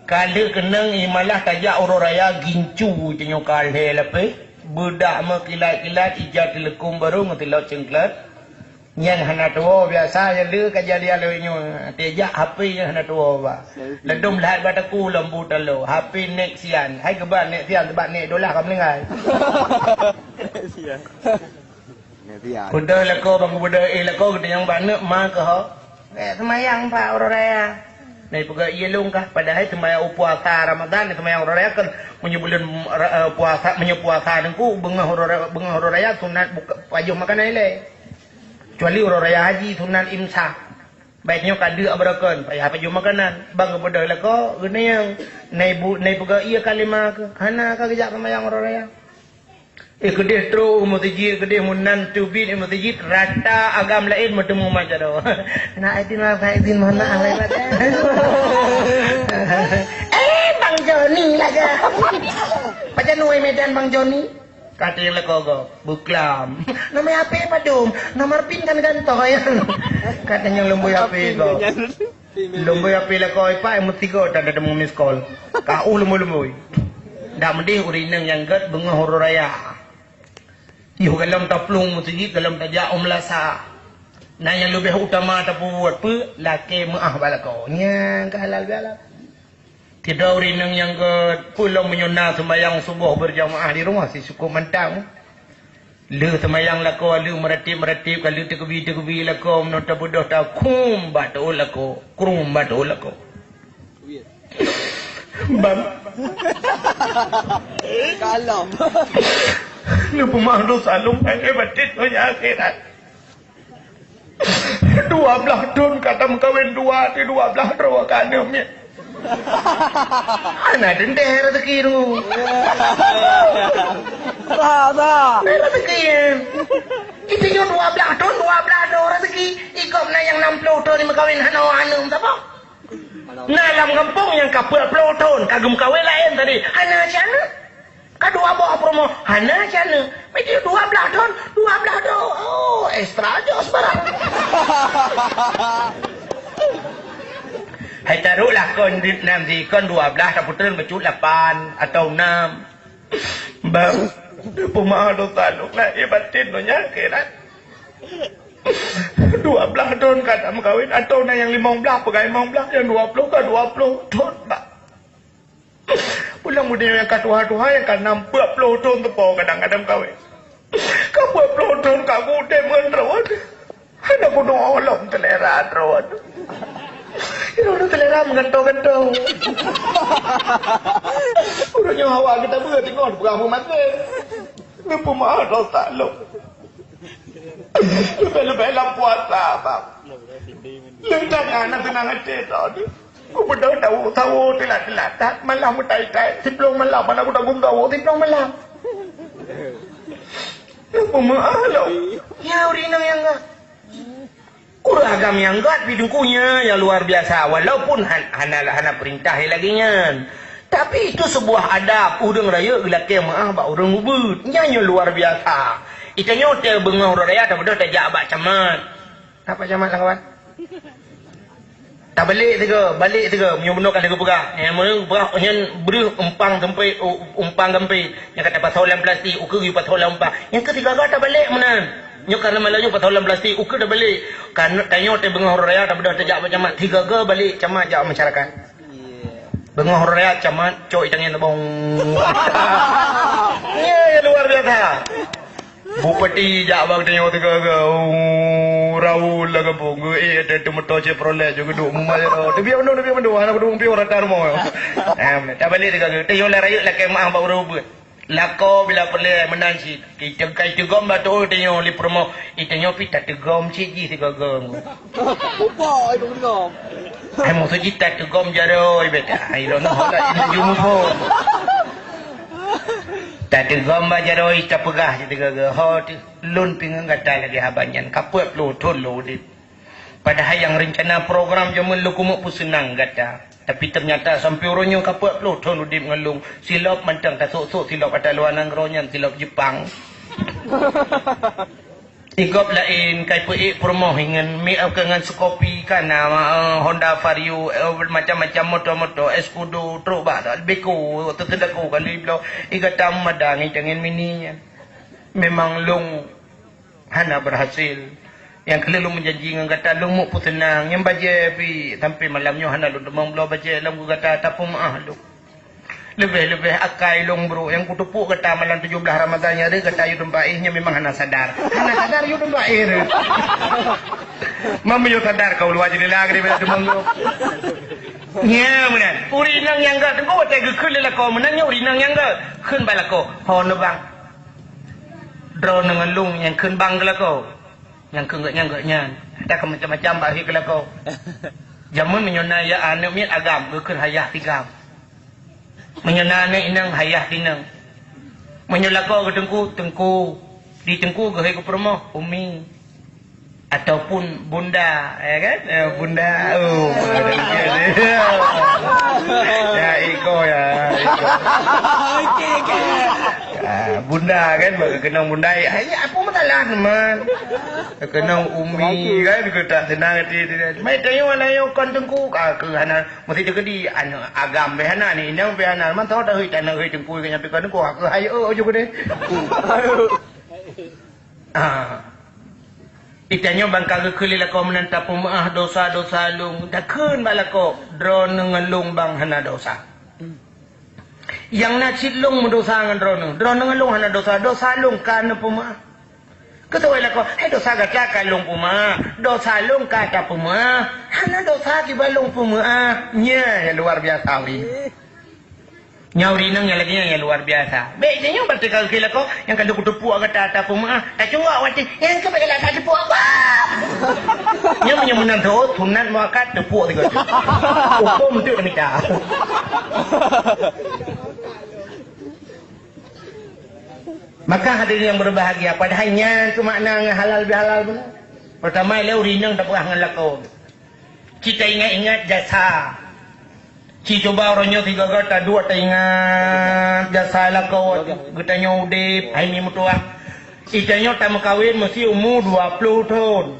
Ka lheueh keunong, eh, malah tajak uroe raya gincu tanyoe ka lhée lapéh. Beudak meukilat-kilat, ija teuleukum barô ngon tilok cengklat. Nyang hana tuwoe biasa nyang le kejadian lagée nyoe. Tejak H P nyang hana tuwoe ba. Selfie. Ladom lahat bak teungku lom bu talo. H P nek sian. Hai geuba nek sian sebab nek dolah ka meuninggai. Sian. Nek sian. Kuda lako bang kuda eh lako geuda nyang bak neuk ma keuh. Eh, seumayang bak uroe raya. Nah, peugah iya lôn kah padahai seumayang puasa Ramadan, seumayang uroe raya kan meunyoe buleuen, eh, puasa, meunyoe puasa teungku beungoh uroe raya, beungoh uroe raya sunat buka pajoh makanan ilée. Kecuali uroe raya haji sunat imsak. Baik nyoe ka deuk beureukan, payah pajoh makanan. Bang geubeudôh lakoe geuneuyang, na ibu na ipeugah iya kalimah keuh, hana ka geujak seumayang uroe raya. Eh keudeh trok meuseujid, keudeh meunan teubiet meuseujid, rata agam laén meuteumu majaroe. Na izin ma, na izin mohon maaf lahé batin. Eh Bang Joni lagée. Pajan wai Medan Bang Joni. Kata nyang lakoe gob, beuklam. Nomor H P padum, nomor pin kan gantong ya. Kata nyang leumbôi H P gob. Leumbôi H P lakoe ipak meusigo tanda temu miss call. Ka uh leumbôi-leumbôi. Dak meudeh ureueng inong nyang gét beungoh uroe raya. Yoh galom taplueng meuseujid galom tajak u meulasa. Na nyang leubeh utama tapeubuet peue lakée meuáh bak lakoe. Nyang ka halal bihalal. Sidroe ureueng inong nyang gét, peue lom meunyoe na seumayang suboh beurjamaah di rumoh sisukop mantong. Lheueh seumayang lakoe, lheueh meuratéb-meuratéb, ka lheueh teukeubie-teukeubie lakoe, meunoe tabeudôh takhum bak teuôt lakoe, krum bak teuôt lakoe. Bang. Kalom. Neupeumeu'ah dosa lôn lahé batin donya akhirat. Dua blaih thon ka tameukawen dua, di dua blaih droe ka aneuk miet. Hana teuntée rezeki tu. Sa, sa. Rezeki, eh. Itu nyoe dua blaih thon, dua blaih droe rezeki. Ikop na nyang nam ploh thon meukawen hana aneuk saboh. Na lam gampông nyang ka peuet ploh thon, ka geumeukawen laén tadi. Hana cit aneuk. Ka dua boh peurumoh, hana cit aneuk. Meuti dua blaih thon, dua blaih droe. Oh, extra jos barang. Hai taruhlah kon di enam si kon dua blaih, tapeutrön bacut lapan atau enam. Bang, peumeu'ah dosa lôn lahé batin donya akhirat. Dua blaih thon ka tameukawen, atau na nyang limong blaih, peugah limong blaih, nyang dua ploh ka dua ploh thon, Bang. Pulang muda nyang ka tuha-tuha nyang ka nam peuet ploh thon teupo kadang-kadang kawé. Ka peuet ploh thon ka gudeb ngon droe. Hana kudong olom teulera droe. Droe teulera meugantoe-gantoe. Uroe nyoe hawa geuta beuet teungoh peugah meumaté. Neupeumeu'ah dosa lôn. Leubeh-leubeh lam puasa, Bang. Leuntang na teunang até droe. Kubeudôh sawo-sawo teulat-teulat that malam meutai-tai, siploh malam hana kutagong sawo siploh malam. Peumeu'ah lom. Ya, ureueng inong nyang gét. Ureueng agam nyang gét pih teungku nyan nyang luar biasa, walaupun han-, hana, hana peurintah lagée nyan. Tapi itu sebuah adab, ureueng rayeuk geulakée meu'ah bak ureueng ubit. Nyan nyang luar biasa. Itanyoe teuh beungoh uroe raya tabeudôh tajak bak camat. Apa camat lam kawan? Tabalek sigoe, balek sigoe, meunyoe bunoe ka lheueh geupeugah. Nyang meunyoe geupeugah nyan breuh umpang sempit, u-, umpang gampét. Nyang ka tapasoe lam plastik, ukeue geupasoe lam umpang. Nyang keu sigaga tabalek meunan. Nyoe karena malam nyoe pasoe lam plastik, ukeue tabalek. Karena tanyoe teuh beungoh uroe raya tabeudôh tajak bak camat. Sigaga balek camat jak masyarakat. Beungoh uroe raya camat cok itangieng teubong. Ya, ya luar biasa. Bupati jak bak tanyoe teuga-ga, oh, raul lam gampông, geu-ék teuh teumeutô Chevrolet jeuet geuduek mumai ro. Teubiet mandum, teubiet mandum, hana kudong piôh rata rumoh. Em, tabalek teuga-ga, teuh yoh lam rayeuk lakée meu'ah bak ureueng ubit. Lakoe bila peureulée meunan cit, ite-, ka iteugom bak teuôt tanyoe lé peurumoh, itanyoe pih tateugom cit jih teuga-ga. Upo itu teugom. Ai maksud jih tateugom jaroe beta. Ai lôn hok lak ilôn jumuphom. Tateugom bak jaroe tapeugah cit teugah, "Ho teuh, lôn pingeut gata lagée haba nyan, ka peuet ploh thon lôn udeb. Padahai nyang reuncana program jameun lôn keumeuk peuseunang gata. Tapi teunyata sampoe uroe nyoe ka peuet ploh thon udeb ngon lôn, silop mantong tasok-sok silop ata luwa nanggroe nyan, silop Jeupang." Di gob laén, ka ipeuék peurumoh ngon mi-, ngon seukopi ka na, eh, Honda Vario, eh, macam-macam moto-moto, Escudo, trok bak Beko, teuseudako kali bloe, i gata mada ngon tangen mini nyan. Memang lôn hana berhasil. Nyang keuneuk lôn meujanji ngon gata, lôn meuk peuseunang, nyang bajée pih sampoe malam nyoe hana lôn teumong bloe bajée lom keu gata, tapeumeu'ah lôn. Leubeh-leubeh akai lôn brok nyang kuteupok gata malam tujoh blaih Ramadhan nyang rhot gata yue teumpat éh nyan memang hana sadar. Hana sadar yue teumpat éh rhot. Meunyoe sadar kau luwa jendela geude bela teumong lôn. Nya meunan. Ureueng inong nyang gét teungku watée geukheun lé lakoe meunan nyoe ureueng inong nyang gét. Kheun bak lakoe, "Ho neuh bang. Droeneuh ngon lôn nyang kheun bang keu lakoe. Nyang kheun gét nyan gét nyan. Ata ka macam-macam bak hai keu lakoe." Jameun meunyoe na ya aneuk miet agam geukheun hayah sigam. Meunyoe na aneuk inong, hayah sinong. Meunyoe lakoe geuteungku, teungku. Di teungku geuhôi keu peurumoh, umi. Ataupun bunda, ya kan? Eh, bunda. Oh, ya, iko ya. Iko. Ah, bunda kan, bak keunong bunda. Hai, apa masalah teman? Keunong umi kan, kita senang hati. Mai tanya mana yo kon teungku, ka ke hana. Meusi teukeudi aneuk agam beh hana, ni inong beh hana. Man tho dah hui tanah hui teungku nyang pih kon teungku, aku hai, oh, aju geude. Ah. Itanyoe bang ka geukheun lé lakoe meunan tapeumeu'ah dosa-dosa lôn, takheun bak lakoe, droeneuh ngon lôn bang hana dosa. Nyang na cit lôn meudosa ngon droeneuh, droeneuh ngon lôn hana dosa, dosa lôn ka neupeumeu'ah. Keu tawai lakoe, hai dosa gata ka lôn peumeu'ah, dosa lôn ka tapeumeu'ah, hana dosa kiban lôn peumeu'ah. Nya nyang luar biasa uri. Nyoe ureueng inong nyang lagée nyan nyang luar biasa. Bék tanyoe batée ka geukheun lakoe nyang ka lheueh kuteupok gata tapeumeu'ah, tacungok watée nyan keuh bék galak tateupok apa. Nyoe meunyoe meunan tho sunat muakat teupok tiga. Huköm teuk mita. Maka hadirin yang berbahagia, padahai nyan keuh makna ngon halal bihalal beuna. Pertama lé ureueng inong tapeugah ngon lakoe. Ci taingat-ingat jasa. Ci cuba uroe nyoe sigoe-goe taduek taingat jasa lakoe geutanyoe udeb hai mi meutuwah. Itanyoe tameukawen meusi umu dua ploh thon.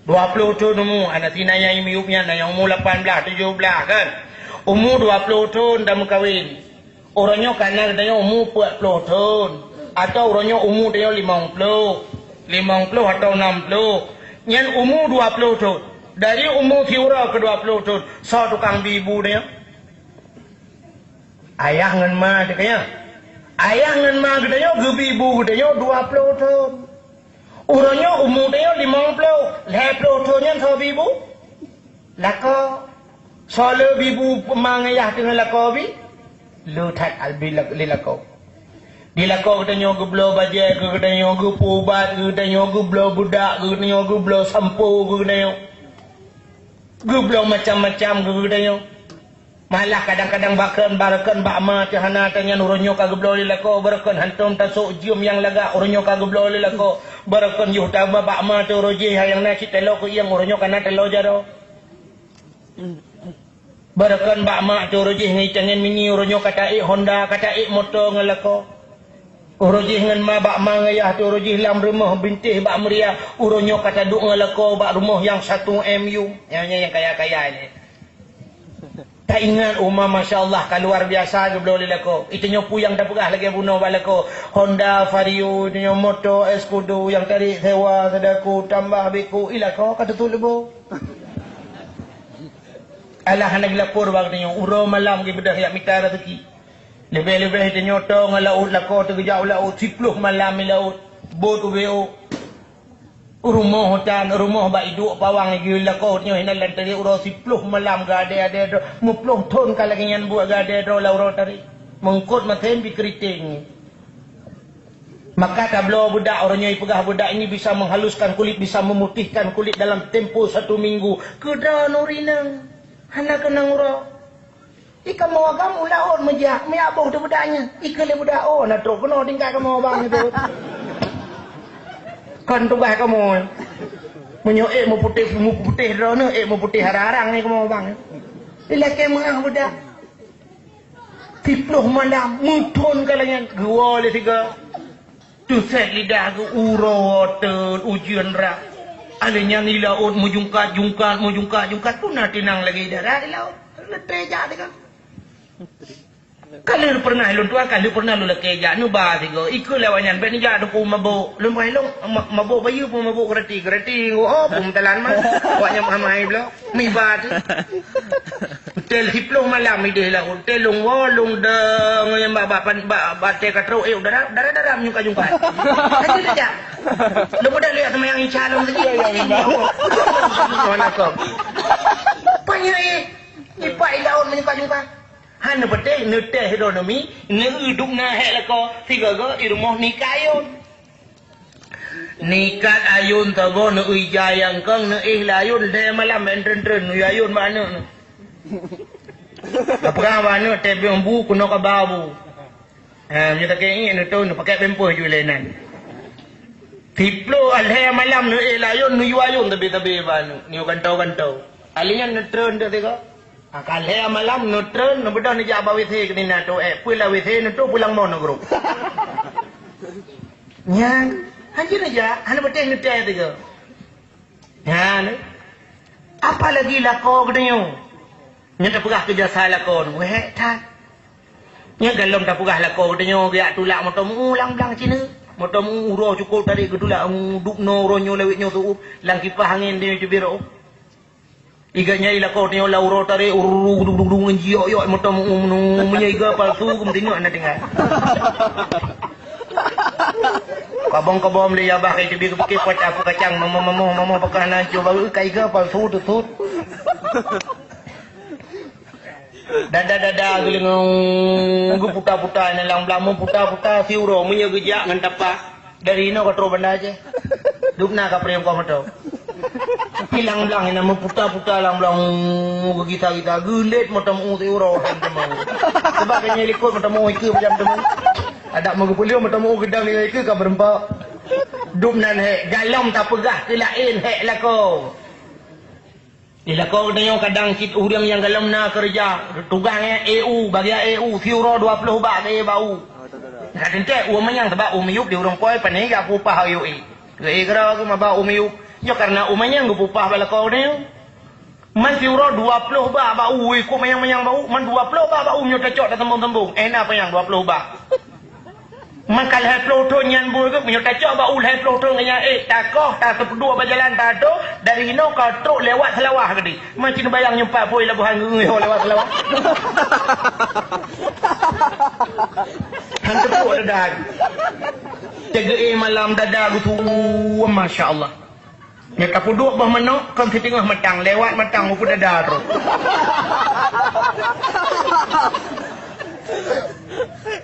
Dua ploh thon umu, hana sina nyang miyueb nyan, na nyang umu lapan blaih, tujoh blaih kan. Umu dua ploh thon tameukawen. Uroe nyoe kana geutanyoe umu peuet ploh thon, atawa uroe nyoe umu tanyoe limong ploh, limong ploh atawa nam ploh. Nyan umu dua ploh thon. Dari umu siuroe keu dua ploh thon, soe tukang bi bu tanyoe? Ayah ngon ma teuh nyan. Ayah ngon ma geutanyoe geubi bu geutanyoe dua ploh thon. Uroe nyoe umu tanyoe limong ploh, lhée ploh thon nyan soe bi bu? Lakoe. Soe le bi bu ma ngon yah teungoh lakoe bi? Le that albi lak-, lé lakoe. Di lakoe geutanyoe geubloe bajée keu geutanyoe, geupeuubat keu geutanyoe, geubloe beudak keu geutanyoe, geubloe sampo keu geutanyoe. Geubloe macam-macam keu geutanyoe. Malah kadang-kadang bakon, barokon bak ma teuh hana tanyan uroe nyoe ka geubloe lé lakoe, barokon hantom tasok jeuem nyang lagak uroe nyoe ka geubloe lé lakoe, barokon yoh taba bak ma teuh uroe jih nyang na cit taloe keu ieng uroe nyoe ka na taloe jaroe. Barokon bak ma teuh uroe jih ngon itangen mini uroe nyoe ka taék Honda, ka taék moto ngon lakoe. Uroe jih ngon ma bak ma ngon yah teuh uroe jih lam rumoh bintéh bak meuria, uroe nyoe ka taduek ngon lakoe bak rumoh nyang satu M U. Nyang, nyang, nyang kaya-kaya nyan. Taingat uma, masya Allah, ka luar biasa geubloe lé lakoe. Itanyoe puyang tapeugah lagée bunoe bak lakoe. Honda Vario, itanyoe moto Escudo nyang tarék sewa, seudaku tambah biku, i lakoe ka teutuléh leubo. Alah hana geulapor bak geutanyoe, uroe malam geubeudôh jak mita raseuki. Leubeh-leubeh itanyoe toe ngon laôt lakoe teugeujak u laôt, siploh malam i laôt, bot ubé ôk. Rumoh tan, rumoh bak iduek pawang geulakoe nyoe hinan lam teurie uroe siploh malam geuadée-adée droe, meuploh thon ka lagée nyan buet geuadée droe lam uroe tari. Meungkot masen bi keuriteng. Maka tabloe beudak, uroe nyoe ipeugah beudak ini bisa menghaluskan kulit, bisa memutihkan kulit dalam tempo satu minggu. Keudroe nuri nang hana keunong uroe. Di kamoe agam u laôt meujak, meujak boh teuh budak nyan. Ikeu lé budak, "Oh, na trok keunoe tingkat kamoe bang nyoe." Kon tugaih kamoe. Meunyoe ék meuputéh, meuputéh droeneuh, ék meuputéh arang-arang nyoe kamoe bang. Ilakée meuah budak. Siploh malam, meuthon ka lagée nyan, geuwoe lé sigoe. Teusét lidah geuh uroe teun ujeuen rab. Alèh nyan i laôt meujungkat-jungkat, meujungkat-jungkat, peue na tinang lagèe darat i laôt. Leuté jak teuka. Ka lheueh pernah lôn tuan, ka lheueh pernah lôn lakèe jak neuba sigoe. Ikeu lewat nyan bèk neujak teupeu mabök. Lôn peugah lôn ma-, mabök bayeue peue mabök gratis. Gratis, oh, peue meutelan mah. Awak nyang meuhamai bloe. Miba teuh. Tel siploh malam idéh laôt, tel lôn woe, lôn dong nyang bak, bak, bak, bak teuka trok, eh, dara, dara, dara meujungkat-jungkat. Hana tajak. Lôn peugah lé seumayang Isya lôn saja. Ya, ya, ya. Mana kau? Panyang, eh, ipak i laôt meujungkat-jungkat. Hana peutéh, neutéh droeneuh mi, neuduek na hék lakoe, sigoe-goe i rumoh nikah ayôn. Nikah ayôn saboh, neuui jai nyang kong, neuéh lé ayôn, lhèe malam bèk treun-treun, neuui ayôn bak aneuk nyoe. Tapeugah bak aneuk, teubieng bu, keunoe kaba bu. Ha, meunyoe takeuh iék, neuton, neupakèk pampers ju lé nan. Siploh lhèe malam, neuéh lé ayôn, neuyue ayôn, tabe-tabe bak aneuk, neuyue gantoe-gantoe. Alèh nyan neutreun teuh sigoe. Ha, ka lhèe malam neutreun, neubeudôh neujak bak WC keunan na toh, eh, peue lam WC neutoh pulang mon neugrob. Nyan, hanjeuet neujak, hana peutéh neutéh sigoe. Nyan, apalagi lakoe geutanyoe. Nyan tapeugah keu jasa lakoe nyoe, wéh that. Nyan gohlom tapeugah lakoe geutanyoe geujak tulak moto meu-ueng lam blang sineuk. Moto meu-ueng uroe cukôp tarek geutulak, dubnoe uroe nyoe lawét nyoe seuuem, lam kipah angén tanyoe teubiet rot. Igat nyang i lakoe tanyoe lam uroe tarek, ururu, gudung, gudung, gudung, jiok, yok, moto meu-ueng, meunyoe iga palsu, geumeutinok na tinggai. Kabong-kabong lé yah bah, kai teubiet geupike, kuat apui kacang, mamoh, mamoh, mamoh, pakah na cuba, kai iga palsu, teusut. Dada-dada geuleungeung, geuputa-puta nyan lam blang, meuputa-puta siuroe, meunyoe geujak ngon tapak. Dari inoe ka trok Banda Aceh. Dubna ka peureueng koh moto. Ilang blang inan meuputa-puta lam blang, geugisa-gisa, geulét moto meu-ueng siuroe han teuma. Sabab ka nyoe likot moto meu-ueng ikeue macam teuma. Adak meugeupeuliong moto meu-ueng geudang nyoe ikeue ka beureumpok. Dubnan hék, gohlom tapeugah keu laén hék lakoe. Di lakoe geutanyoe kadang cit ureueng nyang gohlom na keureuja, tugaih nyan éh u, bagian éh u, siuroe dua ploh bak geuéh bak u. Ka teuntèe u manyang sabab u miyueb di ureueng pôi, pane jak peupah u éh. Geuéh keudroe geuh maba u miyueb. Nyoe kareuna u manyang geupupah bak lakoe geutanyoe. Man siuroe dua ploh bak bak u, ikot manyang-manyang bak u, man dua ploh bak bak u meunyoe tacok tasambong-sambong. Eh, na panyang dua ploh bak. Man ka lhèe ploh thon nyan bui geuh, meunyoe tacok bak u lhèe ploh thon nyan, eh, takoh, taseupeuduek bak jalan, tato, dari inoe ka trok lewat Seulawah keudéh. Man cit neubayang nyoe pat phôi laboh han geungieng lewat Seulawah. Han teupeue dada. Teugeuéh malam dada geutuwom, masya Allah. Nyoe tapeuduek boh manok, kon siteungoh matang, lewat matang, u peuet dada trok.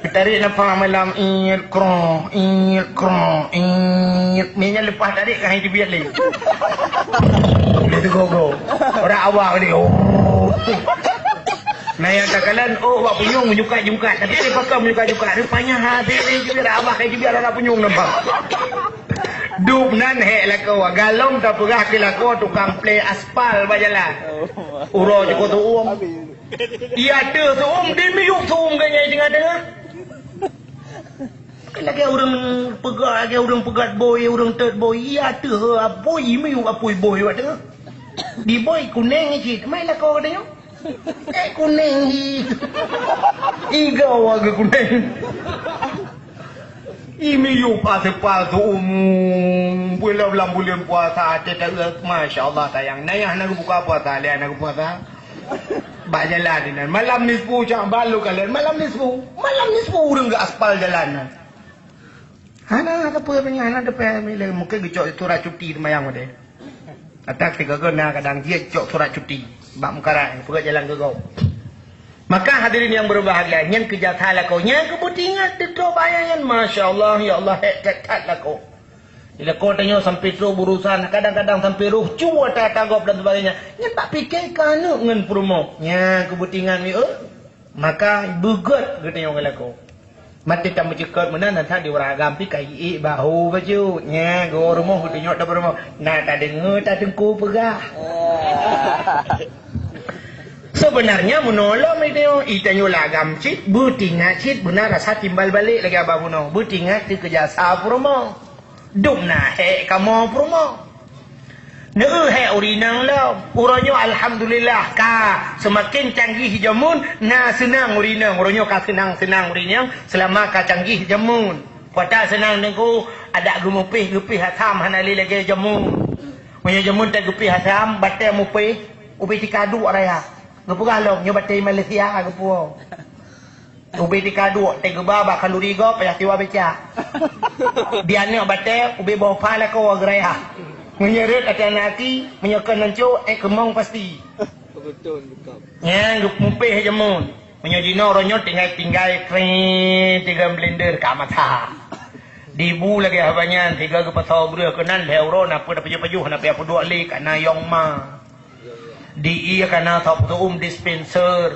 Tarék nafah malam, iet, kroh, iet, kroh, iet. Nyan leupah tarék ka hai teubiet lé. Lé teugogo. Orang awak ni, oh. Nah, nyang takalon, oh, awak punyueng meujungkat-jungkat. Tapi dia pakon meujungkat-jungkat. Rupanya hati ni teubiet, awak hai teubiet orang punyueng nampak. Dubnan hék lakoe, gohlom tapeugah keu lakoe tukang plé aspal bak jalan. Uroe jukôb seuuem. Iya teuh seuuem, di miyueb seuuem geuh nyang teungoh-teungoh. Lagèe ureueng peugah, lagèe ureueng peugah bôi, ureueng tôt bôi. Iya teuh apui miyueb apui bôi bak teungoh. Di bôi kunéng cit, mai lakoe geutanyoe. Eh, kunéng hi. Iga wa geuh kunéng. I miyueb aseupal seuuem buleuen lam buleuen puasa, até ta-, masya Allah sayang. Nayah na geubuka puasa, lé na geupuasa. Bak jalan inan. Malam nisfu Sya'ban lôn kalon. Malam nisfu. Malam nisfu ureueng geuaspal jalan nyan. Hana teupeu, hana teupeu, mungkin geucok surat cuti seumayang udeh. Adak sigoe-goe na kadang jeuet cok surat cuti bak meukarat, peugöt jalan keu gob. Maka hadirin nyang berbahagia, nyan keu jasa lakoe, nyan keu beutingat teutroh bak ayah nyan, masya Allah, ya Allah, hék that-that lakoe. Di lakoe tanyoe sampai troh berurusan, kadang-kadang sampai roh cue ata-ata gob dan sebagainya. Nyan bak pike keu aneuk ngon peurumoh. Nyan keu beutingat, mi, eh. Maka beugét geutanyoe ngon lakoe. Maté tameucukot meunan, na that di ureueng agam pih ka iék bahô bacut. Nya, geuwoe rumoh geutanyoe, tapeureumoh. Na tadeungoe tateungku peugah. Sebenarnya meunoe lom itanyoe, itanyoe lam agam cit, beutingat cit beuna rasa timbal balek lagée abah bunoe. Beutingat teukeujasa peurumoh. Dum na hék kamoe peurumoh. Neu hék ureueng inong lom. Uroe nyoe alhamdulillah ka seumaken canggih jameun, na seunang ureueng inong. Uroe nyoe ka seunang-seunang ureueng inong seulama ka canggih jameun. Kuata seunang teungku, adak geumupéh-geupéh asam hana lé lagée jameun. Meunyoe jameun tageupéh asam, batée mupéh, ubé tika duek raya. Geupeugah lom, nyoe batée Malaysia geupuwoe. Ubé tika duek, teuh geuba bak khanduri gob, payah siwa becak. Di aneuk batée, ubé boh pha lakoe geuraya. Meunyoe rhot ateueh aneuk aki, meunyoe kon nan cok, ék keumong pasti. Beutôi, bukan. Nyan geumupéh jameun. Meunyoe jinoe uroe nyoe tinggai-tinggai, kring, tiga blender ka masa. Dibu lagée haba nyan, tiga geupasoe breueh keunan, lhée uroe na peue tapajoh-pajoh, na payah peuduek lé, ka na yong ma. Di ié ka na sop tuum dispenser.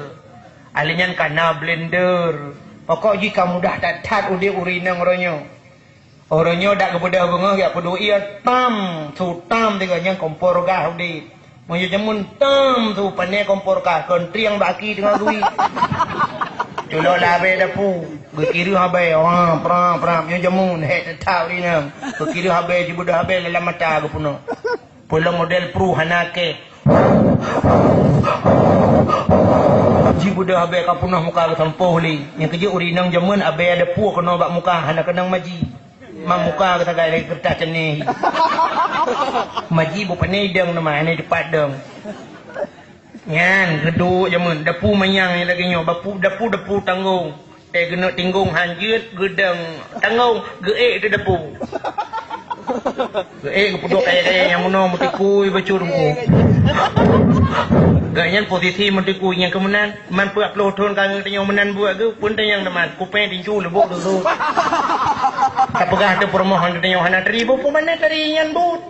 Ahli nyan ka na blender. Pokok jih ka mudah that-that udeb ureueng inong uroe nyoe. Uroe nyoe dak geubeudôh beungoh jak peuduek ié, tam, su tam tiga nyan kompor gas udeb. Meunyoe jameun tam su pané kompor gas, kon trieng bak aki teungoh geuwi. Culok lam abée dapu, geukireuh abée, wah, prap, prap, nyoe jameun, hék that-that ureueng inong. Geukireuh abée, jibeudôh abée lam mata geupeunoh. Peulom model pruh hana keh. Jibeudôh abée ka peunoh muka geusampôh lé. Nyang keujeuet ureueng inong jameun abée ada pue keunoe bak muka hana keunong maji. Mam muka geusagai lagée keureutah ceuneh. Maji beupané idong teuma hana teupat dong. Nyan geuduek jameun dapu manyang nyang lagée nyoe, bapu dapu-dapu tanggong. Eh, geuneuk tinggong han jeuet, geudong tanggong, geuék teuh dapu. Geuék geupeuduek kayée-kayée nyang meunoe meutikui bacut teungku. Geuh nyan posisi meutikui nyang keumeunan, man peuet ploh thon ka geutanyoe meunan buet geuh, pun tanyong teuma, kupée tincu leubok dulu. Tapeugah teuh peurumoh geutanyoe hana teurimong, peue manö tari nyan buet.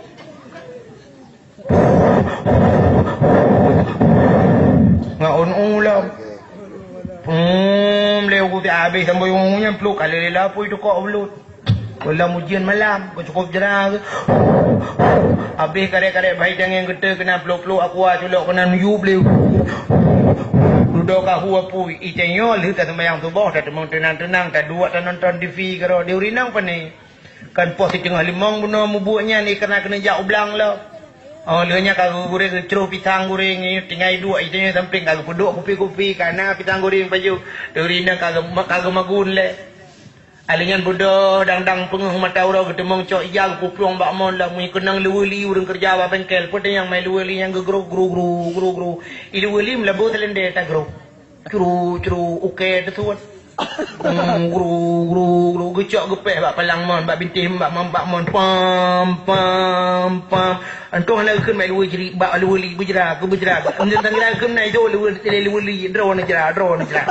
Ngon u lom. Hmm, lé u ti abéh sampoe u nyan pluek ka lé lapui tukok belut. Ulam ujeuen malam, keu cukop jra geuh. Abéh karek-karek bahai tangieng geuteuk keunan pluek-pluek aqua culok keunan miyueb lé. Dudoe ka hu apui, itanyoe lheueh taseumayang suboh, tateumong teunang-teunang, taduek tanonton T V keudroe di urinang pane. Kan poh siteungoh limong bunoe mubuet nyan, ié kana keuneuk jak u blang lom. Oh, lheueh nyan ka geugurée geucroh pisang goreng, tinggai duek itanyoe sampéng ka geupeuduek kupi-kupi, kana pisang goreng pajoh. Teurinda ka geu-, ka geumagun lé. Alé nyan beudôh dang-dang peungeuh mata uroe geuteumong cok ija geupuplueng bak mon lom, meunyo keunong leuweuli ureueng keureuja bak bengkel, peue tanyong mai leuweuli nyang geugroh gru-gru, gru-gru. I leuweuli meulaboh seulendé tagroh. Cru, cru, ukée teusuet. Hmm, gru, gru, gru, geucok geupéh bak palang mon, bak bintéh mon, bak mon, bak mon, pam, pam, pam. Entong hana geukheun bak luweue jri-, bak luweue li beujra, keu beujra. Entong hana geukheun na idok luweue, luweue li, droeneuh jra, droeneuh jra.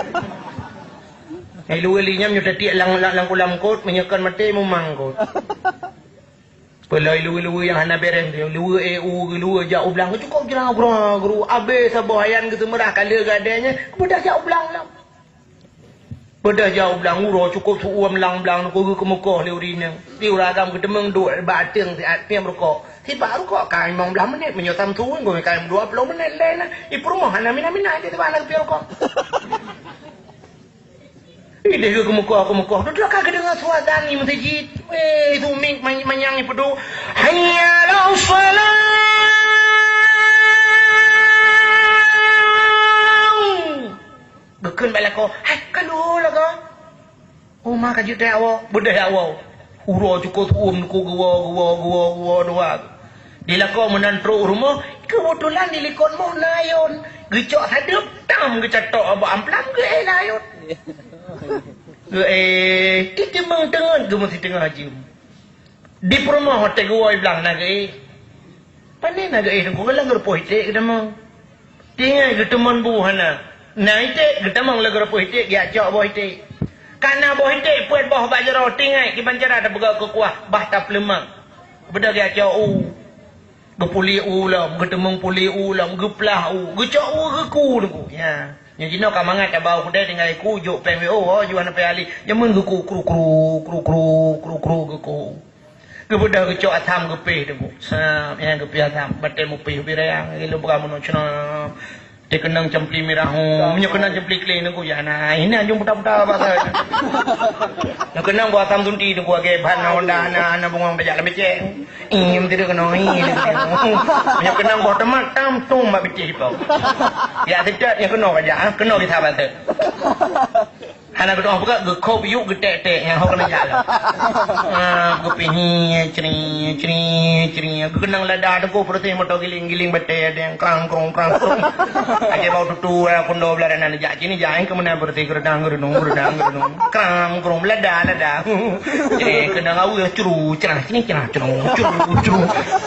Eh, luweue li nyan meunyoe tatiek lam, lam, lam kulam kot, meunyoe kon maté mumang kot. Peulai luweue-luweue nyang hana béreh, luweue éh u, luweue jak u blang, cukop jra, gru, gru, abéh saboh ayan geuseumeurah ka lheueh gadée nyan, beudôh jak u blang lom. Beudôh jak u blang, uroe cukop su-uem lam blang, nyan keuh geukheumeukoh lé ureueng inong. Di ureueng agam geuteumong duek bak ateueng siat piep rukok. Sibak rukok ka limong blaih menit, meunyoe Samsu ngon ka dua ploh menit lé na. I peurumoh hana mina-mina, di sibak hana geupiep rukok. Ideh geukheumeukoh-keumeukoh, dudoe ka geudeungoe suara azan di meuseujid. Weh, su mieng man-, manyang ipeuduek, "Hayya 'alas shalah!" Geukheun bak lakoe, "Hai, ka lheueh lakoe." Oh, ma ka jeuet jak woe, beudôh jak woe. Uroe cukop su-uem nyan keuh geuwoe, geuwoe, geuwoe, geuwoe dua. Di lakoe meunan trok u rumoh, keubeutulan di likot moh na ayon. Geucok sadeup, tam geucatok bak amplam, geuéh lam ayon. Geuéh, teuteumong teungeut geumeusiteungoh jeuem. Di peurumoh watée geuwoe i blang na geuéh. Pane na geuéh teungku, geulang geureupôh iték geutamong. Tinggai geuteumon bu hana. Na iték geutamong lé geureupôh iték, geujak cok boh iték. Ka na boh iték peuet boh bak jaroe, tinggai kiban cara tapeugah keu kuah, bah tapeuleumak. Beudôh geujak cok u. Geupuléh u lom, geuteumong puléh u lom, geuplah u, geucok u geuku teungku. Ya. Nyoe jinoe ka mangat tabau keudè tinggai ku jok péng W O, oh, juah na péng ali. Jameun geuku kru-kru, kru-kru, kru-kru geuku. Geubeudôh geucok asam geupéh teungku. Sab, nyang geupéh asam, batèe meupéh birang, lôn peugah meunoe ceunoe. Teukeunong cempli mirah, oh, meunyoe keunong cempli kling teungku, ya na, ini anjung buta-buta basa. Nyoe keunong boh asam sunti teungku, agé ban na honda, na, na bungong tajak lam beceng. Ih, meuti keunong, ih, meuti keunong. Meunyoe keunong boh teumat, tam tum bak bitéh ipau. Ya, seudat nyang keunong aja, ah, keunong di sahabat tu. Hana geudoh peugah, geukhop yuk geutek-tek nyang ho keuneuk jak lom. Ah, geupih hi, cri, cri, cri. Geukeunong lada teungku, peureuséh moto giling-giling batèe, ada nyang krang krong, krang krong. Aja bau tutu, ya, kundo beulada nan jak sini, jak keu meunan peureuséh, geureudang, geureunong, geureudang, geureunong. Krang krong, lada, lada. Eh, keunong aweueh, curu, cerah, sini cerah, curu, curu, curu.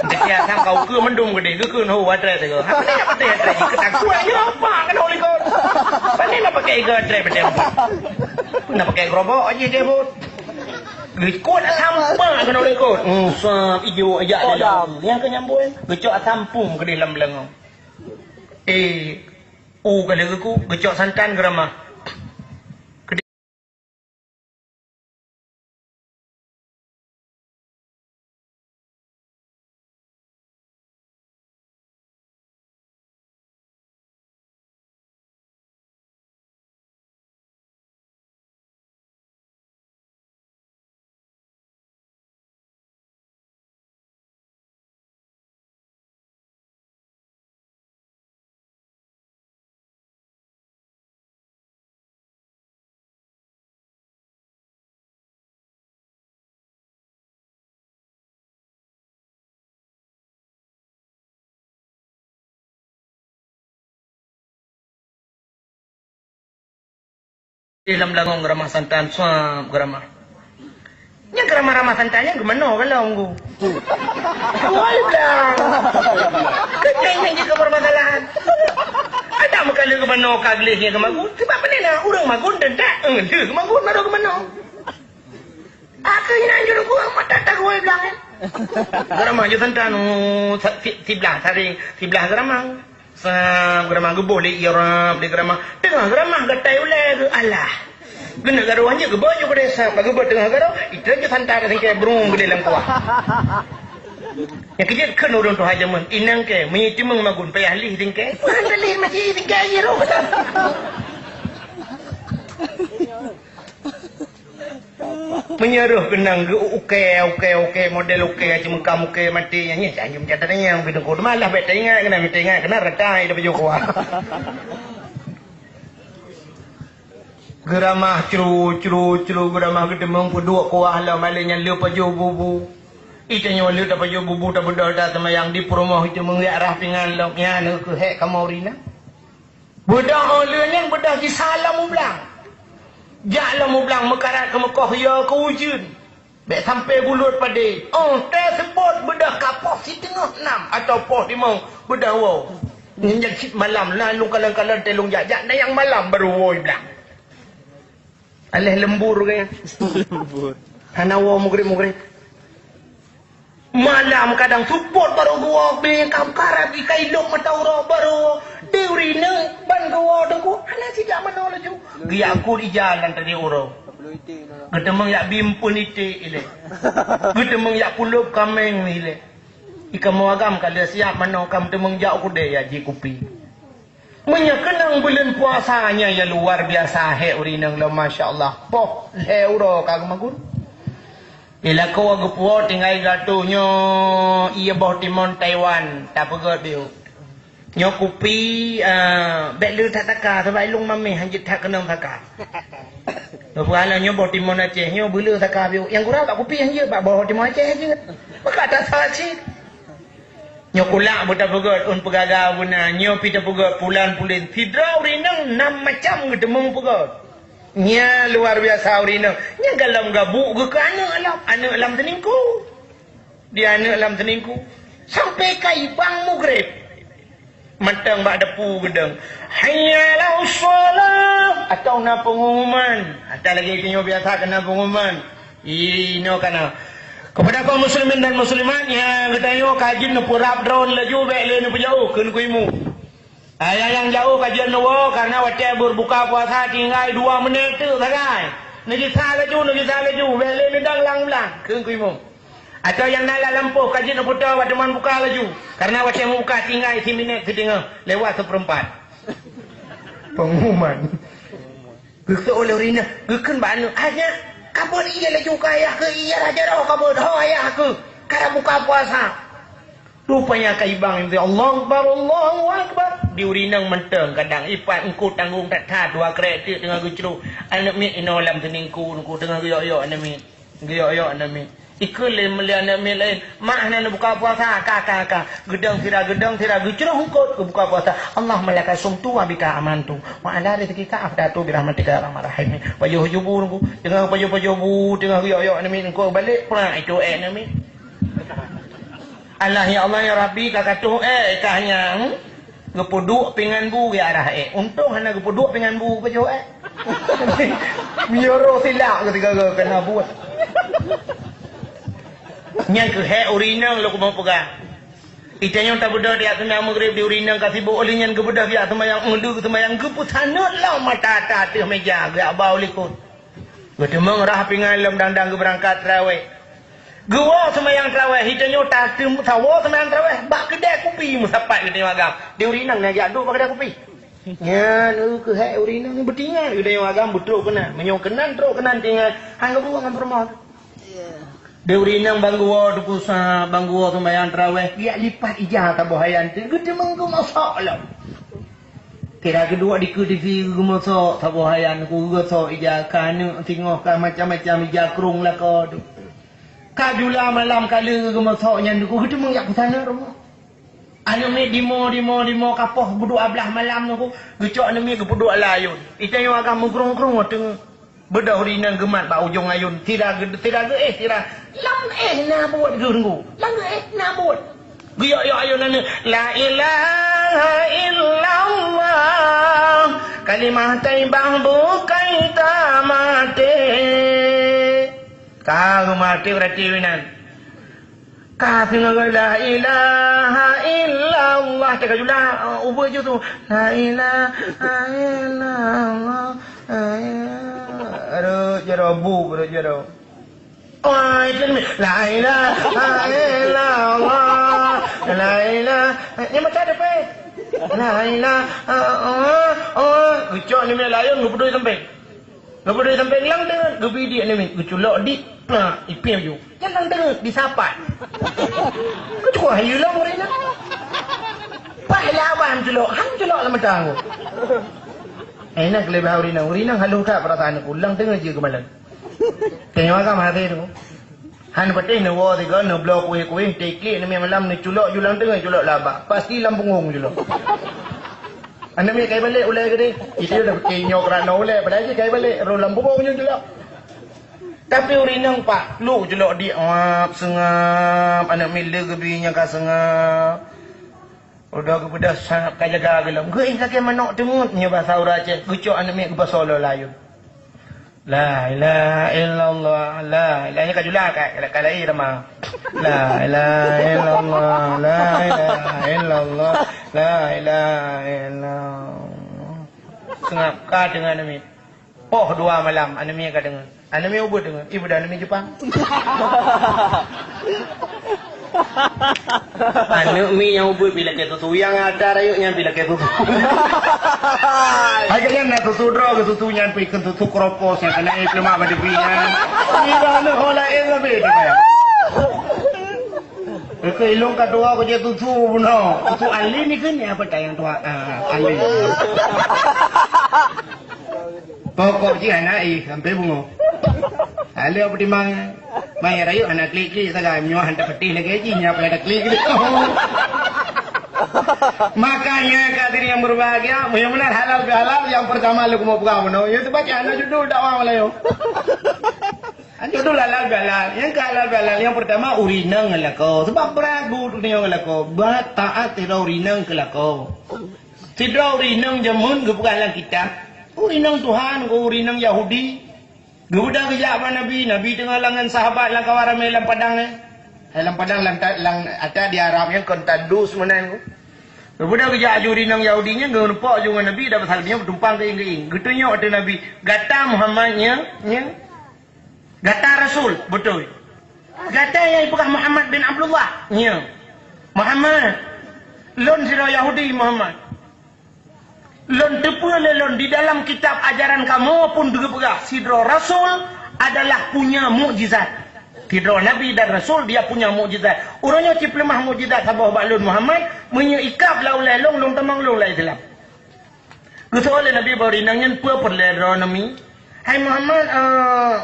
Dekat sang kau ke mendung gede, ke ke ho, atrè teuka. Apa ni, apa ni, atrè? Ketakuan je apa, kan, holikot. Apa ni, nak pakai iga atrè, betul? Nak pakai gerobok aja dia, Bud. Likot sampang kena likot. Hmm, sap, ijo aja dia. Nyang ke nyambung, gecok sampung ke dalam belengong. Eh, u kali ke ku, gecok santan geramah. Di lam langong geramah santan, suap geramah. Nyang geramah-ramah santan nyang geumanoe ka lom, Gu. Woi, blang. Keunyang nyang jeuet keu permasalahan. Ada meukaleuh geumanoe ka gleh nyang geumagun. Sebab peue na ureueng magun dan tak, eh, lheueh geumagun baru geumanoe. Aku ina juru gua mata tak gua bilang. Geramah je santan, oh, sa-, si-, siblah saring, siblah geramah. Sam, geramah geuboh lé Arab, lé geramah. Teungoh geramah gatai ulèe geuh, alah. Geuneuk garoh nyan geuboh ju keudeh sam, bak geuboh teungoh garoh, itu je santan singkè brung geude lam kuah. Nyang keujeuet kheun ureueng tuha jameun, inong kèe, meunyoe teumeung magun payah lih singkè. Bukan lih masih singkè aja roh. Meunyoe roh keunong geu-, ukèe, ukèe, ukèe, model ukèe, ceumeuka mukèe maté nyan, nyan, anjum catat nyan, bidang keu malah bèk taingat keunan, taingat keunan rata ai tapajoh kuah. Geuramah cru, cru, cru, geuramah geuteumeung peuduek kuah lom, malèe nyan lheueh pajoh bubu. Ita nyoe lheueh tapajoh bubu, tabeudôh, taseumayang di peurumoh, iteumeung jak rhah pingan lom, nyan keuh hèk kamoe rinah. Beudôh 'oh lheueh nyan beudôh jisa lam mublang. Jak lam mublang meukarat keu meukoh yo keu ujeuen. Bèk sampoe buleuen padé. 'Oh teuseubot beudôh ka poh siteungoh nam atawa poh limong beudôh woe. Nyan cit malam na lôn kalon-kalon teuh lôn jak-jak, na nyang malam baru woe blang. Aléh lembur gaya. Lembur. Hana woe mugreb-mugreb. Malam kadang seupôt barô geuwoe, bèe ka meukarat, ikai lôn mata uroe barô. Di ureueng inong ban geuwoe teungku, hana sijak manoe laju. Geujak kut ija lam tadi uroe. Geuteumeung jak bimpeuen iték ilèe. Geuteumeung jak pulop kaméng ilèe. Ikamoe agam ka lheueh siap manoe, ka meuteumeung jak u keudè jak jieb kupi. Meunyoe keunong buleuen puasa nyan ya luar biasa hèk ureueng inong lom, masya Allah. Poh lhèe uroe ka geumagun. Di lakoe geupuwoe tinggai gatoe nyoe, ié boh timon Taiwan, tapeugöt biôh. Nyoe kupi, eh, bèk le that saka, sabab ilôn mamèh hanjeuet that keunong saka. Lôn peugah lom nyoe boh timon Aceh, nyoe beule saka biôh. Nyang gura bak kupi hanjeuet, bak boh timon Aceh hanjeuet. Maka that saka cit. Nyoe kulak beutapeugöt, ôn peugaga beuna, nyoe pi tapeugöt pulan-pulan. Sidroe ureueng inong nam macam geuteumeung peugöt. Nyan luar biasa ureueng inong. Nyan gohlom gabuk geuh keu aneuk lam, aneuk lam teuningku. Di aneuk lam teuningku. Sampoe ka ibang mugreb. Mantong bak depu geudong. Hayya 'alas shalah. Atau na pengumuman. Atau lagèe nyoe biasa keu na pengumuman. Inoe kana. Kepada kaum muslimin dan muslimat nyang geutanyoe ka jeuet neupeurab droe laju bèk lé neupeujauh kheun keu imeum. Ayah nyang jauh ka jeuet neuwoe, karena watée berbuka puasa tinggai dua menit teuk sagai. Neugisa laju, neugisa laju, bék lé neudong lam ulang, kheun keu imum. Atau nyang na lam lampôh ka jeuet neupeutoe watée man buka laju, karena watée meubuka tinggai siminét siteungoh lewat seupeurempat. Pengumuman. Geuseuôt lé ureueng inong, geukheun bak aneuk, "Hai nyak, kabeuet ié laju keu ayah keuh, ié rhah jaroe kabeuet, ho ayah keuh, ka buka puasa." Rupanya ka ibang, Allahu Akbar, Allahu Akbar. Di ureueng inong mantong kadang, ipat eungkôt tanggong that-that, dua krek teuk teungoh geucroh. Aneuk miet inoe lam seuning eungkôt, eungkôt teungoh geuyok-yok aneuk miet. Geuyok-yok aneuk miet. Ikheun lé, lé aneuk miet laén, "Mak, hana neubuka puasa." "Ka, ka, ka." Geudong sira, geudong sira, geucroh eungkôt, geubuka puasa. "Allahumma laka sumtu wa bika amantu wa ala rizqika aftartu bi rahmatika ya arhamar rahimin." Pajoh-pajoh bu, teungoh pajoh-pajoh bu, teungoh geuyok-yok aneuk miet, eungkôt balek, prak, itoh ék aneuk miet. "Allah, ya Allah, ya Rabbi, ka katoh ék kah nyan." Geupeuduek pingan bu geuarah ék. Untông hana geupeuduek pingan bu, pajoh ék. Meunyoe roh silak keudroe keunan buet. Nyan keuh hék ureueng inong lôn keuneuk peugah. Geutanyoe tabeudôh di ateueh seumayang Maghrib di ureueng inong ka sibôk, lheueh nyan geubeudôh di ateueh seumayang, meunduek seumayang geupeusaneut lom mata-mata ateueh méja, geujak ba u likot. Geuteumeung rhah pingan lom dang-dang geubeurangkat tarawéh. Geuwoe seumayang tarawéh, geutanyoe tateum sawoe seumayang tarawéh bak keudè kupi meusapat geutanyoe agam. Di ureueng inong na jak duek bak keudè kupi. Nyan, euh, keuh hék ureueng inong beutingat geutanyoe agam beutrok keunan. Meunyoe keunan trok keunan tingat, han geubuet ngon peurumoh. Di ureueng inong ban geuwoe teupeue sa, ban geuwoe seumayang tarawéh, geujak lipat ija saboh hayan teuk, geuteumeung geumosok lom. Sira geuduek dikeue TV geumosok saboh hayan, geugosok ija, ka aneuk singoh, ka macam-macam ija krông lakoe teuk. Ka jula malam ka lheueh geumosok nyan, geuteumeung jak peusaneut rumoh. Aneuk miet dimoe, dimoe, dimoe ka poh geuduek blah malam nyoe, geucok aneuk miet geupeuduek lam ayôn. Geutanyoe agam meugrong-grong teungoh. Beudôh ureueng inong geumat bak ujong ayôn, sira geu-, sira geuéh, sira lam éh na buet geuh, lam geuéh na buet. Geuyok-yok ayôn aneuk, "La ilaha illallah, kalimah thaibah bukai tamaté." Ka geumaté berarti inan. Ka singoh la ilaha illallah, teuka jula, uh, ubé ju tu. La ilaha illallah, la ilaha, rot jaroe bu, rot jaroe. Oh, itu ni. La ilaha illallah, la ilaha. Ni macam ada pe. La ilaha, oh, oh. Geucok ni mé lam ayôn, geupeudoi sampéng. Geupeudoi sampéng lam teungoh, geubi di aneuk miet, geuculok di, plah, ipiep ju. Nyan lam teungoh, disapat. Geucok hayeue lom ureueng inong. Pahlawan culok, han culok lam mata aku. Eh, nyan keuleubah ureueng inong. Ureueng inong halôh that peurasaan aku, lam teungoh jeuet keumalon. Tanyoe agam hase tu. Han patéh neuwoe sigoe, neubloe kuéh-kuéh, teuklik, neumé malam, neuculok ju lam teungoh, culok laba. Pasti lam punggong culok. Aneuk miet kai balek ulèe geude. Itu dah pakai nyok rano ulèe, padahai jih kai balek, roh lam punggong nyoe culok. Tapi ureueng inong pak, luk culok di, ap, seungab, aneuk miet le geubi nyang ka seungab. Udah geubeudôh sangap ka jaga geulom. Geuéh lagèe manok teungeut nyoe basa ureueng Aceh. Geucok aneuk miet geubasoe lam ayôn. La ilaha illallah, la ilaha, nyoe ka jula ka, ka, ka lahé teuma. La ilaha illallah, la ilaha illallah, la ilaha illallah. Seungab ka teungoh aneuk miet. Poh dua malam, aneuk miet ka deungoe. Aneuk miet ubeuet deungoe, ih, budak aneuk miet Jepang. Aneuk miet nyang ubeuet pih lakèe susu, nyang atra rayeuk nyan pih lakèe susu. Hai, ka nyan na susu droe, susu nyan pih keu susu kropos nyang keuneuk ipeuleumah bak tepi nyan. Nibak aneuk ho laén leubeh tu payah. Keu ilôn ka tuha keu jeuet susu bunoe. Susu alin ni keu ni apa tayang tuha? Ah, alin. Pokok jih hana éh, sampai bungoh. Lalu apa timang? Mai rayeuk hana klik-klik sagai, meunyoe hana peutih lagèe jih, nyan payah taklik. Makanya, hadirin yang berbahagia, meunyoe meunan halal bihalal, yang pertama lôn keuneuk peugah bunoe, yaitu baca hana judul dakwah Melayu. Judul halal bihalal, nyang ka halal bihalal, yang pertama ureueng inong ngon lakoe. Sebab beuragu ureueng inong ngon lakoe, bah taat sidroe ureueng inong keu lakoe. Sidroe ureueng inong jameun geupeugah lam kitab, ureueng inong Tuhan, ureueng inong Yahudi. Geubeudôh geujak bak Nabi, Nabi teungoh lam ngon sahabat lam kawan ramé lam padang, eh. Eh, lam padang, lam ta-, lam ata di Arab nyan kon tandus meunan. Kemudian geujak aju ureueng Yahudi nyan, geureumpok aju ngon Nabi, dan pasal nyoe tumpang keuieng-keuieng. Geutunyok ateueh Nabi, "Gata Muhammad nyan, nyan. Gata Rasul, beutôi. Gata nyang peugah Muhammad bin Abdullah, nyan. Muhammad, lôn sidroe Yahudi, Muhammad. Lôn teupeue lé lôn di dalam kitab ajaran kamoe pun geupeugah, sidroe rasul adalah punya mukjizat. Sidroe nabi dan rasul dia punya mukjizat. Uroe nyoe cipeuleumah mukjizat saboh bak lôn Muhammad, meunyoe ikab lam ulèe lôn, lôn tamong lôn lam Islam." Geuseuôt lé Nabi bak ureueng inong nyan, "Peue peureulèe droeneuh mi?" "Hai Muhammad, eh,"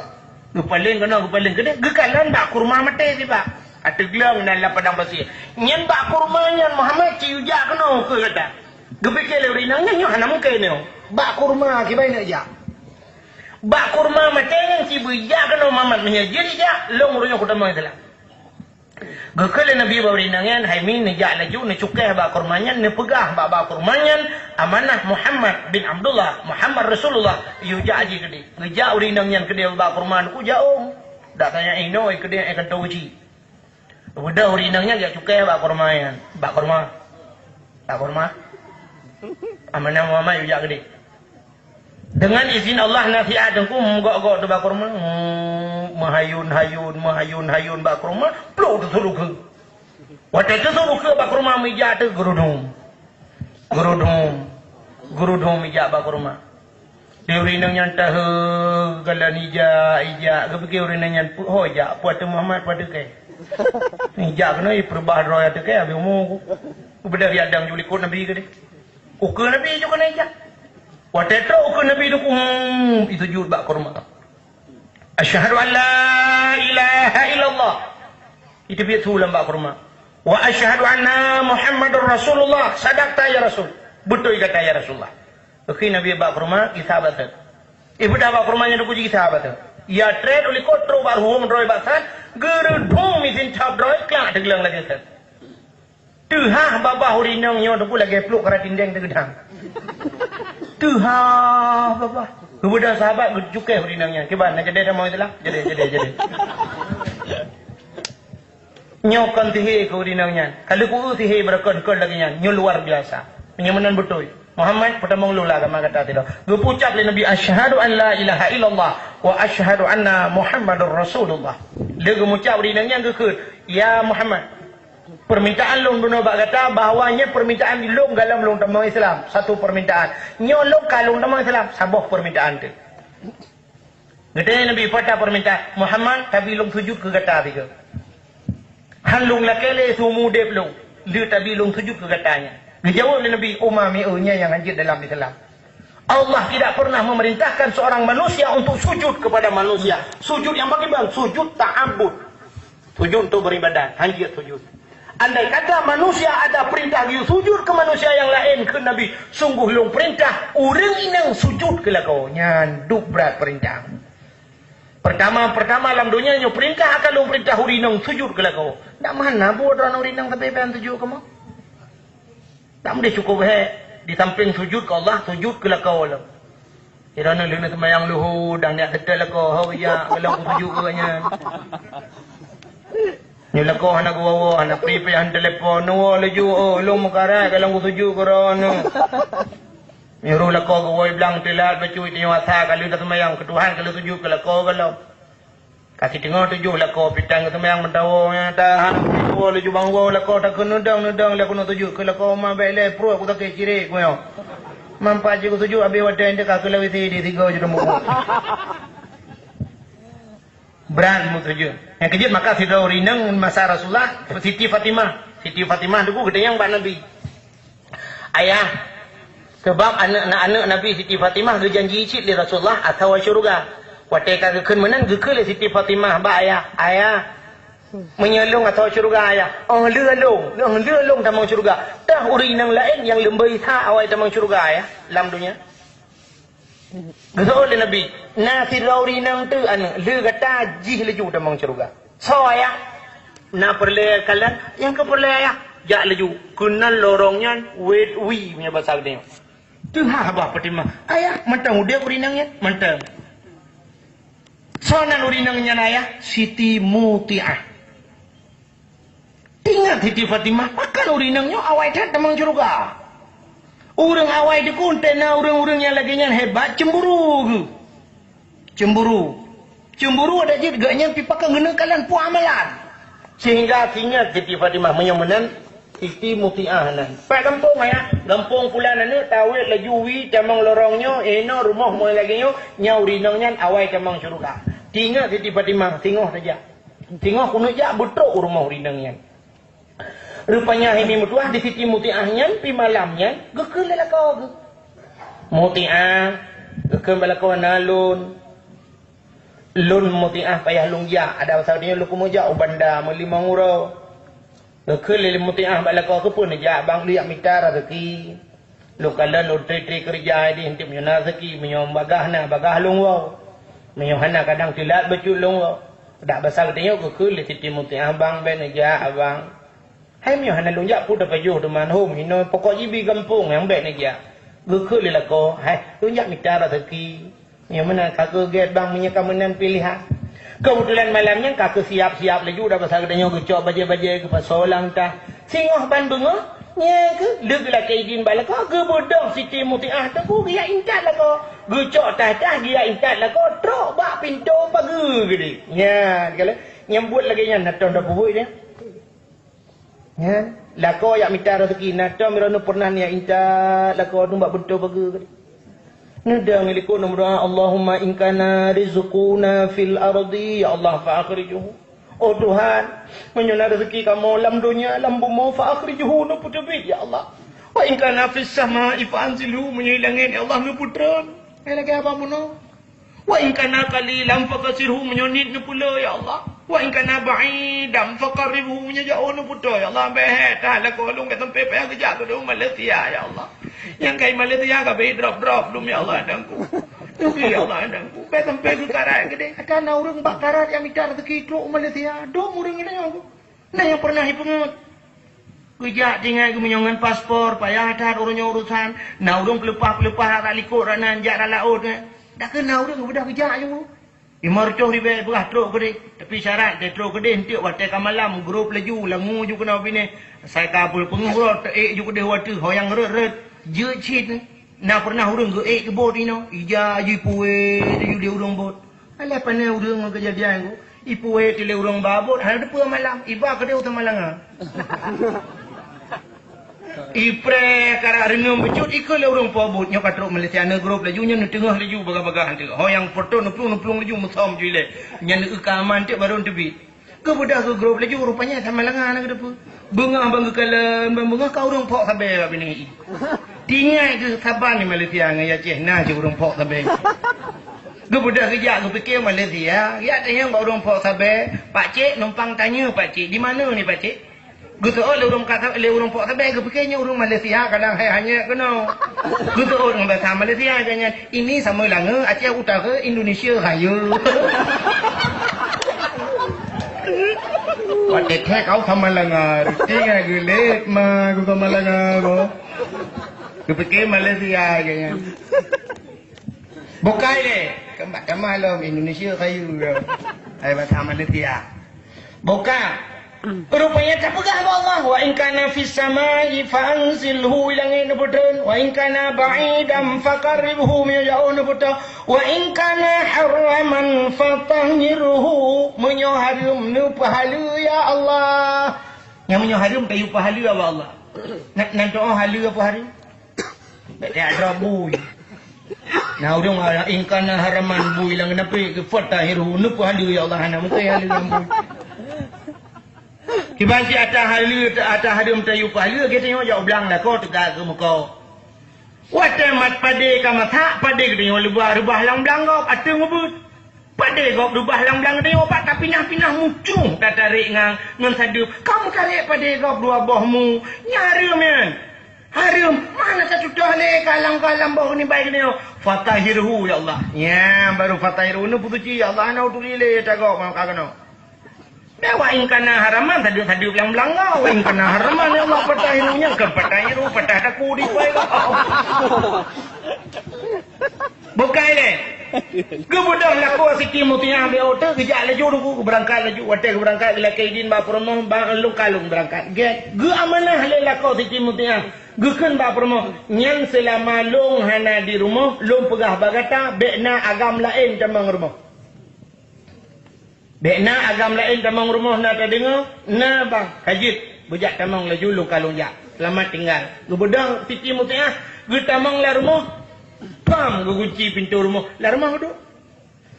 geupaleng keunoe, geupaleng keudéh, geukalon bak kurma maté sibak. Ateugleueng nan lam padang pasé. "Nyan bak kurma nyan Muhammad, ci ujak keunoe keu gata." Geupike lé ureueng inong nyan, "Nyoe hana mungken nyoe. Bak kurma kiban neuk jak. Bak kurma maté nyan ci beujak keunoe Muhammad, meunyoe jeuet ijak, lôn uroe nyoe kutamong Islam." Geukheun lé Nabi bak ureueng inong nyan, "Hai mi, neujak laju, neucukéh bak kurma nyan, neupeugah bak, bak kurma nyan, amanah Muhammad bin Abdullah, Muhammad Rasulullah, yue jak jih keudéh." Geujak ureueng inong nyan keudéh bak kurma, neukujak ôm. Dak tanyong inoe keudéh, eh, kantô cit. Beudôh ureueng inong nyan jak cukéh bak kurma nyan. Bak kurma. Bak kurma. Amanah Muhammad yue jak keudéh. Deungon izin Allah, na siat teungku meugok-gok teuh bak kurma. Hmm, meuhayun-hayun, meuhayun-hayun bak kurma, plôk teusut u keue. Watèe teusut u keue bak kurma, meujak teuh geurudum. Geurudum. Geurudum ijak bak kurma. Di ureueng inong nyan tahe, galak ijak, ijak. Geupike ureueng inong nyan, "Peue ho jak? Peue ateueh Muhammad, peue ateueh kèe?" Ijak keunoe, ipeurubah droe ateueh kèe, habéh umu ku. Beudôh riadang ju likot Nabi keudéh. U keue Nabi ju keuneuk ijak. Watèe trôk u keue Nabi teungku, hmm, isujut bak kurma. "Asyhadu an la ilaha illallah." Iteubiet su lam bak kurma. "Wa asyhadu anna Muhammadar Rasulullah. Sadaqta ya Rasul." "Beutôi gata ya Rasulullah." Geukheun Nabi bak kurma, gisa bak sat. Ibeudôh bak kurma nyan teungku, gisa bak sat. Ya trép u likot trôk bak ruweueng droe bak sat, geurudum miseue cap droe, klak teugleueng lagèe sat. Teuhah babah ureueng inong nyoe teungku lagèe pluek kara tindeng teugeudang. Teuhah babah. Geubeudôh sahabat geucukéh ureueng inong nyan. Kiban, na jadi tamong Islam? Jadi, jadi, jadi. Nyoe kon sihé keu ureueng inong nyan. Ka lheueh ku sihé beureukoh kon lagèe nyan. Nyoe luar biasa. Nyoe meunan beutôi. Muhammad, peutamong lôn lam agama gata sidroe. Geupucap lé Nabi, "Asyhadu an la ilaha illallah wa asyhadu anna Muhammadar Rasulullah." Lé geumucap ureueng inong nyan geukheun, "Ya Muhammad, permintaan lôn bunoe bak gata bahwa nyoe permintaan lôn galom lôn tamong Islam, satu permintaan. Nyoe lôn ka lôn tamong Islam, saboh permintaan teuh." Geutanyong Nabi, "Peue ata permintaan?" "Muhammad, tabi lôn sujut keu gata sigoe. Han lôn lakèe lé siumu udép lôn, lheueh tabi lôn sujut keu gata nyan." Geujaweueb lé Nabi, "Uma mieu nyan nyang hanjeuet dalam Islam. Allah tidak pernah memerintahkan seorang manusia untuk sujud kepada manusia. Sujud nyang pakriban? Sujud ta'abbud. Sujud untuk beribadat, hanjeuet sujud. Andai kata manusia ada perintah geuyue sujud keu manusia nyang laén," kheun Nabi, "sungguh lôn peurintah ureueng inong sujud keu lakoe." Nyan duek brat peurintah. Peurtama-peurtama lam donya nyoe peurintah akan lôn peurintah ureueng inong sujud keu lakoe. Dak meuhan na buet droeneuh ureueng inong sabe ban sujud keu kamoe. Dak meudeh cukôp hék, di sampéng sujud keu Allah, sujud keu lakoe lom. Droeneuh lheueh seumayang luhô dan neujak seutôt lakoe, ho geujak, golom kusujud keu gobnyan. Nyoe lakoe hana geuwoe-woe, hana pri payah telepon, neuwoe laju, "Oh, lôn meukarat, golom kusujud keu droeneuh." Nyuruh lakoe geuwoe blang teulat, bacut teungoh asa ka lheueh taseumayang keu Tuhan, ka lheueh sujud keu lakoe golom. Ka siteungoh tujoh lakoe pih tan geuseumayang meudawoe, nyan tahan, woe laju bang woe lakoe takheun neudong-neudong lé keunoe sujud keu lakoe ma bèk lé pruet kusakét cirek ku nyoe. Manfaat jih kusujud habéh watèe nyan ka keu lawét di sigoe jeuet mubuet. Brat meutujoh. Nyang keujeuet maka sidroe ureueng inong masa Rasulullah, Siti Fatimah. Siti Fatimah teungku geutanyong bak Nabi. Ayah, sabab aneuk, aneuk Nabi Siti Fatimah geujanji cit lé Rasulullah atawa syeuruga. Watèe ka geukheun meunan, geukheun lé Siti Fatimah bak ayah, "Ayah, meunyoe lôn atawa syeuruga, ayah, oh lheueh lôn, oh lheueh lôn tamong syeuruga. Toh ureueng inong laén nyang leubeh that awai tamong syeuruga, ayah, lam donya?" Geuseuôt lé Nabi, "Na sidroe ureueng inong teuk aneuk, lheueh gata jih laju tamong syeuruga." "Soe, ayah?" "Na peureulèe kalon?" "Nyang ka peureulèe, ayah." Jak laju keunan lorong nyan, wet wi meunyoe basa geutanyoe. Teuhah babah Fatimah, "Ayah, mantong udép ureueng inong nyan?" "Mantong." "Soe nan ureueng inong nyan, ayah?" "Siti Mutiah." Ingat Siti Fatimah, pakon ureueng inong nyoe awai that tamong syeuruga. Ureueng awai teuku, entah na ureueng-ureueng nyang lagèe nyan hebat, cemburu geuh. Cemburu. Cemburu adak jeuet geuh nyan pih pakon geuneuk kalon peue amalan. Sehingga singat Siti Fatimah meunyoe meunan, Siti Mutiah nan. Pat gampông ayah? Gampông Pulan aneuk tawet laju wie tamong lorong nyoe, inoe rumoh moe lagèe nyoe, nyan ureueng inong nyan awai tamong syeuruga. Singat Siti Fatimah, singoh tajak. Singoh keuneuk jak beutrok u rumoh ureueng inong nyan. Rupanya hai mi meutuah di Siti Mutiah nyan pih malam nyan geukheun lé lakoe geuh. Mutiah, geukheun bak lakoe na lôn. Lôn Mutiah payah lôn jak, adak masa nyoe lôn keumeujak u banda meulimong uroe. Geukheun lé Mutiah bak lakoe keupeue neujak bang lôn jak mita raseuki. Lôn kalon lôn tri-tri keureuja di henteu meunyoe na raseuki, meunyoe bagah na bagah lôn woe. Meunyoe hana kadang teulat bacut lôn woe. Dak basa geutanyoe geukheun lé Siti Mutiah, "Bang, bèk neujak, Abang." "Hai, meunyoe hana lôn jak, peue tapajoh teuma hom inoe, pokok jibi gampông nyang bèk neujak." Geukheun lé lakoe, "Hai, lôn jak mita raseuki." Nyang meunan ka keu gét bang, meunyoe ka meunan piléhan. Keubeutulan malam nyan ka keu siap-siap laju, dak basa geutanyoe geucok bajèe-bajèe geupasoe lam tah. Singoh ban beungoh, nyang keu lheueh geulakèe idin bak lakoe, geubeudôh Siti Mutiah teungku geujak intat lakoe. Geucok tah-tah geujak intat lakoe, trok bak pintoe pageue geude. Nyan, kalau nyang buet lagèe nyan, na tom tapeubuet nyan. Nyan, lakoe jak mita raseuki, na tom droeneuh peureunah neujak intat lakoe nyoe bak pintoe pageue. Neudong likot neumeudoa, "Allahumma in kana rizquna fil ardi, ya Allah, fa akhrijhu." Oh Tuhan, meunyoe na raseuki kamoe lam donya, lam bumoe, fa akhrijhu, neupeuteubiet, ya Allah. "Wa in kana fis sama'i fa anzilhu," meunyoe langèt, ya Allah, neupeutreun. Eh, lagèe haba bunoe. "Wa in kana qalilan fakasirhu," meunyoe niet neupeule, ya Allah. "Wa in kana ba'idan faqarribhu," meunyoe jaoh neupeutreun, ya Allah. Bèk that lakoe lôn, bèk sampai payah geujak keu Malaysia, ya Allah. Nyang kai Malaysia ka bèk drop-drop lom, ya Allah, Tuhanku. Tuki, ya Allah, Tuhanku. Bèk sampai geukarat keudéh. Ata na ureueng bak karat nyang mita raseuki trok u Malaysia. Dum ureueng inong nyoe. Na nyang peureunah jipeungeut. Geujak tinggai geumeunyoe ngon paspor, payah that uroe nyoe urosan. Na ureueng peuleupah-peuleupah rot likot, rot nan, jak rot laôt, eh. Dak keuh na ureueng geubeudôh geujak ju. Limong reutôh ribèe peugah trok keudéh. Tapi syarat, teutrok keudéh, enteuk watèe ka malam, grob laju, langue ju keunoe binéh. Asai ka peungeut uroe, teuék ju keudéh u ateueh, ho nyang rot-rot, jeuet cit. Na peureunah ureueng geuék keu bot inoe, ija ju ipuwèe ju di ureueng bot. Alah pane ureueng ngon keujadian nyoe, ipuwèe lé ureueng ba bot, hana teupeue malam, iba keudéh u Samalanga. Ipreh karat reungeum bacut, ikheun lé ureueng po bot, nyoe ka trok Malaysia, neugrob laju, nyoe neuteungoh laju bagah-bagah tu. Ho nyang peureutôh neuplueng-neuplueng laju, meusom ju ilèe. Nyan neueu keu aman teuk barô neuteubiet. Geubeudôh geugrob laju, rupanya Samalanga na geuteupeue. Beungoh ban geukalon, ban beungoh ka ureueng phok sabé bak binéh i. Tinggai keu saban di Malaysia ngon Aceh na cit ureueng phok sabé. Geubeudôh geujak geupike Malaysia, geujak tanyong bak ureueng phok sabé, "Pakcik, numpang tanyoe, Pakcik, di mana ni, Pakcik?" Geuseuôt lé ureueng ka-, lé ureueng phok sabé, geupike nyoe ureueng Malaysia, kadang hai hanyek keunoe. Geuseuôt ngon bahasa Malaysia, geuhnyan, "Ini Samalanga, Aceh Utara, Indonesia Raya." Watèe thèe kau Samalanga, tinggai geulét ma keu Samalanga ko. Geupike Malaysia geuhnyan. Bukai lé, keumbak tamah lom Indonesia Raya ko. Hai bahasa Malaysia. Buka. Rupanya tapeugah bak Allah, "Wa in kana fis samai fa anzilhu," i langét neupeutreun, "wa in kana ba'idan faqarribhu," meunyoe jaoh neupeutreun, "wa in kana haraman fatahhirhu," meunyoe hareuem neupeuhaleue ya Allah. Nyang meunyoe hareuem tayue peuhaleue bak Allah. Nan, nan teu'oh haleue peue hareuem? Bèk tajak droe bui. Na ureueng, "In kana haraman," bui lam geunapék, "fatahhirhu," neupeuhaleue ya Allah, hana mungken haleue lam bui. Kiban cit ata haleue, ata hareuem tayue peuhaleue, geutanyoe jak u blang lakoe teuka keu muka. Watèe mat padé ka masak, padé geutanyoe leubah reubah lam blang gob, ateueh mubeut. Padé gob reubah lam blang geutanyoe, pat tapinah-pinah mucôh tatarek ngon, ngon sadeup. Ka meutarek padé gob dua boh mu. Nyan hareuem nyan. Hareuem, mana tatutoh lé kalam-kalam boh nibak geutanyoe. Fatahhirhu, ya Allah. Nyan baru fatahhirhu, neupeusuci, ya Allah, hana turi lé ata gob maka keunoe. Dah, "Wa in kana haraman," sadeup-sadeup lam blang gob. "Wa in kana haraman, ya Allah, fatahhirhu," nyan keu fatahhirhu, patah taku di pai gob. Bukai lé. Geubeudôh lakoe Siti Mutiah bak oto, geujak laju Teungku, geubeurangkat laju. Watèe geubeurangkat, geulakèe idin bak peurumoh, "Bang, lôn ka lôn beurangkat." Gèt, geuamanah lé lakoe Siti Mutiah, geukheun bak peurumoh, "Nyan seulama lôn hana di rumoh, lôn peugah bak gata, bèk na agam laén tamong rumoh." Bèk na agam laén tamong rumoh na tadeungoe, na bang, ka jeuet, beujak tamong laju lôn ka lôn jak. Seulamat tinggai. Geubeudôh Siti Mutiah, geutamong lam rumoh, pam, geugunci pintoe rumoh. Lam rumoh duek.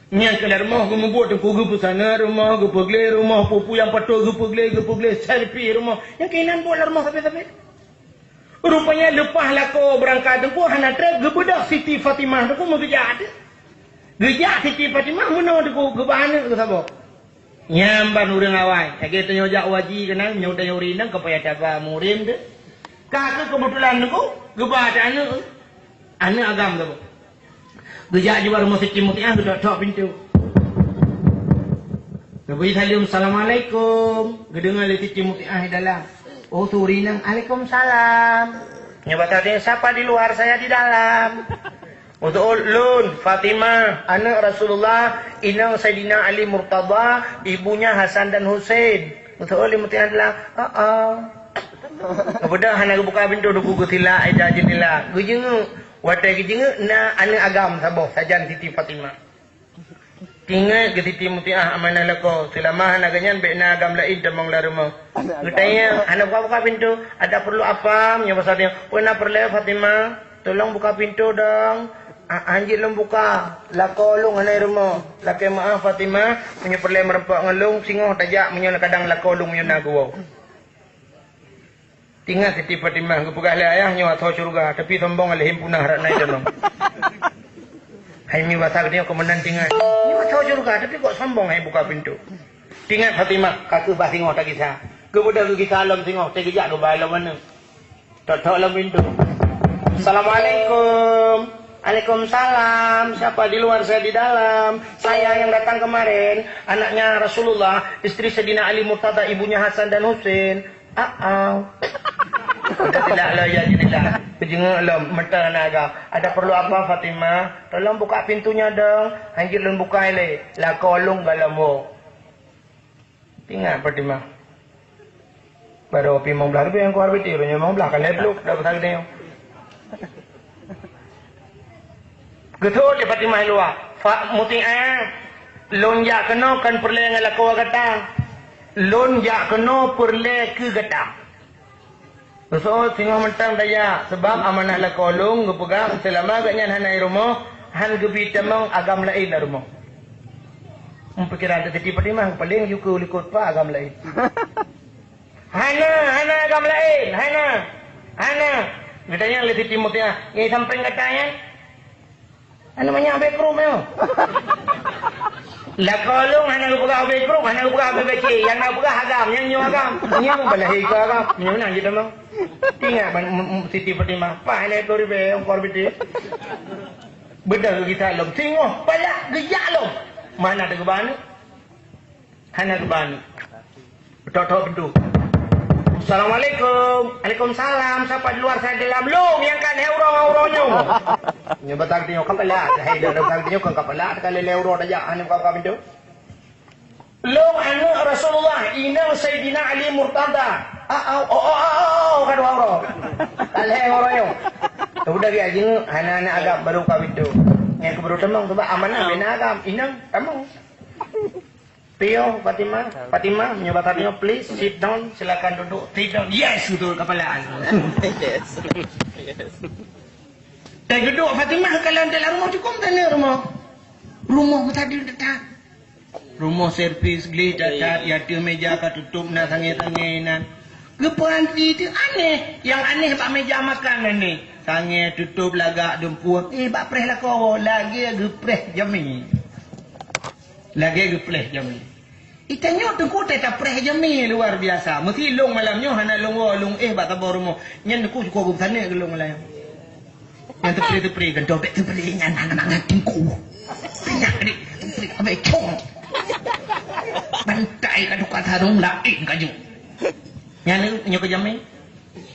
Nyang keu lam rumoh geumubuet Teungku, geupeusaneut rumoh, geupeugleh rumoh, peue-peue nyang patôt geupeugleh, geupeugleh, servis rumoh. Nyang keunan buet lam rumoh sabe-sabe. Rupanya leupah lakoe beurangkat Teungku hana trép geubeudôh Siti Fatimah Teungku meugeujak. Geujak Siti Fatimah meunoe Teungku geuba aneuk geusaboh. Nyan ban ureueng awai. Lagèe tanyoe jak u haji keunan, nyoe tanyoe ureueng inong ka payah taba murim teuh. Ka keuh keubeutulan Teungku geuba aneuk. Aneuk agam saboh. Geujak jiba rumoh Siti Mutiah, geutok-tok pintoe. Geubri saleuem, "Assalamualaikum." Geudeungoe lé Siti Mutiah di dalam. Oh, su ureueng inong, "Waalaikumsalam." Nyoe bak tadi, "Siapa di luar, saya di dalam." Untuk lôn, Fatimah, aneuk Rasulullah, inong Saidina Ali Murtadha, ibunya Hasan dan Husein. Untuk lé Mutiah di dalam. Heeh. Geubeudôh hana geubuka pintoe, Teungku geusilak ija jendela. Geujeungeuk. Watèe geujeungeuk na aneuk agam saboh sajan Siti Fatimah. Tingat geuh Siti Mutiah amanah lakoe, seulama hana geuh nyan bèk na agam laén tamong lam rumoh. Geutanyong, hana buka-buka pintoe, "Ada perlu apa?" Meunyoe basa tanyoe, "Peue na peureulèe Fatimah? Tolong buka pintoe dong." "Ah, hanjeuet lôn buka. Lakoe lôn hana di rumoh." "Lakèe meu'ah Fatimah, meunyoe peureulèe meureumpok ngon lôn, singoh tajak meunyoe kadang lakoe lôn meunyoe na geuwoe." Tingat Siti Fatimah geupeugah lé ayah nyoe asoe syeuruga, tapi sombong lé himpunah rak nai danong. Hai mi basa geutanyoe keumeunang tingat. Nyoe asoe syeuruga, tapi kok sombong hai buka pintoe. Tingat Fatimah, ka keuh bah singoh tagisa. Geubeudôh geugisa lom singoh, teugeujak geuba lom aneuk. Tok-tok lom pintoe. "Assalamualaikum." "Waalaikumsalam. Siapa di luar, saya di dalam. Saya yang datang kemarin, anaknya Rasulullah, istri Saidina Ali Murtada, ibunya Hasan dan Husein." Ah, ah. Udah tidak lo ya jadilah. Keujeungeuk lom, meuteun na agam. "Ada perlu apa, Fatimah?" "Tolong buka pintunya dong." "Hanjeuet lôn buka lé. Lakoe lôn galom woe." Tingat Fatimah. Baru pi limong blah ribèe nyang kuah ribèe, uroe nyoe limong blah kan lhèe ploh, dah besar geutanyoe. Geuthôt lé Fatimah luwa, "Fa-, Mutiah, lôn jak keunoe kon peureulèe ngon lakoe gata. Lôn jak keunoe peureulèe keu gata." Geusoe singoh mantong tajak, sabab amanah lakoe lôn geupeugah, seulama gobnyan hana di rumoh, han geubi tamong agam laén lam rumoh. Meupikiran teuh Siti Fatimah, paléng ju keu likot pa agam laén. Hana, hana agam laén, hana. Hana. Geutanyong lé Siti Mutiah, "Nyang sampéng gata nyan?" Anu manyak bèe krup nyoe. Lakoe lôn hana geupeugah bèe krup, hana geupeugah bèe becé, nyang na peugah agam, nyang nyoe agam. Nyoe balahé keu agam. Nyoe meunan jeuet tamong. Ingat ban, m-, m-, Siti Fatimah, paih lhèe ploh ribèe ongkor beuté. Beudôh geugisat lom. Singoh palak geujak lom. Mana teugeubah aneuk? Hana geuba aneuk. Tok-tok pintoe. "Assalamualaikum." "Waalaikumsalam. Siapa di luar, saya di dalam." "Lôn nyang ka lhèe uroe ngon uroe nyoe." Nyoe basa geutanyoe kapala, hai dah basa geutanyoe kon kapala, ka lhèe uroe tajak, hana buka-buka pintoe. "Lôn aneuk Rasulullah, inong Saidina Ali Murtada." "Ah, ah, oh, oh, oh, oh, oh, ka dua uroe. Ka lhèe uroe nyoe." Udah geujak jeungeuk, hana aneuk agam baru buka pintoe. Nyang keu baru tamong, sabab amanah bèk na agam, inong tamong. "Tio, Fatimah, Fatimah, meunyoe basa nyoe, please sit down, silakan duduk, sit down." "Yes," beutôi kapala. Yes. Yes. Teugeudok Fatimah kalon dalam rumoh, cukôp meusaneut rumoh. Rumoh meusadeun that-that. Rumoh servis gleh that-that, di ateueh meja ka tutôp na sangè-sangè inan. Geupeuranti teuh aneh. Nyang aneh bak meja makan aneh. Sangè tutôp lagak dumpeue. Eh, bak preh lakoe, lagèe geupreh jamé. Lagèe geupreh jamé. Itanyoe Teungku teuka preh jamé luar biasa. Meusi lôn malam nyoe hana lôn woe, lôn éh bak saboh rumoh. Nyan Teungku syukoe geusaneut keu lôn malam nyoe. Nyan teupreh-teupreh, gantoe bèk teupreh nyan hana mangat Teungku. Banyak deh, teupreh abéh cong. Bantai ka tuka sarong laén kaju. Nyan nyoe keu jamé.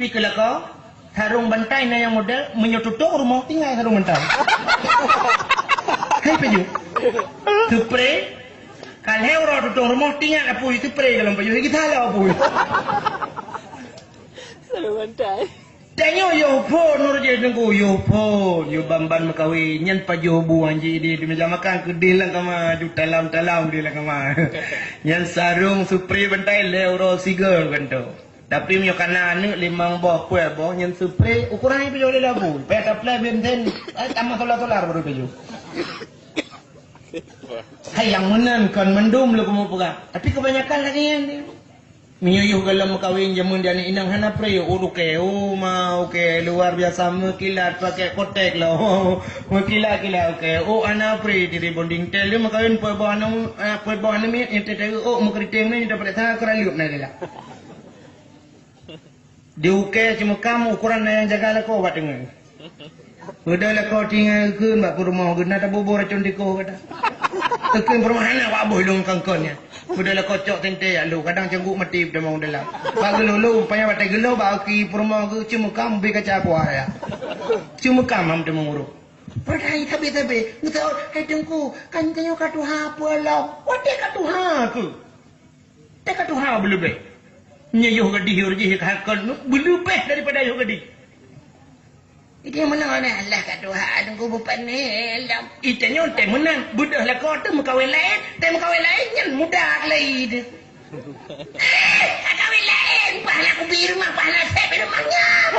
Pi keu lakoe, sarong bantai na nyang model, meunyoe tutôp rumoh, tinggai sarong bantai. Hai pajoh. Supre. Ka lhèe uroe tutong rumoh, teuingat apui supre ka lom pajoh. Geusaleuem apui. Seru bantai. Tanyoe yoh phôn, nurut jih teungku, yoh phôn, yoh ban-ban meukawen. Nyan pajoh bu hanji di, di meja makan, keudeh lam kama, ju talam-talam di lam kama. Nyan sarong supre bantai lhèe uroe sigoe gantoe. Tapi meunyoe kana aneuk limong boh, peuet boh, nyan supre, ukuran pajoh lé labu. Payah taplai bensin, ai, tamah solar-solar baru pajoh. Hai, nyang meunan kon mandum lé kamoe peugah. Tapi kebanyakan lagèe nyan. Meunyoe yoh gohlom meukawen jameun di aneuk inong hana pre, oh, ukèe, oh, ma, ukèe, luar biasa meukilat, pakai kotek lah. Meukilat-kilat, ukèe. Oh, hana pre, di rebonding tel, dia meukawen peuet boh aneuk, ah, peuet boh aneuk miet, nyan teuh, oh, meukriting ni, dapat datang, keuraleup na dia lah. Di ukèe Ceumukam, ukuran na nyang jaga lakoe bak teungoh. Beudôh lakoe tinggai geukheun bak peurumoh geuh, na taboh-boh racun tikoh gata. Geukheun peurumoh hana wak boh lôn kongkon nyan. Beudôh lakoe cok teuntèe jak lôn, kadang cangguek maté tamong dalam. Bak geulôn-lôn, payah watèe geulôn bak aki peurumoh geuh Ceumukam bri kaca kuah ya. Ceumukam ham tamong uroe. Peureulèe sabe-sabe, geuseuôt, "Hai Teungku, kan tanyoe ka tuha peue lom?" Watèe ka tuha keuh. Teuka tuha beuleubeh. Nyoe yoh gadih, yoh jih ka kon beuleubeh daripada yoh gadih. Itu yang mana, mana Allah ka tuha, Teungku, bupane lom. Itu nyoe teuh meunan, beudôh lakoe teuh meukawen laén, teuh meukawen laén nyan muda lagi tu. Eh, ka kawen laén, pahala kubi rumah, pahala sép rumah nyan.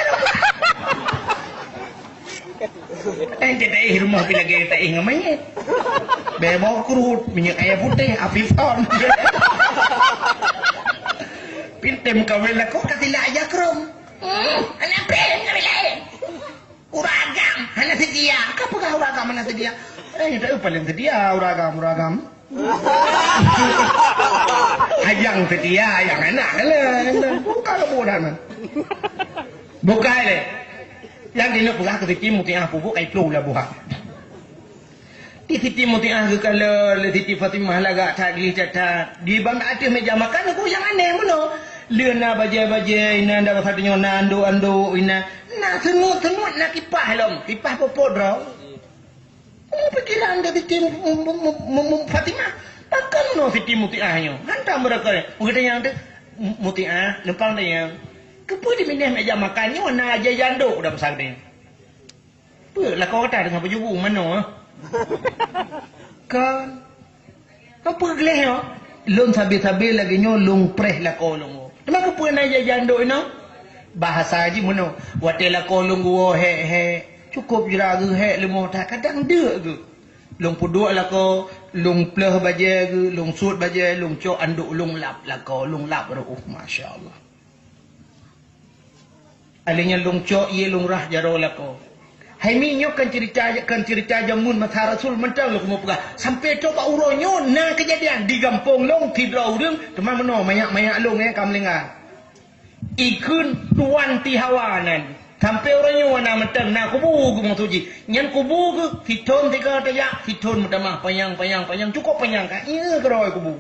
Ente taéh rumoh pih lagèe taéh ngon manyét. Bèe bawang kruet, minyeuk kayèe putéh, Avivon. Pih tém kawén lakoe ka tilak aja krom. Hmm, aneuk pih kawén laén. Ureueng agam hana seudia. Ka peugah ureueng agam hana seudia? Eh, nyoe paleng seudia ureueng agam, ureueng agam. Ajang seutia, ajang anak keuh. Buka keu budak nyan. Bukai lé. Nyang keuneuk peugah keu Siti Mutiah peubuet kai ploh lah buah. Di Siti Mutiah geukalon lé Siti Fatimah lagak that gleh that-that. Di bak ateueh meuja makan, ku nyang aneh meunoe. Lé na bajèe-bajèe, inan dak basa tanyoe na anduk-anduk, inan na seunut-seunut, na kipah lom. Kipah po-po droe. Oh, pikiran dari Siti Mu-, Mu-, Mu-, Mu-, Mu-, Fatimah. Pakon nyoe Siti Mutiah nyoe? Hantom meureuka. Meugeutanyong teuh, "Mu-, Mutiah, numpang tanyong. Keupeue di binéh meuja makan nyoe na aja jandok dak masa nyoe?" "Peue lakoe gata teungoh pajôh bu manoe?" Kan. Apa gleh nyoe? Lôn sabe-sabe lagèe nyoe lôn preh lakoe lôn woe. Teuma keupeue na ija jandok inoe? Bahasa jih meunoe, watèe lakoe lôn geuwoe hék-hék, cukôp jira geuh hék leumoh that, kadang deuk geuh. Lôn peuduek lakoe, lôn pleuh bajèe geuh, lôn suet bajèe, lôn cok andok lôn lap lakoe, lôn lap reuôh, masya Allah. Alèh nyan lôn cok ié lôn rhah jaroe lakoe. Hai mi, nyoe kan ceurita, kan ceurita jameun masa Rasul mantong lôn keumeung peugah. Sampoe trok bak uroe nyoe na keujadian di gampông lôn sidroe ureueng teuma meunoe manyak-manyak lôn nyang ka meuninggai. Ikheun Tuan Tihawa nan. Sampoe uroe nyoe na mantong na kubu geuh maksud jih. Nyan kubu geuh sithon sigoe tajak, sithon meutamah panyang, panyang, panyang, cukôp panyang ka. Ié keudroe kubu.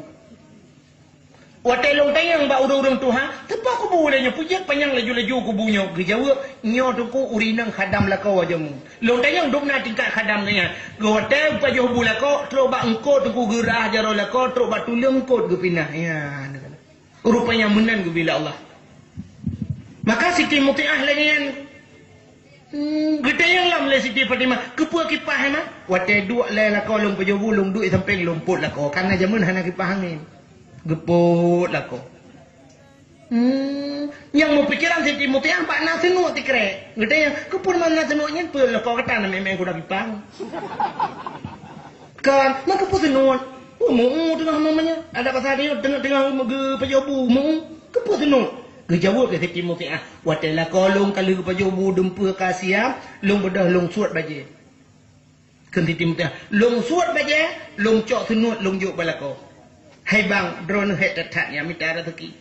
Watèe lôn tanyong bak ureueng-ureueng tuha, "Teupeue kubu lé nyoe, peue jeuet panyang laju-laju kubu nyoe?" Geujaweueb, "Nyoe teungku ureueng inong khadam lakoe jameun." Lôn tanyong dum na tingkat khadam geuh nyan. Geuwatèe pajôh bu lakoe, trok bak eungkôt teungku geurhah jaroe lakoe, trok bak tuleueng eungkôt geupinah. Ya, rupanya meunan geubri lé Allah. Maka Siti Mutiah lagèe nyan. Hmm, geutanyong lom lé Siti Fatimah, "Keupeue kipah, Mak?" "Watèe duek lé lakoe lôn pajôh bu, lôn duek sampéng lôn pôt lakoe. Karena jameun hana kipah angén." Geupôt lakoe. Hmm, nyang meupikeran Siti Mutiah bak na seunuek tikrek. Geutanyong, "Keupeue na seunuek nyan?" "Peue lakoe gata na mè-mè kuda kipah." Kan, meukeupeu seunuet. Meu-eu teungoh mamanya. Adak pasal nyoe teungoh-teungoh geupajoh bu, meu-eu. Keupeu seunuet? Geujaweueb lé Siti Mutiah, "Watèe lakoe lôn ka lheueh geupajoh bu dumpeue ka siab, lôn beudôh lôn suet bajèe." Kheun Siti Mutiah, "Lôn suet bajèe, lôn cok seunuet lôn jok bak lakoe." Hai bang, droeneuh hék that-that nyan mita raseuki.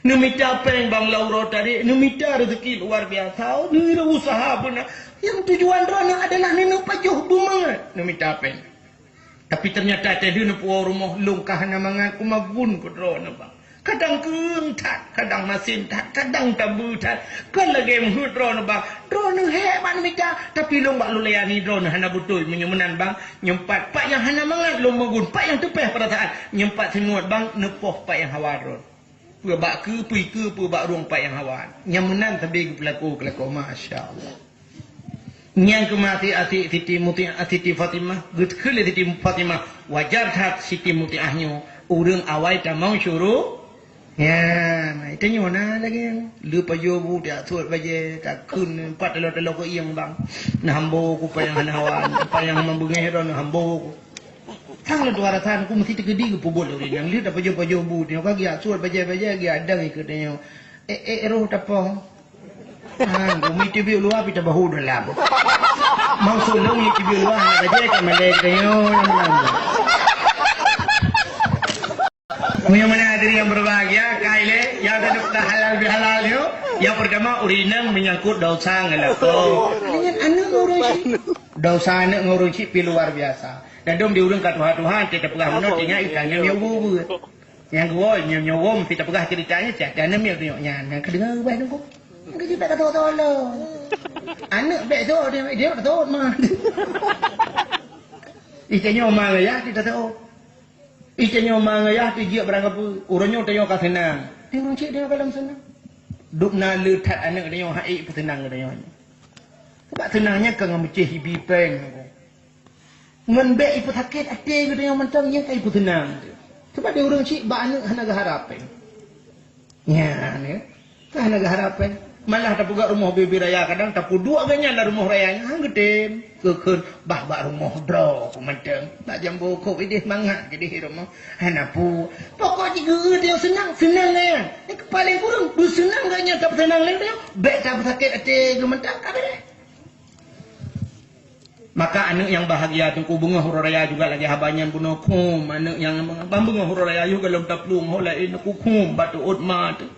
Neumita péng bang lam uroe tadi, neumita raseuki luar biasa, neureusaha beuna. Nyang tujuan droeneuh adalah neuneuk pajoh bu mangat, neumita péng. Tapi teunyata teuh lheueh neupuwoe rumoh, lôn ka hana mangat, kumagun keu droeneuh bang. Kadang keueng that, kadang masen that, kadang tabeue that. Kon lagée meuheuet droeneuh bang, droeneuh hék bak neumita, tapi lôn bak lôn layani droeneuh hana beutôi. Meunyoe meunan bang, nyoe pat, pat nyang hana mangat lôn meugun, pat nyang teupéh peurasaan, nyoe pat singoh bang neupoh pat nyang hawa droeneuh. Peue bak keue, peue keue, peue bak rueng pat nyang hawa. Nyang meunan sabe geupeulaku, keulaku, masya Allah. Nyang keumaté até Siti Mutiah, Siti Fatimah, geukheun lé Siti Fatimah, wajar that Siti Mutiah nyoe ureuëng awai tamong syuru. Ya, tanyoe na lagée nyan. Le pajoh bu, tak suet bajée, tak kheun, empat taloe-taloe keu ieng bang. Neuhambo ku payang hana hawa, payang meubengeh droe neuhambo ku. Sang lôn tuha rasa ku meusti teukeudi geupeubuet lé ureuëng nyang lheueh tapajoh-pajoh bu, nyoe ka geujak suet bajée-bajée, geujak dang ikeu tanyoe. Eh, eh, roh tapoh. Ha, gumi teubiet luwa pih tabahu dalam. Maksud lôn nyoe teubiet luwa hana bajée ka malée geutanyoe nyang meunan. Meunyoe meunan hadirin yang berbahagia, kai lé, nyang teuneuk halal bihalal nyoe, yang pertama ureuëng inong menyangkut dosa ngon lakoe. Nyan aneuëk ngon ureuëng syik. Dosa aneuëk ngon ureuëng syik pih luar biasa. Dan dum di ureuëng ka tuha-tuha, teupeugah meunoe, tinggai ikan nyang nyoe bu-bu. Nyang geuwoe, nyoe, nyoe woe, meusti tapeugah ceurita nyan, cak, dan namiet dunyok nyan, nyang ka deungoe ubah nunggu. Nyang ka jitak ka tolong. Aneuëk bèk sot, dia, dia tak sot, ma. Ih, tanyoe ma ngayah, dia tak sot. Ih, tanyoe ma ngayah, dia jiak barang apa. Ureuëng nyoe tanyoe ka seunang. Dia ureuëng cit, dia ka lom seunang. Dub na le that aneuëk tanyoe, hai peuseunang tanyoe. Sebab seunang nyan ka ngon meucéh ibi péng. Ngon bèk ipeusakét até geutanyoe mantong, nyan ka ipeuseunang. Sebab di ureuëng chik bak aneuëk hana geuharab péng. Nyan, ya. Ka hana geuharab péng. Malah tapeugah rumoh bubé raya, kadang tapeuduek geuh nyan lam rumoh raya nyan, han geutem. Geukheun, bah bak rumoh droe ku mantong. Bak jambo kop idéh mangat geudéh rumoh. Hana peue. Pokok jih geutanyoe nyang seunang, seunang nyan. Nyang paléng kureueng, beuseunang geuh nyan tapeuseunang lé geutanyoe. Bèk tapeusakét até geuh mantong, ka beureh. Maka aneuëk nyang bahagia teungku beungoh uroe raya juga lagée haba nyan bunoe khum. Aneuëk nyang ban beungoh uroe raya yoh gohlom taplueng ho laén teungku khum bak teuôt ma teuh.